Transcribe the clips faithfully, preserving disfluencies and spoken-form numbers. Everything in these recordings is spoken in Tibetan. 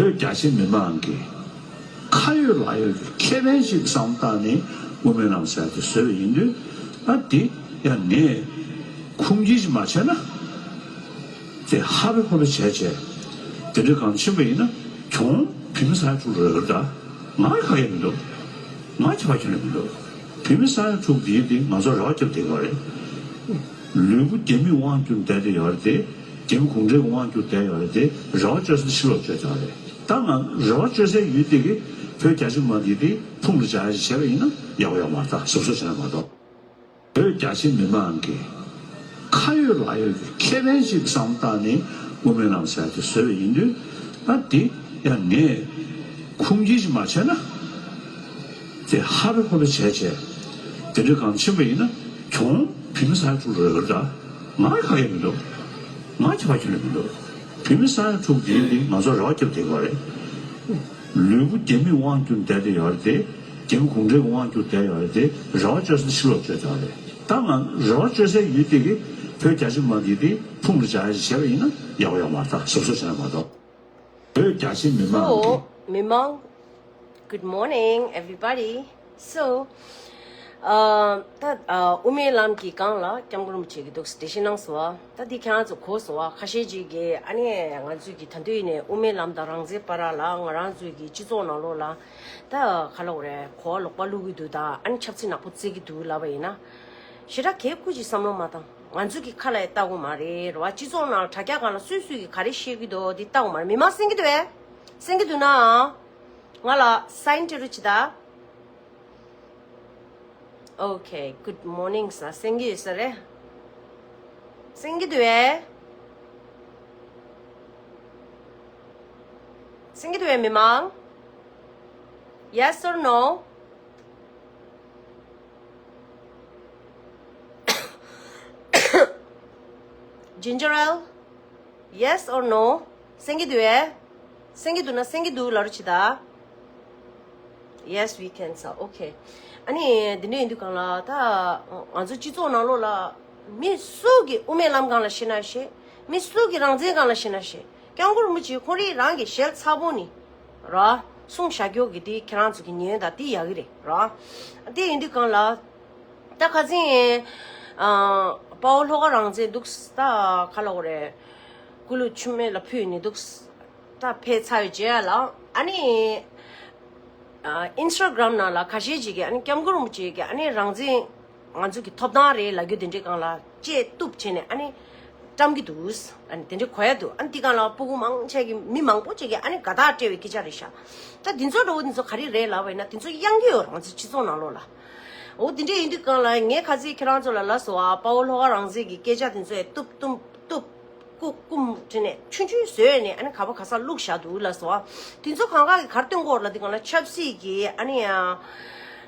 བོད་རྒྱ་ཆེ་མི་མང་གི་ཁ་ཡོད་ལག་ཡོད་ཀྱི་ཁེ་ཕན་ཞིག་བསམ་བཏང་ནས་དབུ་མའི་ལམ་ཟེར་དེ་བཟོས་པ་ཡིན་དུས། ཨ་དེ་ཡང་ངས་ཁུངས་སྐྱེལ་ཞིག་མ་བྱས་ན། དེ་ཧ་པེ་ཧོ་པེ་བྱས་བྱས་དེ་འདྲའི་གང་ཕྱིན་པ་ཡིན་ན་གྱོང་བོད་མི་ས་ཡ་དྲུག་ལ་རག་གི་རེད། ད་ང་ཁ་གས་མི་འདུག་ང་ཁྱད་པར་ཁྱོན་ནས་མི་འདུག་བོད་མི་ས་ཡ་དྲུག་འདིའི་དེ་ང་ཚོ་རེ་བ་བརྒྱབ་བསྡད་ཡོད་རེད། ལུས་པོ་རྒྱ་མིས་དབང་བསྒྱུར་བསྡད་དེ་ཡོད་རེད་དེ། རྒྱ་མི་གུང་ཁྲན་གྱིས་དབང་བསྒྱུར་བསྡད་ཡོད་རེད་དེ། རེ་བ་བཅོལ་ས་ཕྱི་ལོགས་བཅོལ་བསྡད་ཡོད་རེད། ད་ང་རེ་བ་བཅོལ་སའི་ཡུལ་དེ་གི་བོད་རྒྱ་ཆེ་མི་མང་འདི་དེ་ཕུང་ལ་བྱ་ཡ་ཞིག་བྱས་པ་ཡིན་ན་ཡག་པོ་ཡོད་མ་རེད། ད་གཟབ་གཟབ་བྱས་ན་མ་གཏོགས། བོད་རྒྱ་ཆེ་མི་མང་གི་ཁ་ཡོད་ལག་ཡོད་ཀྱི་ཁེ་ཕན་ཞིག་བསམ་བཏང་ནས་དབུ་མའི་ལམ་ཟེར་དེ་བཟོས་པ་ཡིན་དུས། ཨ་དེ་ཡང་ངས་ཁུངས་སྐྱེལ་ཞིག་མ་བྱས་ན། དེ་ཧ་པེ་ཧོ་པེ་བྱས་བྱས་དེ་འདྲའི་གང་ཕྱིན་པ་ཡིན་ན་གྱོང་བོད་མི་ས་ཡ་དྲུག་ལ་རག་གི་རེད། ད་ང་ཁ་གས་མི་འདུག་ང་ཁྱད་པར་ཁྱོན་ནས་མི་འདུག་བོད་མི་ས་ཡ་དྲུག་འདིའི་དེ་ང་ཚོ་རེ་བ་བརྒྱབ་བསྡད་ཡོད་རེད། ལུས་པོ་རྒྱ་མིས་དབང་བསྒྱུར་བསྡད་དེ་ཡོད་རེད་དེ། རྒྱ་མི་གུང་ཁྲན་གྱིས་དབང་བསྒྱུར་བསྡད་ཡོད་རེད་དེ། རེ་བ་བཅོལ་ས་ཕྱི་ལོགས་བཅོལ་བསྡད་ཡོད་རེད། ད་ང་རེ་བ་བཅོལ་སའི་ཡུལ་དེ་གི་བོད་རྒྱ་ཆེ་མི་མང་འདི་དེ་ཕུང་ལ་བྱ་ཡ་ཞིག་བྱས་པ་ཡིན་ན་ཡག་པོ་ཡོད་མ་རེད། ད་གཟབ་གཟབ་བྱས་ན་མ་གཏོགས། བོད་རྒྱ་ཆེ་མི་མང་གི So, མི་མང་། Good morning, everybody. So, ཨ་ད་ཨ་དབུ་མའི་ལམ་གྱི་སྒང་ལ་སྐྱབས་མགོན་རིན་པོ་ཆེ་གིས་འདུག་འགྲེལ་བཤད་གནང་སོང་བ། ད་འདི་ཁྱེད་རང་ཚོ་གོ་སོང་བ། ཁ་ཤས་ཅིག་གིས་ཨ་ནི་ང་ཚོས་ཀྱི་ད་དུང་ཡིན་ནའི་དབུ་མའི་ལམ་དང་རང་བཙན་བར་ལ་ང་རང་ཚོས་ཀྱི་སྤྱི་ཚོགས་ནང་ལོགས་ལ་ད་ག་ལབ་དགོས་རེད། གོ་བ་ལོག་པ་བླུག་གི་འདུག་ད་ཨ་ནི་ཆབ་སྲིད་ནག་པོ་རྩེད་ཀྱི་འདུག་ལབ་པ་ཡིན་ན། ཞེ་དྲག་གས་སྐུ་ཅིག་བསམ་བློ་མ་བཏང་། ང་ཚོ་གི་ཁ་ལ་ཡ་ལྟ་གི་མ་རེད་རོ། སྤྱི་ཚོགས་ནང་དྲ་རྒྱ་སྒང་ལ་སུས་སུས་ཀྱིས་ག་རེ་བཤད་ཀྱི་འདུག་འདི་ལྟ་གི་མ་རེད། མི་མང་གསན་གྱི་འདུག་བས། གསན་གྱི་འདུག་ན། ང་ལ་སའིན་སྤྲད་རོགས་བྱེད་ད། Okay, good morning ཟེར་གསན་གྱི་ཡོད་ས་རེད། གསན་གྱི་འདུག་བས། གསན་གྱི་འདུག་བས་མི་མང་། Yes or no? Ginger ale? Yes or no? གསན་གྱི་འདུག་བས། གསན་གྱི་འདུག་ན་གསན་གྱི་འདུག་ལབ་རོགས་བྱེད་ད། Yes, we can, sir. Okay. ཨ་ནི་འདི་འདྲ་ཡིན་དུས་སྒང་ལ་ད་ང་ཚོ་སྤྱི་ཚོགས་ནང་ལོགས་ལ་མི་སུ་གི་དབུ་མའི་ལམ་སྒང་ལ་བཤད་ན་བཤད། མི་སུ་གི་རང་བཙན་སྒང་ལ་བཤད་ན་བཤད། སྐྱབས་མགོན་རིན་པོ་ཆེ་ཁོང་རང་གི་ཞལ་ཚ་པོ་ནས་ར་གསུངས་བཞག་རྒྱུ་གི་དེ་ཁྱེད་རང་ཚོ་གི་ཉན་ད་དེ་ཡག་གི་རེད་ར། དེ་ཡིན་དུས་སྒང་ལ་ད་ཁ་སང་ཨ་དཔའ་བོ་ལྷོ་ཁ་རང་བཙན་འདུག་ད་ག་ལབ་དགོས་རེད། སྐུ་ལུས་མཆོད་མེ་ལ་ཕུལ་ནས་འདུག་ད་ཕེབས་ཚར་བའི་རྗེས་ལ་ཨ་ནི་ཨ་ཨིན་སི་ཊ་གྷ་རམ་ནང་ལ་ཁ་ཤས་ཅིག་གིས་ཨ་ནི་སྐྱབས་མགོན་རིན་པོ་ཆེ་གིས་ཨ་ནི་རང་བཙན་ང་ཚོ་གི་ཐོབ་ཐང་རེད་ལབ་རྒྱུ་དེ་འདྲའི་སྒང་ལ་ལྕེ་གཏུབ་བྱས་ནས་ཨ་ནི་བཀྲམ་གྱི་འདུག་ཨ་ནི་དེ་འདྲའི་གོ་ཡ་འདུག་ཨ་ནི་དེ་སྒང་ལ་སྤུ་གུ་མང་ཆེ་གི་མི་མང་པོ་ཅིག་གིས་ཨ་ནི་དགའ་རྟགས་སྤྲད་པའི་སྐད་ཆ་རེད་ཤག་ད་དེ་ཚོ་འདྲ་བོ་དེ་ཚོ་ག་རེ་རེད་ལབ་པ་ཡིན་ན་དེ་ཚོ་གཡང་གི་ཡོད་རེད་ང་ཚོ་སྤྱི་ཚོགས་ནང་ལོགས་ལ། འོ་དེ་འདྲ་ཡིན་དུས་སྒང་ལ་ངས་ཁ་སང་ཁྱེད་རང་ཚོ་ལ་ལབ་སོང་ཨ། དཔའ་བོ་ལྷོ་ཁ་རང་བཙན་གྱི་སྐད་ཆ་དེ་ཚོ་ཡ་གཏུབ་གཏུབ་གཏུབ། རྐུ་རྐུ་བྲིས་ནས་ཆུང་ཆུང་བཟོས་ནས་ཨ་ནི་ག་པ་ག་ས་བླུགས་བཞག་འདུག་ལབ་སོང་ཨ། དེ་ཚོ་གང་ག་གིས་ག་རེ་སྟོན་གྱི་ཡོད་རེད་ལབ་དུས་སྒང་ལ་ཆབ་སྲིད་ཀྱི་ཨ་ནི་ཡང་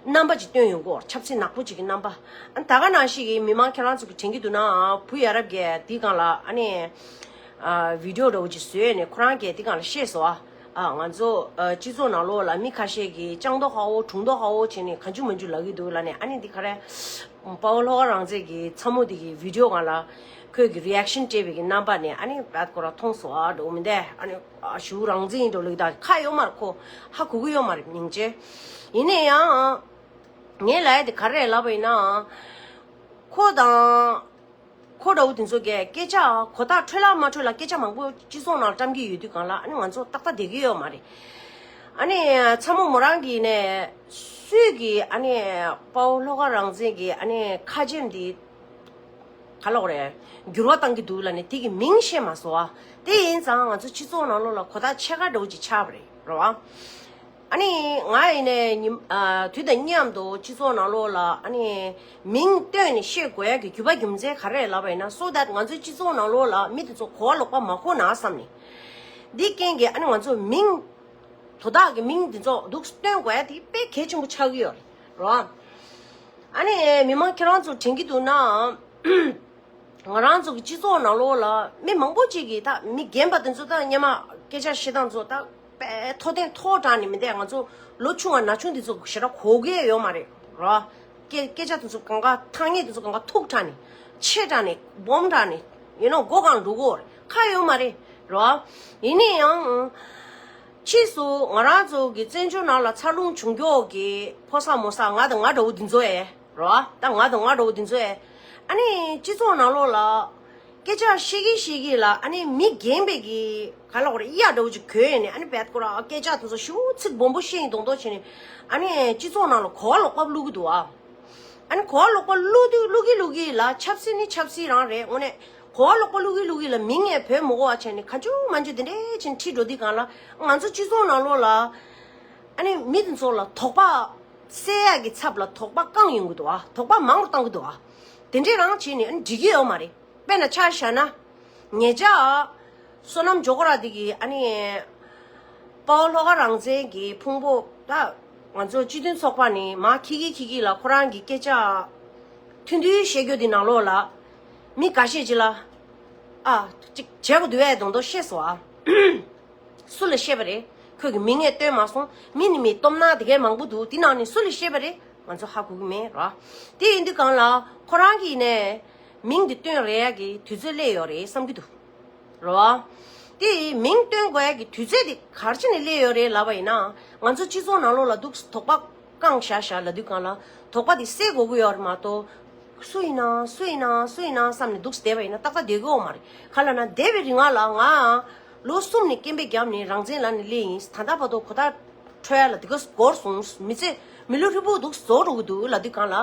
རྣམ་པ་ཅིག་སྟོན་ཡོང་གི་ཡོད་རེད། ཆབ་སྲིད་ནག་པོ་ཅིག་གི་རྣམ་པ། ཨ་ནི་ད་ག་ནང་བཞིན་གྱི་མི་མང་ཁྱེད་རང་ཚོ་གིས་དྲན་གྱི་འདུག་ན་ཨ། བུ་ཡ་རབས་ཀྱིས་དེའི་སྒང་ལ་ཨ་ནི་ཨ་བི་ཌི་ཡོ་འདྲ་བོ་ཅིག་བཟོས་ནས་ཁོ་རང་གིས་དེའི་སྒང་ལ་བཤད་སོང་ཨ། ཨ་ང་ཚོ་ཨ་སྤྱི་ཚོགས་ནང་ལོགས་ལ་མི་ཁ་ཤས་ཀྱིས་སྤྱང་མདོག་ཁ་པོ་གྲུང་མདོག་ཁ་པོ་བྱས་ནས་གང་བྱུང་མང་བྱུང་ལབ་ཀྱི་འདུག་ལབ་ནས། ཨ་ནི་འདི་ག་རེ་དཔའ་བོ་ལྷོ་ཁ་རང་བཙན་གྱི་ཚ་མོ་འདི་གི་བི་ཌི་ཡོ་སྒང་ལ་ཁོས་ཀྱི་རི་ཨེག་ཤན་སྤྲད་པའི་གི་རྣམ་པ་ནས་ཨ་ནི་བད་ཁོ་ར་མཐོང་སོང་ཨ་འགྲོ་མི་འདས། ཨ་ནི་ཨ་ཞུ་རང་བཙན་ཡིན་འགྲོ་ལུགས་དང་ཁ་ཡོད་མ་རེད། ཁོ་ཧ་གོ་གི་ཡོད་མ་རེད་སྙིང་རྗེ། ཡིན་ན་ཡང་ངས་ལབ་ཡ་དེ་ག་རེ་རེད་ལབ་པ་ཡིན་ན་ཁོ་དང་། ཁོ་འདྲ་བོ་དེ་ཚོ་གིས་སྐད་ཆ་གོ་རྟོགས་འཕྲོད་ལ་མ་འཕྲོད་ལ་སྐད་ཆ་མང་པོ་སྤྱི་ཚོགས་ནང་བཀྲམ་གྱི་ཡོད་དུས་སྒང་ལ་ཨ་ནི་ང་ཚོ་ཏག་ཏག་བསྡད་ཀྱི་ཡོད་མ་རེད། ཨ་ནི་ཚ་མོ་མོ་རང་གིས་ནས་སུས་ཀྱིས་ཨ་ནི་དཔའ་བོ་ལྷོ་ཁ་རང་བཙན་གྱི་ཨ་ནི་ཁ་ཆེམས་འདི་ག་ལབ་དགོས་རེད། འགྱུར་བ་གཏང་གི་འདུག་ལབ་ནས་དེ་གི་མིང་བཤད་མ་སོང་བ། དེ་ཡིན་ཙང་ང་ཚོ་སྤྱི་ཚོགས་ནང་ལོགས་ལ་གོ་རྟོགས་ཕྱེད་ཀ་འདྲ་བོ་ཅིག་ཆགས་པ་རེད་རེད་བ། ཨ་ནི་ང་ཡིན་ནའི་ཉིན་ཨ་དུས་དང་མཉམ་དུ་སྤྱི་ཚོགས་ནང་ལོགས་ལ་ཨ་ནི་མིང་བཏོན་ནས་བཤད་དགོས་ཡ་གི་རྒྱུ་བ་རྒྱུ་མཚན་ག་རེ་རེད་ལབ་པ་ཡིན་ན། so that ང་ཚོའི་སྤྱི་ཚོགས་ནང་ལོགས་ལ་མི་དེ་ཚོ་གོ་བ་ལོག་པ་མ་གོ་ན་བསམ་ནས། འདི་རྐྱེན་གྱིས་ཨ་ནི་ང་ཚོ་མིང་དོ་བདག་གི་མིང་དེ་ཚོ་འདུག་བཏོན་དགོས་ཡ་དེ་དཔེ་གལ་ཆེན་པོ་ཆགས་ཀྱི་ཡོད་རེད་རོ། ཨ་ནི་མི་མང་ཁྱེད་རང་ཚོ་དྲན་གྱི་འདུག་ན། ང་རང་ཚོ་གི་སྤྱི་ཚོགས་ནང་ལོགས་ལ་མི་མང་པོ་ཅིག་གིས་ད་མི་རྒན་པ་དེ་ཚོ་ད་སྔོན་མ་སྐད་ཆ་བཤད་སྟངས་ཚོ་ད་དཔེ་མཐོ་ལྡན་མཐོ་དྲགས་ནས་མི་འདུག་ང་ཚོ་ལོ་ཆུང་བ་ན་ཆུང་དེ་ཚོ་ཞེ་དྲག་གོ་གི་ཡོད་མ་རེད་རོ། སྐད་སྐད་ཆ་དེ་ཚོ་གང་ག་ཐ་སྙད་དེ་ཚོ་གང་ག་མཐུག་དྲགས་ནས་ཆེ་དྲགས་ནས་སྦོམ་དྲགས་ནས་ཡིན་ནོ་མགོ་གང་འགྲོ་གི་ཡོད་རེད། ཁ་ཡོད་མ་རེད་རོ། ཡིན་ན་ཡང་། ཕྱིས་སུ་ང་རང་ཚོ་གི་བཙན་བྱོལ་ནང་ལ་འཚར་ལོངས་བྱུང་མགྱོགས་ཀྱི་ཕོ་གསར་མོ་གསར་ང་དང་ང་འདྲ་བོ་འདི་ཚོ་ཨེ་རོ། ད་ང་དང་ང་འདྲ་བོ་འདི་ཚོ་ཨེ། ཨ་ནི་སྤྱི་ཚོགས་ནང་ལོགས་ལ་སྐད་ཆ་བཤད་ཀྱི་བཤད་ཀྱི་ལ། ཨ་ནི་མི་རྒན་པའི་གི་ག་ལ་འོ་རེ་གཡག་འདྲ་བོ་ཅིག་གོན་ནས། ཨ་ནི་བད་ཀོ་ར་སྐད་ཆ་དེ་ཚོ་ཤུགས་ཚིག་སྦོམ་པོ་བཤད་ཡིན་མདོག་མདོག་བྱས་ནས། ཨ་ནི་སྤྱི་ཚོགས་ནང་ལ་གོ་བ་ལོག་པ་བླུག་གི་འདུག་ཨ། ཨ་ནི་གོ་བ་ལོག་པ་བླུག་དུས་བླུག་གི་བླུག་གི་ལ། ཆབ་སྲིད་ནི་ཆབ་སྲིད་རང་རེད། དངོས་གནས་གོ་བ་ལོག་པ་བླུག་གི་བླུག་གི་ལ། མིང་ངས་བོས་མ་གོ་བ་བྱས་ནས་ག་ཅུ་མ་ཅུ་དེ་འདྲས་ཕྱིན་ཁྲིད་འགྲོ་དུས་སྒང་ལ། ང་ཚོ་སྤྱི་ཚོགས་ནང་ལོགས་ལ་ཨ་ནི་མི་དེ་ཚོ་ལ་དོགས་པ་སེལ་ཡག་གི་ཚབ་ལ་དོགས་པ་བསྐང་ཡོང་གི་འདུག་ཨ། དོགས་པ་མང་རུ་བཏང་གི་འདུག་ཨ། དེ་འདྲས་རང་བྱས་ནས་ཨ་ནི་འགྲིག་གི་ཡོད་མ་རེད། དཔེར་ན་ཆ་བཞག་ན། ཉེ་ཆར་བསོད་ནམས་ཇོ་ཁོ་ར་འདི་གི་ཨ་ནི་དཔའ་བོ་ལྷོ་ཁ་རང་བཙན་གྱི་ཕུང་པོ། ད་ང་ཚོ་སྤྱི་མཐུན་ཚོགས་པ་ནི་མ་ཁྱི་ཁྱི་ཁྱི་ཁྱི་ལ་ཁོ་རང་གི་སྐད་ཆ་ཐུང་ཐུང་བཤད་རྒྱུ་འདི་ནང་ལོགས་ལ་མི་འགའ་ཤས་ཅིག་ལ་ཨ་ཅིག་བྱེད་དགོས་འདུག་ཨེ་མདོག་མདོག་བཤད་སོང་ཨ། སུ་ལ་བཤད་པ་རེད། ཁོས་ཀྱི་མིང་ངས་བཏོན་མ་སོང་། མི་ནི་མི་སྟོབས་ན་དེ་གའི་མང་པོ་འདུག། དེ་ནང་ནས་སུ་ལ་བཤད་པ་རེད། ང་ཚོ་ཧ་གོ་གི་མེད་ར། དེ་ཡིན་དུས་སྒང་ལ་ཁོ་རང་གིས་ནས་མིང་འདི་བཏོན་རེ་ཡ་གི་དུས་ཚོད་སླེབས་ཡོད་རེད་བསམ་གྱི་འདུག་ར། དེ་མིང་བཏོན་དགོས་ཡ་གི་དུས་ཚོད་དེ་ག་རེ་བྱས་ནས་སླེབས་ཡོད་རེད་ལབ་པ་ཡིན་ན། ང་ཚོ་སྤྱི་ཚོགས་ནང་ལོགས་ལ་འདུག་དོགས་པ་བསྐང་བཞག་བཞག་ལབ་དུས་སྒང་ལ་དོགས་པ་དེ་སེལ་དགོས་ཀྱི་ཡོད་རེད་མ་གཏོགས། སུ་ཡིན་ན་སུ་ཡིན་ན་སུ་ཡིན་ན་བསམ་ནས་འདུག་བསྡད་པ་ཡིན་ན་ཏག་ཏག་བསྡད་ཀྱི་ཡོད་མ་རེད། ག་ལབ་ན་འདས་པའི་རིང་ལ་ང་ལོ་གསུམ་ནས་སྐད་འབོད་བརྒྱབ་ནས་རང་བཙན་ལབ་ནས་སླེབས་ཡིན། ད་ལྟ་བར་དུ་གོ་བརྡ་འཕྲོད་ཡ་ལ་དེ་ག་འགོར་སོང་། མི་ཚེ་མི་ལུས་ཧྲིལ་པོ་འདུག་རྫོགས་འགྲོ་གི་འདུག་ལབ་དུས་སྒང་ལ།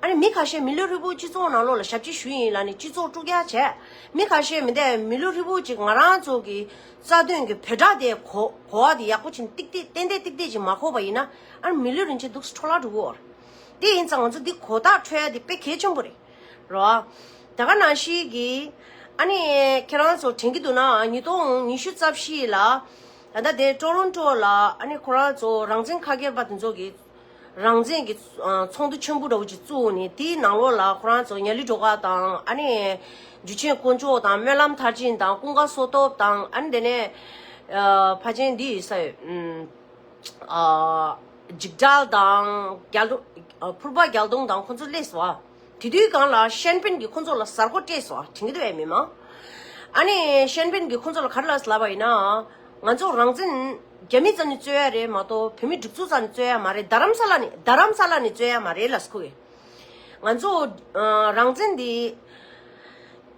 ཨ་ནི་མི་ཁ་ཤས་མི་ལུས་ཧྲིལ་པོ་སྤྱི་ཚོགས་ནང་ལོགས་ལ་ཞབས་ཕྱི་ཞུ་ཡིན་ལབ་ནས་སྤྱི་ཚོགས་དཀྲུག་རྒྱག་བྱས། མི་ཁ་ཤས་མི་འདས་མི་ལུས་ཧྲིལ་པོ་ཅིག་ང་རང་ཚོ་གི་རྩ་དོན་གྱི་བོད་དྲ་དེ་གོ་གོ་བ་དེ་ཡག་པོ་བྱས་ནས་ཏིག་ཏིག་ཏན་ཏན་ཏིག་ཏིག་ཅིག་མ་གོ་བ་ཡིན་ན། ཨ་ནི་མི་ལུས་རིན་ཆེན་འདུག་འཕྲོ་བརླག་འགྲོ་གི་ཡོད་རེད། དེ་ཡིན་ཙང་ང་ཚོ་འདི་གོ་བརྡ་འཕྲོད་ཡ་དེ་དཔེ་གལ་ཆེན་པོ་རེད། རོ། ད་ག་ནང་བཞིན་གྱི། ཨ་ནི་ཁྱེད་རང་ཚོ་དྲན་གྱི་འདུག་ན་ཉིས་སྟོང་ཉི་ཤུ་རྩ་བཞི་ལ། ད་ལྟ་དེ་ཀྲོ་རོན་ཀྲོ་ལ་ཨ་ནི་ཁོ་རང་ཚོ་རང་བཙན་ཁ་སྐད་པ་དེ་ཚོ་གི་རང་བཙན་གྱི་ཚོགས་འདུ་ཆེན་པོ་འདྲ་བོ་ཅིག་བཙུགས་ནས། དེའི་ནང་ལོགས་ལ་ཁོ་རང་ཚོ་ཉ་ལི་སྒྲོལ་དཀར་དང་། ཨ་ནི་འཇུ་ཆེན་དཀོན་མཆོག་དང་། སྨོན་ལམ་མཐར་ཕྱིན་དང་། ཀུན་དགའ་བསོད་སྟོབས་དང་། ཨ་ནི་དེ་ནས་ཕ་ཆེན་འདི་ཡི་ས་ཡོད། ཨ། འཇིགས་བྲལ་དང་། རྒྱལ་ཨ། ཕུར་པ་རྒྱལ་མཐོང་དང་ཁོ་ཚོ་སླེབས་སོང་། དེ་དུས་སྒང་ལ་ཤན་པིན་གྱིས་ཁོ་ཚོ་ལ་གཟའ་སྐོར་སྤྲད་སོང་། དྲན་གྱི་འདུག་ཨེ་མི་མང་། ཨ་ནི་ཤན་པིན་གྱིས་ཁོ་ཚོ་ལ་ག་རེ་ལབ་ལབ་པ་ཡིན་ན། ང་ཚོ་རང་བཙན་རྒྱ་མི་རྩ་ནས་རྩོད་ཡ་རེད་མ་གཏོགས། བོད་མི་སྒྲིག་འཛུགས་རྩ་ནས་རྩོད་ཡ་མ་རེད། རྡ་རམ་ས་ལ་ནས། རྡ་རམ་ས་ལ་ནས་རྩོད་ཡ་མ་རེད་ལབ་སོང་ཁོ་གིས། ང་ཚོ་ཨ། རང་བཙན་འདི་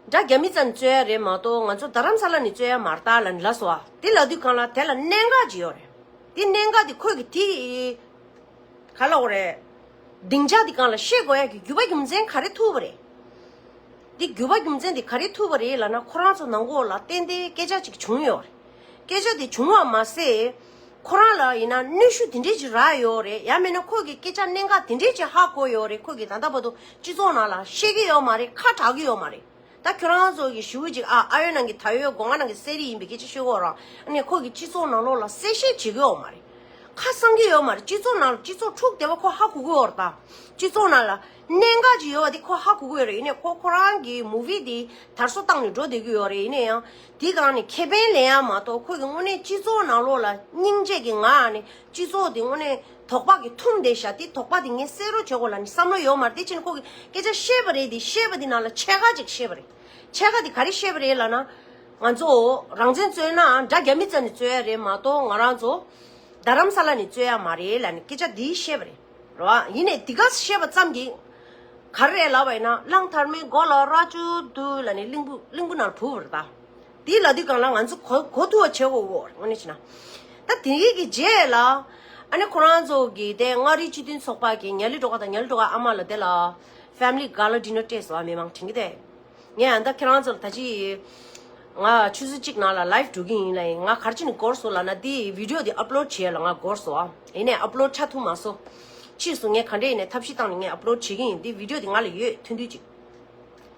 དགྲ་རྒྱ་མི་རྩ་ནས་རྩོད་ཡ་རེད་མ་གཏོགས། ང་ཚོ་རྡ་རམ་ས་ལ་ནས་རྩོད་ཡ་མ་རེད་ད་ལབ་ནས་ལབ་སོང་བ། དེ་ལབ་དུས་སྒང་ལ་དེ་ལ་གནད་འགག་ཅིག་ཡོད་རེད། དེ་གནད་འགག་དེ་ཁོས་གི་དེ་ག་ལབ་དགོས་རེད། སྡིངས་ཆ་དེ་སྒང་ལ་བཤད་དགོས་ཡ་གི་རྒྱུ་བ་རྒྱུ་མཚན་ག་རེ་ཐུག་པ་རེད། དེ་རྒྱུ་བ་རྒྱུ་མཚན་དེ་ག་རེ་ཐུག་པ་རེད་ལབ་ན། ཁོ་རང་ཚོ་ནང་ལོགས་ལ་ཏན་ཏན་སྐད་ཆ་ཅིག་བྱུང་ཡོད་རེད། སྐད་ཆ་དེ་བྱུང་བ་མ་ཟད། ཁོ་རང་ལ་ཡིན་ན་གནོན་ཤུགས་དེ་འདྲས་ཅིག་རག་ཡོད་རེད། ཡང་མིན་ན་ཁོ་གི་སྐད་ཆ་གནད་འགག་དེ་འདྲས་ཅིག་ཧ་གོ་ཡོད་རེད། ཁོ་གིས་ད་ལྟ་བར་དུ་སྤྱི་ཚོགས་ནང་ལ་བཤད་ཀྱི་ཡོད་མ་རེད། ཁ་གྲག་གི་ཡོད་མ་རེད། ད་ཁྱོད་རང་ཚོ་གི་ཞུ་ཅིག་ཨ། ཨ་ཡོད་ནང་གི་ད་ཡོད་སྒོ་ང་ནང་གི་གསེར་རི་ཡིན་པའི་སྐད་ཆ་ཤོད་གོ་རང་། ཨ་ནི་ཁོ་གི་སྤྱི་ཚོགས་ནང་ལོགས་ལ་གསལ་བཤད་བྱེད་ཀྱི་ཡོད་མ་རེད། ཁ་གསང་གི་ཡོད་མ་རེད། སྤྱི་ཚོགས་ནང་ལ་སྤྱི་ཚོགས་འཁྲུག་བསྡད་པ་ཁོ་ཧ་གོ་གི་ཡོད་རེད་ད། སྤྱི་ཚོགས་ནང་ལ་གནད་འགག་ཅིག་ཡོད་པ་དེ་ཁོ་ཧ་གོ་གི་ཡོད་རེད། ཡིན་ནའི་ཁོ་ཁོ་རང་གི་མུ་བི་དེ་དར་སོ་བཏང་ནས་འགྲོ་བསྡད་ཀྱི་ཡོད་རེད། ཡིན་ནའི་ཡང་དེའི་སྒང་ནས་ཁེ་ཕན་ལེན་ཡ་མ་གཏོགས། ཁོ་གི་དངོས་གནས་སྤྱི་ཚོགས་ནང་ལོགས་ལ་སྙིང་རྗེ་གི་ངང་ནས་སྤྱི་ཚོགས་དེ་དངོས་གནས་དོགས་པ་གིས་ཐུམ་བསྡད་ཤག་དེ་དོགས་པ་དེ་ངས་སེལ་རོགས་བྱེད་དགོས་ལབ་ནས་བསམ་བློ་ཡོད་མ་རེད། དེ་ཕྱིན་ཁོ་གིས་སྐད་ཆ་བཤད་པ་རེད། དེ་བཤད་པ་དེ་ནང་ལ་ཕྱེད་ཀ་ཅིག་བཤད་པ་རེད། ཕྱེད་ཀ་དེ་ག་རེ་བཤད་པ་རེད་ལབ་ན། ང་ཚོ་རང་བཙན་རྩོད་ན་དགྲ་རྒྱ་མི་རྩ་ནས་རྩོད་ཡ་རེད་མ་གཏོགས། ང་རང་ཚོ་རྡ་རམ་ས་ལ་ནས་རྩོད་ཡ་མ་རེད་ལབ་ནས་སྐད་ཆ་དེ་བཤད་པ་རེད། རེད་བ། ཡིན་ནའི་དེ་ག་བཤད་པ་ཙམ་གྱིས་ག་རེ་རེད་ལབ་པ་ཡིན་ན། གླང་དར་མའི་མགོ་ལ་རྭ་ཅོ་འདུག་ལབ་ནས་གླིང་བུ་གླིང་བུ་ནང་བུད་པ་རེད་ད། དེ་ལབ་དུས་སྒང་ལ་ང་ཚོ་གོ་གོ་ཐུབ་པ་བྱེད་དགོས་གོ། དངོས་གནས་བྱས་ན། ད་དེ་ཡི་གི་རྗེས་ལ་ཨ་ནི་ཁོ་རང་ཚོ་གི་དེ་མངའ་རིས་སྤྱི་མཐུན་ཚོགས་པ་གི་ཉ་ལི་སྒྲོལ་དཀར་དང་ཉ་ལི་སྒྲོལ་དཀར་ཨ་མ་ལ་དེ་ལ་ཕེ་མི་ལི་ག་ལ་ཌི་ནར་སྤྲད་སོང་བ། མི་མང་དྲན་གི་དེ། ངས་ཨ་ད་ཁྱེད་རང་ཚོ་ལ་ད་ཅི་ང་ཆུ་ཚོད་གཅིག་ནང་ལ་ལའེབ་འགྲོ་གི་ཡིན་ལ། ཡིན་ང་ག་རེ་བྱས་ནས་འགོར་སོང་ལབ་ན། དེ་བི་ཌི་ཡོ་དེ་ཨབ་ལོཌ་བྱེད་ཡ་ལ་ང་འགོར་སོང་ཨ། ཡིན་ནའི་ཨབ་ལོཌ་བྱ་ཐུབ་མ་སོང་། ཕྱིས་སུ་ངས་ག་འདྲས་ཡིན་ནའི་ཐབས་ཤེས་བཏང་ནས་ངས་ཨབ་ལོཌ་བྱེད་ཀྱི་ཡིན། དེ་བི་ཌི་ཡོ་དེ་ང་ལ་ཡོད་ཐུང་ཐུང་ཅིག།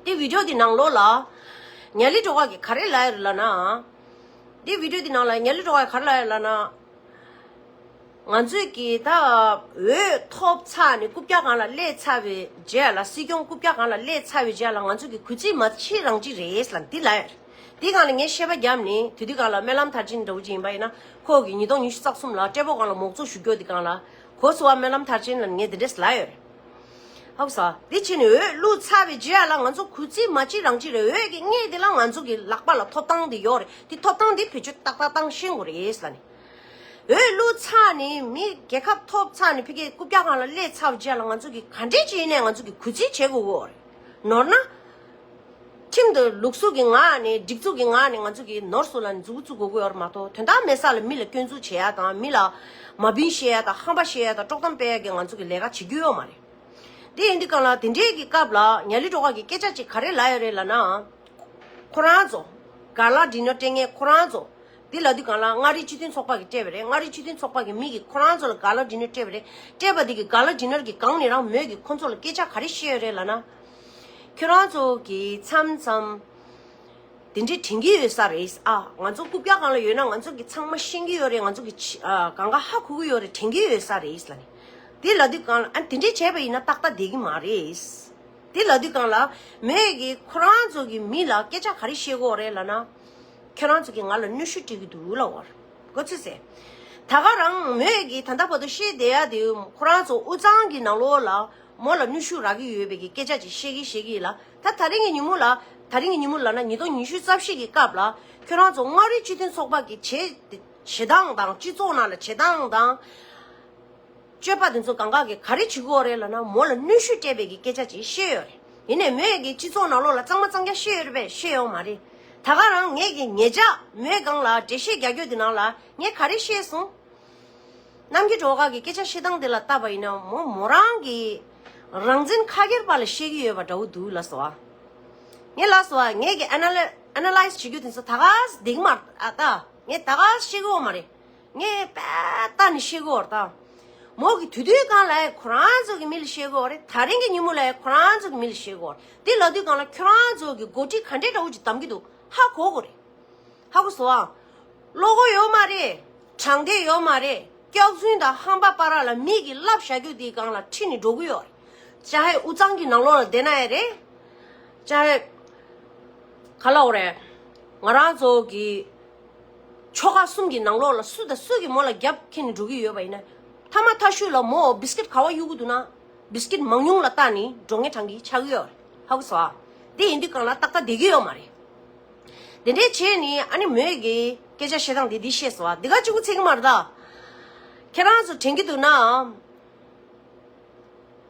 དེ་བི་ཌི་ཡོ་དེ་ནང་ལོགས་ལ་ཉ་ལི་སྒྲོལ་དཀར་གིས་ག་རེ་ལབ་ཡོད་རེད་ལབ་ན། དེ་བི་ཌི་ཡོ་དེ་ནང་ལ་ཉ་ལི་སྒྲོལ་དཀར་གིས་ག་རེ་ལབ་ཡོད་ལབ་ན། ང་ཚོས་ཀྱི་ད་འོས་ཐོབ་ཚར་ནས་རྐུབ་བཀྱག་སྒང་ལ་སླེབས་ཚར་བའི་རྗེས་ལ། སྲིད་སྐྱོང་རྐུབ་བཀྱག་སྒང་ལ་སླེབས་ཚར་བའི་རྗེས་ལ་ང་ཚོ་གི་གུས་བརྩི་མ་བྱེད་རང་བྱེད་རེད་ལབ་འདི་ལབ་ཡོད་རེད། དེའི་སྒང་ལ་ངས་བཤད་པ་བརྒྱབ་ནས། དེ་དུས་སྒང་ལ་སྨོན་ལམ་མཐར་ཕྱིན་འདྲ་བོ་ཅིག་ཡིན་པ་ཡིན་ན། ཁོ་གིས་ཉིས་སྟོང་ཉི་ཤུ་རྩ་གསུམ་ལ་ཏྲེ་བོ་སྒང་ལ་མོག་མཚོ་བཞུགས་རྒྱུ་དེ་སྒང་ལ་གོ་སོང་བ། སྨོན་ལམ་མཐར་ཕྱིན་ལབ་ངས་དེ་འདྲས་ལབ་ཡོད་རེད། ཧ་གོ་སོང་། དེ་བྱས་ནས་འོས་བླུགས་ཚར་བའི་རྗེས་ལ་ང་ཚོ་གུས་བརྩི་མ་བྱེད་རང་བྱེད་རེད། འོས་ཀྱི་དངུལ་དེ་ལ་ང་ཚོ་གི་ལག་པ་ལ་ཐོབ་ཐང་དེ་ཡོད་རེད། དེ་ཐོབ་ཐང་དེ་བེད་སྤྱོད་ཏག་ཏག་བཏང་ཤེས་དགོས་རེད་ལབ་ནས། འོས་བླུགས་ཚར་ནས་མི་རྒྱལ་ཁ་ཐོབ་ཚར་ནས་ཕ་གིའི་རྐུབ་བཀྱག་སྒང་ལ་སླེབས་ཚར་བའི་རྗེས་ལ་ང་ཚོ་གིས་ག་འདྲས་ཅིག་ཡིན་ནའི་ང་ཚོ་གིས་གུས་བརྩི་བྱེད་དགོས་ཀྱི་ཡོད་རེད། ནོར་ན། ཁྲིམས་དང་ལུགས་སྲོལ་གྱི་ངང་ནས་སྒྲིག་འཛུགས་ཀྱི་ངང་ནས་ང་ཚོ་གིས་ནོར་སོང་ལབ་ནས་མཛུབ་གུ་བཙུགས་དགོས་ཀྱི་ཡོད་རེད་མ་གཏོགས། དོན་དག་མེད་ས་ལ་མི་ལ་སྐྱོན་འཛུགས་བྱེད་ཡ་དང་། མི་ལ་མ་བིན་བཤད་ཡ་དང་། ཧམ་པ་བཤད་ཡ་དང་། དཀྲོག་གཏམ་སྤེལ་ཡ་གི་ང་ཚོ་གིས་ལས་ཀ་བྱེད་རྒྱུ་ཡོད་མ་རེད། དེ་ཡིན་དུས་སྒང་ལ་དེ་འདྲའི་གི་སྐབས་ལ་ཉ་ལི་སྒྲོལ་དཀར་གྱིས་སྐད་ཆ་ཅིག་ག་རེ་ལབ་ཡོད་རེད་ལབ་ན། ཁོ་རང་ཚོ་ག་ལ་ཌི་ནར་སྤྲད་མཁན་ཁོ་རང་ཚོ། དེ་ལབ་དུས་སྒང་ལ་མངའ་རིས་སྤྱི་མཐུན་ཚོགས་པ་གིས་སྤྲད་པ་རེད། མངའ་རིས་སྤྱི་མཐུན་ཚོགས་པ་གིས་མི་གིས་ཁོ་རང་ཚོ་ལ་ག་ལ་ཌི་ནར་སྤྲད་པ་རེད། སྤྲད་པ་དེ་གི་ག་ལ་ཌི་ནར་གྱི་སྒང་ནས་རང་མོས་ཀྱིས་ཁོ་ཚོ་ལ་སྐད་ཆ་ག་རེ་བཤད་ཡོད་རེད་ལབ་ན། ཁྱོད་རང་ཚོ་གིས་མཚམས་མཚམས་དེ་འདྲས་དྲན་གྱི་ཡོད་ས་རེད། ཨ། ང་ཚོ་རྐུབ་བཀྱག་སྒང་ལ་ཡོད་ན་ང་ཚོ་གིས་ཚང་མ་ཤེས་ཀྱི་ཡོད་རེད། ང་ཚོ་གིས་ཕྱི་ཨ། གང་ག་ཧ་གོ་གི་ཡོད་རེད། དྲན་གྱི་ཡོད་ས་རེད་ལབ་ནས། དེ་ལབ་དུས་སྒང་ལ། ཨ། དེ་འདྲས་བྱས་པ་ཡིན་ན་ཏག་ཏག་བསྡད་ཀྱི་མ་རེད། དེ་ལབ་དུས་སྒང་ལ་མོས་ཀྱིས་ཁོ་རང་ཚོ་གི་མི་ལ་སྐད་ཆ་ག་རེ་བཤད་ཀྱི་ཡོད་རེད་ལབ་ན། ཁྱོད་རང་ཚོ་གིས་ང་ལ་གནོན་ཤུགས་སྤྲད་ཀྱི་འདུག་ལབ་པ་རེད། མགོ་ཚོས་ཟེར། ད་ག་རང་མོས་ཀྱིས་ད་ལྟ་བར་དུ་བཤད་བསྡད་ཡ་དེ་ཁོ་རང་ཚོ་དབུས་གཙང་གི་ནང་ལོགས་ལ་མོ་ལ་གནོན་ཤུགས་རག་གི་ཡོད་པའི་གི་སྐད་ཆ་ཅིག་བཤད་ཀྱི་བཤད་ཀྱི་ལ། ད་དེ་རིང་གི་ཉིན་མོ་ལ། དེ་རིང་གི་ཉིན་མོ་ལབ་ན་ཉིས་སྟོང་ཉི་ཤུ་རྩ་བཞི་གི་སྐབས་ལ་ཁྱོད་རང་ཚོ་མངའ་རིས་སྤྱི་མཐུན་ཚོགས་པ་གི་བྱེད་བྱེད་སྟངས་དང་། སྤྱི་ཚོགས་ནང་ལ་བྱེད་སྟངས་དང་། སྤྱོད་པ་དེ་ཚོ་གང་ག་གིས་ག་རེ་བྱེད་ཀྱི་ཡོད་རེད་ལབ་ན། མོ་ལ་གནོན་ཤུགས་སྤྲད་པའི་གི་སྐད་ཆ་ཅིག་བཤད་ཡོད་རེད། ཡིན་ནའི་མོས་ཀྱིས་སྤྱི་ཚོགས་ནང་ལོགས་ལ་གཙང་མ་གཙང་རྐྱང་བཤད་ཡོད་རེད་པས། བཤད་ཡོད་མ་རེད། ད་ག་རང་ངས་ཀྱིས་ཉེ་ཆར་མོའི་སྒང་ལ་འགྲེལ་བཤད་རྒྱག་རྒྱུ་དེ་ནང་ལ་ངས་ག་རེ་བཤད་སོང་། གནམ་སྐྱིད་སྒྲོལ་དཀར་གྱི་སྐད་ཆ་བཤད་སྟངས་དེ་ལ་བལྟས་པ་ཡིན་ན་མོ་མོ་རང་གིས་རང་བཙན་ཁ་སྒེར་པ་ལ་བཤད་ཀྱི་ཡོད་པ་འདྲ་བོ་འདུག་ལབ་སོང་ཨ། ངས་ལབ་སོང་ཨ། ངས་ཀྱིས་ཨེ་ན་ལའི་ཨེ་ན་ལའིཛ་བྱེད་རྒྱུ་དེ་ཚོ་ད་ག་སེ་བསྡད་ཀྱི་མ་རེད་ཨ། ད་ངས་ད་ག་སེ་བཤད་ཀྱི་ཡོད་མ་རེད། ངས་དཔེ་ལྟ་ནས་བཤད་ཀྱི་ཡོད་རེད་ད། མོ་གིས་དེ་དུས་སྒང་ལ་ཁོ་རང་ཚོ་གི་མི་ལ་བཤད་ཀྱི་ཡོད་རེད། དེ་རིང་གི་ཉིན་མོ་ལ་ཁོ་རང་ཚོ་གི་མི་ལ་བཤད་ཀྱི་ཡོད་རེད། དེ་ལབ་དུས་སྒང་ལ་ཁྱོད་རང་ཚོ་གི་འགོ་ཁྲིད་ག་འདྲས་འདྲ་བོ་ཅིག་གདམ་གྱི་འདུག་ཧ་གོ་གི་རེད། ཧ་གོ་སོང་ཨ། བློ་ཁོག་ཡོད་མ་རེད། དྲང་བདེན་ཡོད་མ་རེད། སྐྱག་རྫུན་དང་ཧམ་པ་པ་ར་ལ་མི་གིས་ལབ་བཞག་རྒྱུ་དེའི་སྒང་ལ་ཁྲིད་ནས་འགྲོ་གི་ཡོད་རེད། ཅ་ཧེ་དབུས་གཙང་གི་ནང་ལོགས་ལ་བསྡད་ན་ཡང་རེད། ཅ་ཧེ་ག་ལབ་དགོས་རེད། ང་རང་ཚོ་གི་ཆོལ་ཁ་གསུམ་གྱི་ནང་ལོགས་ལ་སུ་དང་སུ་གིས་མོ་ལ་རྒྱབ་འཁྱེར་ནས་འགྲོ་གི་ཡོད་པ་ཡིན་ན། མཐའ་མ་མཐའ་གཞུག་ལ་མོ་བིས་ཀིཊ་ག་པར་གཡུག་གི་འདུག་ན། བིས་ཀིཊ་མང་ཉུང་ལ་བལྟས་ནས་འགྲོ་མཁན་གྲངས་ཀྱིས་ཆགས་ཀྱི་ཡོད་རེད། ཧ་གོ་སོང་ཨ། དེ་ཡིན་དུས་སྒང་ལ་ཏག་ཏག་བསྡད་ཀྱི་ཡོད་མ་རེད། དེ་འདྲས་བྱས་ནས་ཨ་ནི་མོས་ཀྱིས་སྐད་ཆ་བཤད་སྟངས་དེ་འདི་བཤད་སོང་ཨ། འདི་ག་གཅིག་པུ་ཚད་ཀྱི་མ་རེད་ད། ཁྱེད་རང་ཚོ་དྲན་གྱི་འདུག་ན།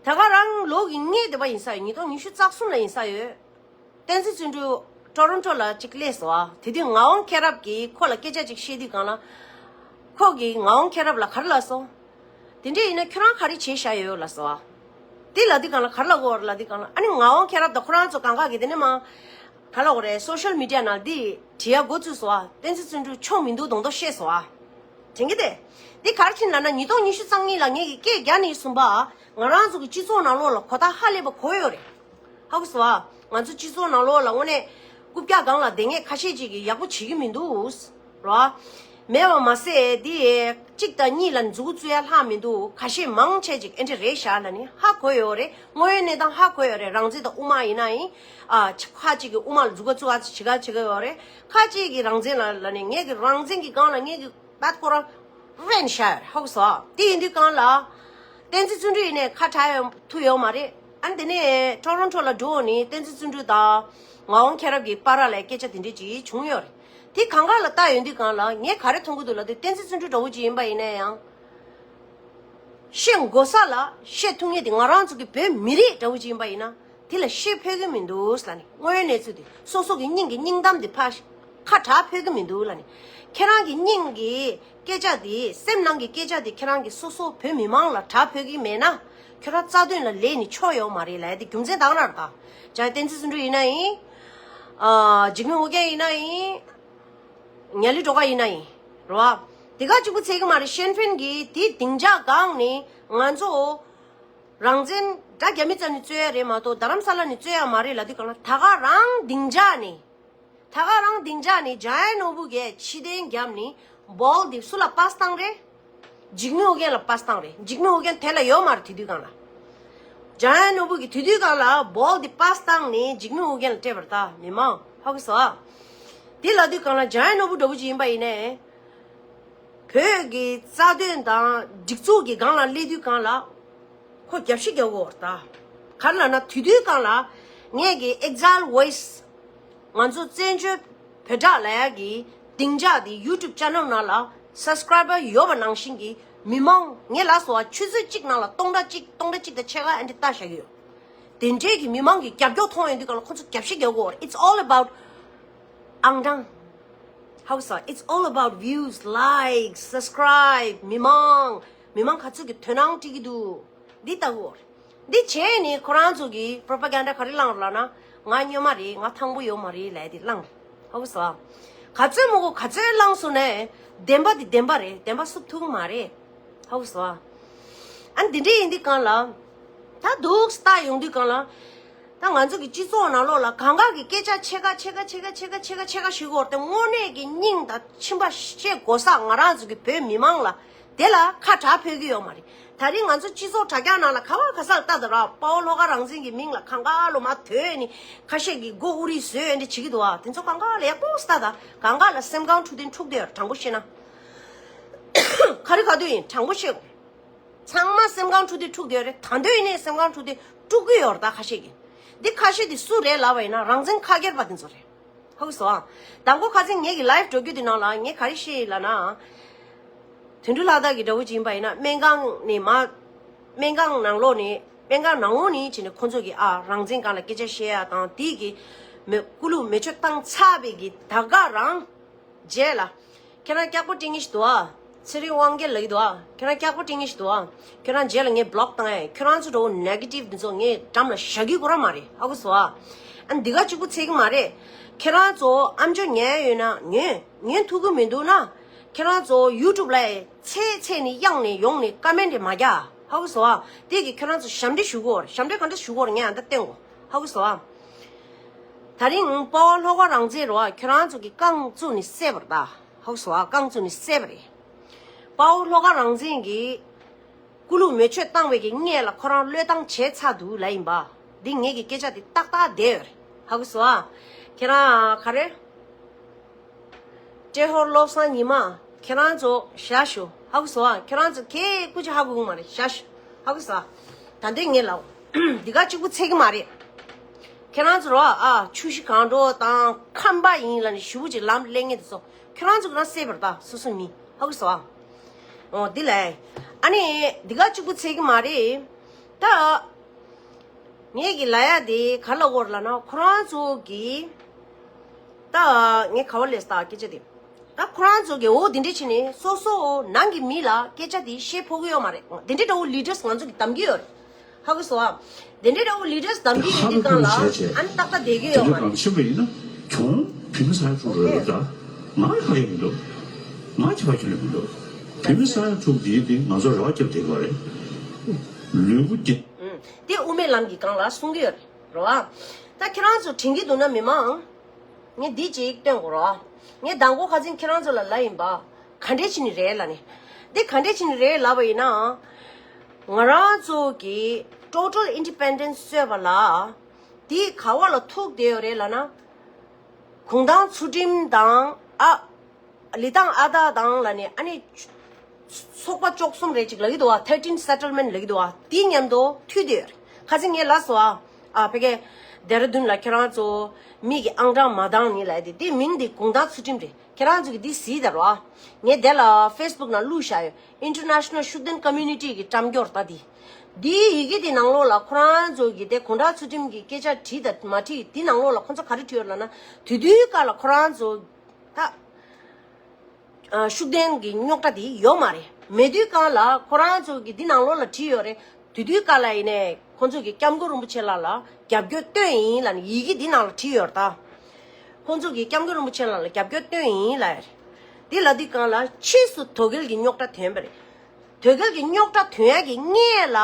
ད་ག་རང་ལོ་གི་སྔོན་དེ་པ་ཡིན་ས་ཡོད། ཉིས་སྟོང་ཉི་ཤུ་རྩ་གསུམ་ལ་ཡིན་ས་ཡོད། བསྟན་འཛིན་བརྩོན་འགྲུས་ཊོ་རོན་ཊོ་ལ་གཅིག་སླེབས་སོང་ཨ། དེ་དུས་ངག་དབང་མཁྱེན་རབ་ཀྱིས་ཁོ་ལ་སྐད་ཆ་གཅིག་བཤད་དུས་སྒང་ལ། ཁོ་གིས་ངག་དབང་མཁྱེན་རབ་ལ་ག་རེ་ལབ་སོང་། དེ་འདྲས་ཡིན་ན་ཁྱོད་རང་ག་རེ་བྱས་བཞག་ཡོད་ལབ་སོང་ཨ། དེ་ལབ་དུས་སྒང་ལ་ག་རེ་ལབ་ཀྱི་ཡོད་རེད་ལབ་དུས་སྒང་ལ། ཨ་ནི་ངག་དབང་མཁྱེན་རབ་དང་ཁོ་རང་ཚོ་གང་ག་གིས་དེ་ནས་མར་ག་རེ་ལབ་དགོས་རེད། སོ་ཤལ་མི་ཌི་ཡ་ནང་འདི་བྲིས་ཡ་འགོ་བཙུགས་སོང་ཨ། བསྟན་འཛིན་བརྩོན་འགྲུས་ཆོ་མི་འདུག་མདོག་མདོག་བཤད་སོང་ཨ། དྲན་གྱི་འདུག་དེ་ག་རེ་བྱས་ནས་ལབ་ན། ཉིས་སྟོང་ཉི་ཤུ་རྩ་གཉིས་ལ་ངས་ཀྱིས་སྐད་རྒྱག་ནས་གསུངས་པ། ང་རང་ཚོ་གི་སྤྱི་ཚོགས་ནང་ལོགས་ལ་གོ་རྟོགས་ཧ་ལས་པ་གོ་ཡོད་རེད། ཧ་གོ་སོང་ཨ། ང་ཚོ་སྤྱི་ཚོགས་ནང་ལོགས་ལ་དངོས་གནས་རྐུབ་བཀྱག་སྒང་ལ་བསྡད་མཁན་ཁ་ཤས་ཅིག་གིས་ཡག་པོ་བྱེད་ཀྱི་མི་འདུག་རོ། མེད་པ་མ་ཟད་དེ་གཅིག་དང་གཉིས་ལ་མཛུབ་གུ་བཙུགས་ཡ་ལྷག་མི་འདུག་ཁ་ཤས་མང་ཆེ་ཅིག་ཨེ་འདྲ་རེད་ཤག་ལབ་ནས་ཧ་གོ་ཡོད་རེད། དངོས་ཡོད་གནས་སྟངས་ཧ་གོ་ཡོད་རེད། རང་བཙན་དང་དབུ་མ་ཡིན་ན་ཡིན། ཨ། ཁ་ཅིག་གིས་དབུ་མ་ལ་མཛུབ་གུ་བཙུགས་ཡ་བྱེད་ག་བྱེད་ག་ཡོད་རེད། ཁ་ཅིག་གིས་རང་བཙན་ལ་ལབ་ནས། ངས་ཀྱིས་རང་བཙན་གྱི་སྒང་ལ་ངས་ཀྱིས་ད་ཁོ་རང་རན་ཤར་ཧོག་སོ། དེ་ཡིན་དུས་སྒང་ལ། བསྟན་འཛིན་བརྩོན་འགྲུས་ཡིན་ནའི་ཁ་གྲག་ཡོང་ཐུབ་ཡོད་མ་རེད། ཨ་ནི་དེ་ནས་ཊོ་རོན་ཊོ་ལ་འགྲོ་ནས་བསྟན་འཛིན་བརྩོན་འགྲུས་དང་ངག་དབང་མཁྱེན་རབ་ཀྱི་བར་ལ་སྐད་ཆ་དེ་འདྲས་ཅིག་བྱུང་ཡོད་རེད། དེ་གང་ག་ལ་བལྟ་ཡོང་དུས་སྒང་ལ་ངས་ག་རེ་མཐོང་གི་འདུག་ལབ་དུས། བསྟན་འཛིན་བརྩོན་འགྲུས་འདྲ་བོ་ཅིག་ཡིན་པ་ཡིན་ན་ཡང་། བཤད་དགོས་ས་ལ་བཤད་ཐུབ་མཁན་དེ་ང་རང་ཚོ་གི་བོད་མི་རིགས་འདྲ་བོ་ཅིག་ཡིན་པ་ཡིན་ན། དེ་ལ་བཤད་ཕོད་ཀྱི་མི་འདུག་ལབ་ནས། དངོས་ཡོད་གནས་ཚུལ་དེ་སོ་སོ་གི་སྙིང་གི་སྙིང་གཏམ་དེ་ཕར་ཁ་གྲག་ཕོད་ཀྱི་མི་འདུག་ལབ་ནས། ཁྱེད་རང་གི་སྙིང་གི་སྐད་ཆ་དེ། སེམས་ནང་གི་སྐད་ཆ་དེ་ཁྱེད་རང་གི་སོ་སོ་བོད་མི་མང་ལ་གྲག་ཕོད་ཀྱི་མེད་ན། ཁྱོད་རང་རྩ་དོན་ལ་ལས་ནས་ཆོག་ཡོད་མ་རེད་ལབ་ཡ་དེ་རྒྱུ་མཚན་དག་ན་ར་ད། བྱས་ཙང་བསྟན་འཛིན་བརྩོན་འགྲུས་ཡིན་ན་ཡིན། ཨ། འཇིགས་མེད་ཨོ་རྒྱན་ཡིན་ན་ཡིན། ཉ་ལི་སྒྲོལ་དཀར་ཡིན་ན་ཡིན། རེད་བ། དེ་ག་གཅིག་པུ་ཚད་ཀྱི་མ་རེད། ཤེན་ཧྥེན་གྱི་དེ་སྡིངས་ཆ་སྒང་ནས་ང་ཚོ་རང་བཙན་སྒྲ་རྒྱ་མི་རྩ་ནས་རྩོད་ཡ་རེད་མ་གཏོགས་རྡ་རམ་ས་ལ་ནས་རྩོད་ཡ་མ་རེད་ལབ་དུས་སྒང་ལ། ད་ག་རང་སྡིངས་ཆ་ནས། ད་ག་རང་སྡིངས་ཆ་ནས་འཇམ་དབྱངས་ནོར་བུ་གིས་ཕྱིར་འཐེན་བརྒྱབ་ནས་བོལ་དེ་སུ་ལ་པཱ་སི་བཏང་རེད། འཇིགས་མེད་ཨོ་རྒྱན་ལ་པཱ་སི་བཏང་རེད། འཇིགས་མེད་ཨོ་རྒྱན་དེ་ལ་ཡོད་མ་རེད་དེ་དུས་སྒང་ལ། འཇམ་དབྱངས་ནོར་བུ་གིས་དེ་དུས་སྒང་ལ་བོལ་དེ་པཱ་སི་བཏང་ནས་འཇིགས་མེད་ཨོ་རྒྱན་ལ་སྤྲད་པ་རེད་ད། མི་མང་ཧ་གོ་སོང་ཨ། དེ་ལབ་དུས་སྒང་ལ་འཇམ་དབྱངས་ནོར་བུ་འདྲ་བོ་ཅིག་ཡིན་པ་ཡིན་ནའི། བོད་ཀྱི་རྩ་དོན་དང་སྒྲིག་འཛུགས་ཀྱི་སྒང་ལ་སླེབས་དུས་སྒང་ལ། ཁོ་རྒྱབ་བཤིག་རྒྱག་དགོས་རེད་ད། ག་རེ་ལབ་ན་དེ་དུས་སྒང་ལ་ངས་ཀྱིས་Exile Voice། ང་ཚོ་བཙན་བྱོལ་བོད་སྒྲ་ལབ་ཡ་གི་སྡིངས་ཆ་དེ་YouTube channel ནང་ལ་ སབ་སི་ཀ་རའི་བར་ཡོད་པ་ནང་བཞིན་གྱི་མི་མང་ངས་ལབ་སོང་བ། ཆུ་ཚོད་གཅིག་ནང་ལ་སྟོང་ཕྲག་གཅིག་སྟོང་ཕྲག་གཅིག་དང་ཕྱེད་ཀ་ཨ་འདྲ་ལྟ་བཞག་གི་ཡོད། དེ་འདྲའི་གི་མི་མང་གི་རྒྱབ་སྐྱོར་མཐོང་ཡོང་དུས་གང་ལ་ཁོ་ཚོ་རྒྱབ་ཤིག་རྒྱག་དགོས། It's all about ཨང་གྲངས། ཧའུ་ས། It's all about views, likes, subscribe. མི་མང་མི་མང་ག་ཚོད་ཀྱི་དོ་སྣང་སྤྲད་ཀྱི་འདུག་འདི་ལྟ་བུ། འདི་བྱས་ནས་ཁོ་རང་ཚོ་གིས་པོ་རོ་པ་གན་ཌ་ག་རེ་བསླངས་རེད་ལབ་ན། ང་སྨྱོན་མ་རེད། ང་ཐང་པོ་ཡོད་མ་རེད་ལབ་དེ་བསླངས་རེད། ཧ་གོ་སོང་ཨ། ག་ཚོད་མོ་གོ་ག་ཚོད་བསླངས་སོང་ནའི་བདེན་པ་འདི་བདེན་པ་རེད། བདེན་པ་བསུབ་ཐུབ་ཀྱི་མ་རེད། ཧ་གོ་སོང་ཨ། ཨ་འདི་འདྲ་ཡིན་དུས་གང་ལ། ད་འདུག་སེ་ལྟ་ཡོང་དུས་གང་ལ། ད་ང་ཚོ་གི་སྤྱི་ཚོགས་ནང་ལོགས་ལ་གང་ག་གི་སྐད་ཆ་ཕྱེད་ཀ་ཕྱེད་ཀ་ཕྱེད་ཀ་ཕྱེད་ཀ་ཕྱེད་ཀ་ཕྱེད་ཀ་ཞུ་དགོས་རེད་དེ། དངོས་གནས་ཀྱི་སྙིང་དང་མཆིན་པ་བཤད་དགོས་ས་ང་རང་ཚོ་གི་བོད་མི་མང་ལ། དེ་ལ་ཁ་གྲག་ཕོད་ཀྱི་ཡོད་མ་རེད། ད་རིང་ང་ཚོ་སྤྱི་ཚོགས་དྲ་རྒྱ་ནང་ལ་ག་བ་ག་ས་ལ་ལྟ་ད་ར། དཔའ་བོ་བློ་དགའ་རང་བཙན་གྱི་མིང་ལ་གང་ག་ལོ་མ་དོད་ནི་ཁ་ཤས་ཀྱིས་མགོ་དབུ་རིལ་བཟོས་འདི་བྱེད་ཀྱི་འདུག་ཨ། དེ་ཚོ་གང་ག་ལ་ཡག་པོ་ལྟ་ད། གང་ག་ལ་སེམས་ཁམས་འཁྲུག་དེ་འཁྲུག་དེ་དྲང་པོ་བཤད་ན། ག་རེ་ག་དུས་ཡིན་དྲང་པོ་བཤད་དགོས། ཚང་མ་སེམས་ཁམས་འཁྲུག་དེ་འཁྲུག་དེ་རེད། ད་དུང་ཡིན་ནའི་སེམས་ཁམས་འཁྲུག་དེ་དཀྲུག་གི་ཡོད་རེད། ད་ཁ་ཤས་ཀྱིས། འདི་ཁ་ཤས་དེ་སུ་རེད་ལབ་པ་ཡིན་ན་རང་བཙན་ཁ་སྒེར་པ་དེ་ཚོ་རེད། ཧ་གོ་སོང་ཨ། དང་པོ་ཁ་སང་ངེད་ཀྱི་ལའིབ་འགྲོ་རྒྱུ་དེ་ནང་ལ་ངས་ག་རེ་བཤད་ཡིན་ལབ་ན། དོན་གྲུབ་ལྷ་དར་གྱི་འདྲ་བོ་ཅིག་ཡིན་པ་ཡིན་ན་སྨན་ཁང་ནས་མ། སྨན་ཁང་ནང་ལོགས་ནས་སྨན་ཁང་ནང་ལོགས་ནས་བྱས་ནས་ཁོང་ཚོ་གིས་ཨ་རང་བཙན་སྒང་ལ་སྐད་ཆ་བཤད་ཡ་དང་དེའི་གི་མེ་སྐུ་ལུག་མེ་མཆོད་བཏང་ཚར་བའི་གི་ད་ག་རང་རྗེས་ལ། ཁྱེད་རང་སྐྱག་པ་སྤྲད་མཁན་ཞིག་འདུག་ཨ། ཚེ་རིང་དབང་རྒྱལ་ལབ་ཀྱི་འདུག་ཨ། ཁྱེད་རང་སྐྱག་པ་སྤྲད་མཁན་ཞིག་འདུག་ཨ། ཁྱེད་རང་རྗེས་ལ་ངས་བི་ལོག་བཏང་ཡ། ཁྱེད་རང་ཚོ་འདྲ་བོ་ནེ་གེ་ཊིབ་འདི་ཚོ་ངས་འགྲམ་ལ་བཞག་གི་ཁོ་རང་མ་རེད། ཧ་གོ་སོང་ཨ། ཨ་འདི་ག་གཅིག་པུ་ཚད་ཀྱི་མ་རེད། ཁྱེད་རང་ཚོ་ཨམ་ཅོག་ཉན་ཡོད་ན་ཉན། ཉན་ཐུབ་ཀྱི་མི་འདུག་ན། ཁྱེད་རང་ཚོ་ཡུ་ཊུབ་ལ་ཚད་ཚད་ནས་གཡང་ནས་ཡོང་ནས་ཀ་མེན་ཊི་མ་རྒྱག་ཧ་གོ་སོང་ཨ། དེ་གིས་ཁྱེད་རང་ཚོ་ཞབས་འདྲེན་ཞུ་གི་ཡོད་རེད། ཞབས་འདྲེན་ག་འདྲ་ཞུ་གི་ཡོད་རེད་ངས་ཨ་འདི་བསྟན་གོ་ཧ་གོ་སོང་ཨ། ད་རིང་དཔའ་བོ་བློ་དགའ་རང་བཙན་རེད་བ། ཁྱེད་རང་ཚོ་གིས་རྐང་བཙུགས་ནས་བསད་པ་རེད་ད། ཧ་གོ་སོང་ཨ། རྐང་བཙུགས་ནས་བསད་པ་རེད། དཔའ་བོ་བློ་དགའ་རང་བཙན་གྱིས་སྐུ་ལུག་མེ་མཆོད་བཏང་བའི་གི་སྔས་ལ་ཁོ་རང་བློས་བཏང་བྱས་ཚར་འདུག་ལབ་ཡིན་པ། འདི་ངེད་ཀྱི་སྐད་ཆ་འདི་ཏག་ཏག་བསྡད་ཡོད་རེད། ཧ་གོ་སོང་ཨ། ཁྱེད་རང་ག་རེ། ཏྲེ་ཧོར་བློ་བཟང་ཉི་མ། ཁྱེད་རང་ཚོ་བཞག་ཞུ། ཧ་གོ་སོང་ཨ། ཁྱེད་རང་ཚོ་ཁྱེད་སྐུ་ཅི་ཧ་གོ་གི་མ་རེད། བཞག་ཞུ། ཧ་གོ་སོང་ཨ། ད་འདི་ངས་ལབ། འདི་ག་གཅིག་པུ་ཚད་ཀྱི་མ་རེད། ཁྱེད་རང་ཚོ་རོ་ཨ། ཆུ་བཞི་སྒང་དྲུག་དང་ཁམས་པ་ཡིན་ལབ་ནས་ཞུ་བོ་ཅིག་ལམ་སླེབས་ངེས་དེ་ཚོ་ཁྱེད་རང་ཚོ་གི་རང་སེ་བར་ད་སོ་སོ་མི་ཧ་གོ་སོང་ཨ། འོ་འདི་ལ། ཨ་ནི་འདི་ག་གཅིག་པུ་ཚད་ཀྱི་མ་རེད། ད། ངས་ཀྱི་ལ་ཡ་དེ་ག་ལ་བོར་ལ་ན་ཁོ་རང་ཚོ་གི། ད་ངས་ག་བ་ལས་ད་སྐད་ཆ་དེ། ད་ཁོ་རང་ཚོ་གི་འོ་དེ་འདྲས་བྱས་ནས་སོ་སོ་ནང་གི་མི་ལ་སྐད་ཆ་དེ་བཤད་ཕོད་ཀྱི་ཡོད་མ་རེད། དེ་འདྲས་འདྲ་བོ་ལི་ཌར་སི་ང་ཚོ་གི་གདམ་གྱི་ཡོད་རེད། ཧ་གོ་སོང་ཨ། དེ་འདྲས་འདྲ་བོ་ལི་ཌར་སི་གདམ་གྱི་ཡོད་དུས་སྒང་ལ་ཨ་ནི་ཏག་ཏག་བསྡད་ཀྱི་ཡོད་མ་རེད། དེ་འདྲས་ཆེན་པོ་ཡིན་ན་ཁྱོད་བོད་མི་ས་ཡ་དྲུག་རེད་ད། ང་ཧ་ཡ་མི་འདུག་ང་ཁྱི་ཕ་ཁྱི་ལ་མི་འདུག་བོད་མི་ས་ཡ་དྲུག་དེའི་དེ་ང་ཚོ་རེ་བ་བརྒྱབ་བསྡད་པ་རེད། ལུས་པོ་བརྒྱབ། ཨུམ། དེ་དབུ་མའི་ལམ་གྱི་སྒང་ལ་གསུང་གི་ཡོད་རེད་བ། ད་ཁྱེད་རང་ཚོ་དྲན་གྱི་འདུག་ན་མི་མང་། ངས་འདི་གཅིག་སྟོན་དགོས་རེད་བ། ངས་མདང་དགོང་ཁ་སང་ཁྱེད་རང་ཚོ་ལ་ལབ་ཡིན་པ། ག་འདྲས་བྱས་ནས་རེད་ལབ་ནས། འདི་ག་འདྲས་བྱས་ནས་རེད་ལབ་པ་ཡིན་ན། ང་རང་ཚོ་གི་total independence རྩོད་པ་ལ། འདི་ག་བ་ལ་ཐུག་བསྡད་ཡོད་རེད་ལབ་ན། གུང་ཐང་ཚུལ་ཁྲིམས་དང་ཨ། ལི་ཐང་ཨ་སྟག་དང་ལ་ནི་ཨ་ནི། ཚོགས་པ་བཅུ་གསུམ་རེ་ཅིག་ལ་གི་འདུག་བ། thirteen settlement ལ་གི་འདུག་བ། དེའི་མཉམ་དུ་མཐུད་དེ་ཡོད་རེད། ཁ་སང་ངས་ལབ་སོང་ཨ། ཨ་ཕ་གི། ལྡེ་ར་ལྡུན་ལ་ཁྱེད་རང་ཚོ་མི་གི་ཨང་གྲངས་མ་འདང་ནི་ལབ་དེ། དེ་མིང་དེ་གུང་ཐང་ཚུལ་ཁྲིམས་རེད། ཁྱེད་རང་ཚོ་གི་དེ་གཟིགས་དང་རོ་ཨ། ངས་དེ་ལ་ཕེ་སི་བུག་ནང་བླུགས་བཞག་ཡོད། International ཤུགས་ལྡན་Community གི་བཀྲམ་སྐྱོར་ད་དེ། དེའི་ཡི་གེ་དེ་ནང་ལོགས་ལ་ཁོ་རང་ཚོ་གི་དེ་གུང་ཐང་ཚུལ་ཁྲིམས་ཀྱི་སྐད་ཆ་བྲིས་དང་མ་བྲིས་དེ་ནང་ལོགས་ལ་ཁོ་ཚོ་ག་རེ་བྲིས་ཡོད་ལབ་ན། དེ་དུས་སྐབས་ལ་ཁོ་རང་ཚོ་ད། ཨ། ཤུགས་ལྡན་གྱི་རྙོག་དྲ་དེ་ཡོད་མ་རེད། མེད་དུས་སྒང་ལ་ཁོ་རང་ཚོ་གི་འདི་ནང་ལོགས་ལ་བྲིས་ཡོད་རེད། དེ་དུས་སྐབས་ལ་ཡིན་ནའི་ཁོ་ཚོ་གི་སྐྱབས་མགོན་རིན་པོ་ཆེ་ལགས་ལ་རྒྱབ་སྐྱོར་བཏོན་ཡིན་ལབ་ནས་ཡི་གེ་འདི་ནང་ལ་བྲིས་ཡོད་རེད་ད། ཁོ་ཚོ་གི་སྐྱབས་མགོན་རིན་པོ་ཆེ་ལགས་ལ་རྒྱབ་སྐྱོར་བཏོན་ཡིན་ལབ་ཡོད་རེད། འདི་ལབ་དུས་སྒང་ལ་ཕྱིས་སུ་དོལ་རྒྱལ་གྱི་རྙོག་དྲ་ཐོན་པ་རེད། དོལ་རྒྱལ་གྱི་རྙོག་དྲ་ཐོན་ཡག་གི་སྔས་ལ།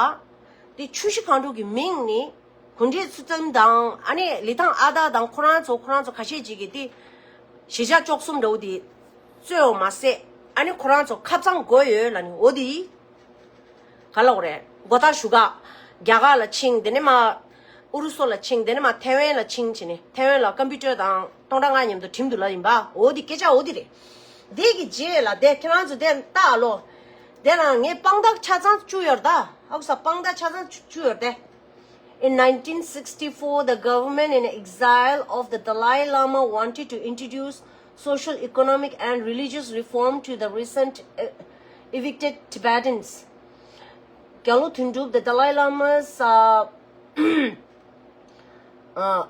དེ་ཆུ་བཞི་སྒང་དྲུག་གི་མིང་ནི། གུང་ཐང་ཚུལ་ཁྲིམས་དང་ཨ་ནི་ལི་ཐང་ཨ་སྟག་དང་ཁོ་རང་ཚོ་ཁོ་རང་ཚོ་ཁ་ཤས་ཅིག་གིས་དེ། གཞིས་ཆགས་བཅུ་གསུམ་འདྲ་བོ་དེ། རྩོད་པ་མ་ཟད། ཨ་ནི་ཁོ་རང་ཚོ་ཁབ་གཙང་དགོས་ཡོད་ལབ་ནི་འོ་དེ། ག་ལབ་དགོས་རེད། མགོ་ཐག་ཞུ་ག་རྒྱ་གར་ལ་ཕྱིན། དེ་ནས་མ། ཨུ་རུ་སུ་ལ་ཕྱིན། དེ་ནས་མ་ཐའེ་ཝན་ལ་ཕྱིན་བྱས་ནས་ཐའེ་ཝན་ལ་ཀམ་པུ་ཊར་དང་སྟོང་ཕྲག་ལྔ་མཉམ་དུ་འགྲིམ་འདུག་ལབ་ཡིན་པ། འོ་དེ་སྐད་ཆ་འོ་དེ་རེད། དེ་གི་རྗེས་ལ་དེ་ཁྱེད་རང་ཚོ་དེ་ལྟ་ལོ། དེ་རང་ངས་དཔང་རྟགས་ཆ་ཚང་བཅུག་ཡོད་རེད་ད། ཧ་གོ་ས། དཔང་རྟགས་ཆ་ཚང་བཅུག་ཡོད་རེད་དེ། In nineteen sixty-four, the government in exile of the Dalai Lama wanted to introduce social, economic, and religious reform to the recent uh, evicted Tibetans. Gyalpo Thongtrep, the Dalai Lama's uh, uh,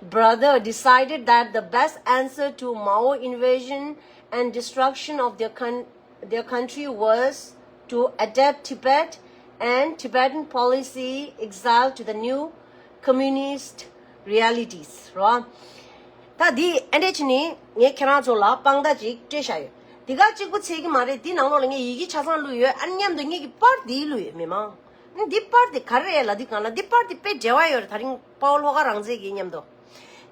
brother, decided that the best answer to Mao invasion and destruction of their, con- their country was to adapt Tibet and Tibetan policy exile to the new communist realities. རོ། ད་འདི་ཨ་འདྲས་བྱས་ནས་ངས་ཁྱེད་རང་ཚོ་ལ་དཔང་རྟགས་ཅིག་སྤྲད་བཞག་ཡོད། འདི་ག་གཅིག་པུ་ཚད་ཀྱི་མ་རེད། འདི་ནང་ལོགས་ལ་ངས་ཡི་གེ་ཆ་ཚང་བླུགས་ཡོད། ཨ་མཉམ་དུ་ངེད་ཀྱི་པར་འདི་བླུགས་ཡོད། མི་མང་། འདི་པར་འདི་ག་རེ་རེད་ལབ་དུས་སྒང་ལ་འདི་པར་འདི་དཔེ་འབྲེལ་བ་ཡོད་རེད། ད་རིང་དཔའ་བོ་བློ་དགའ་རང་བཙན་གྱི་མཉམ་དུ།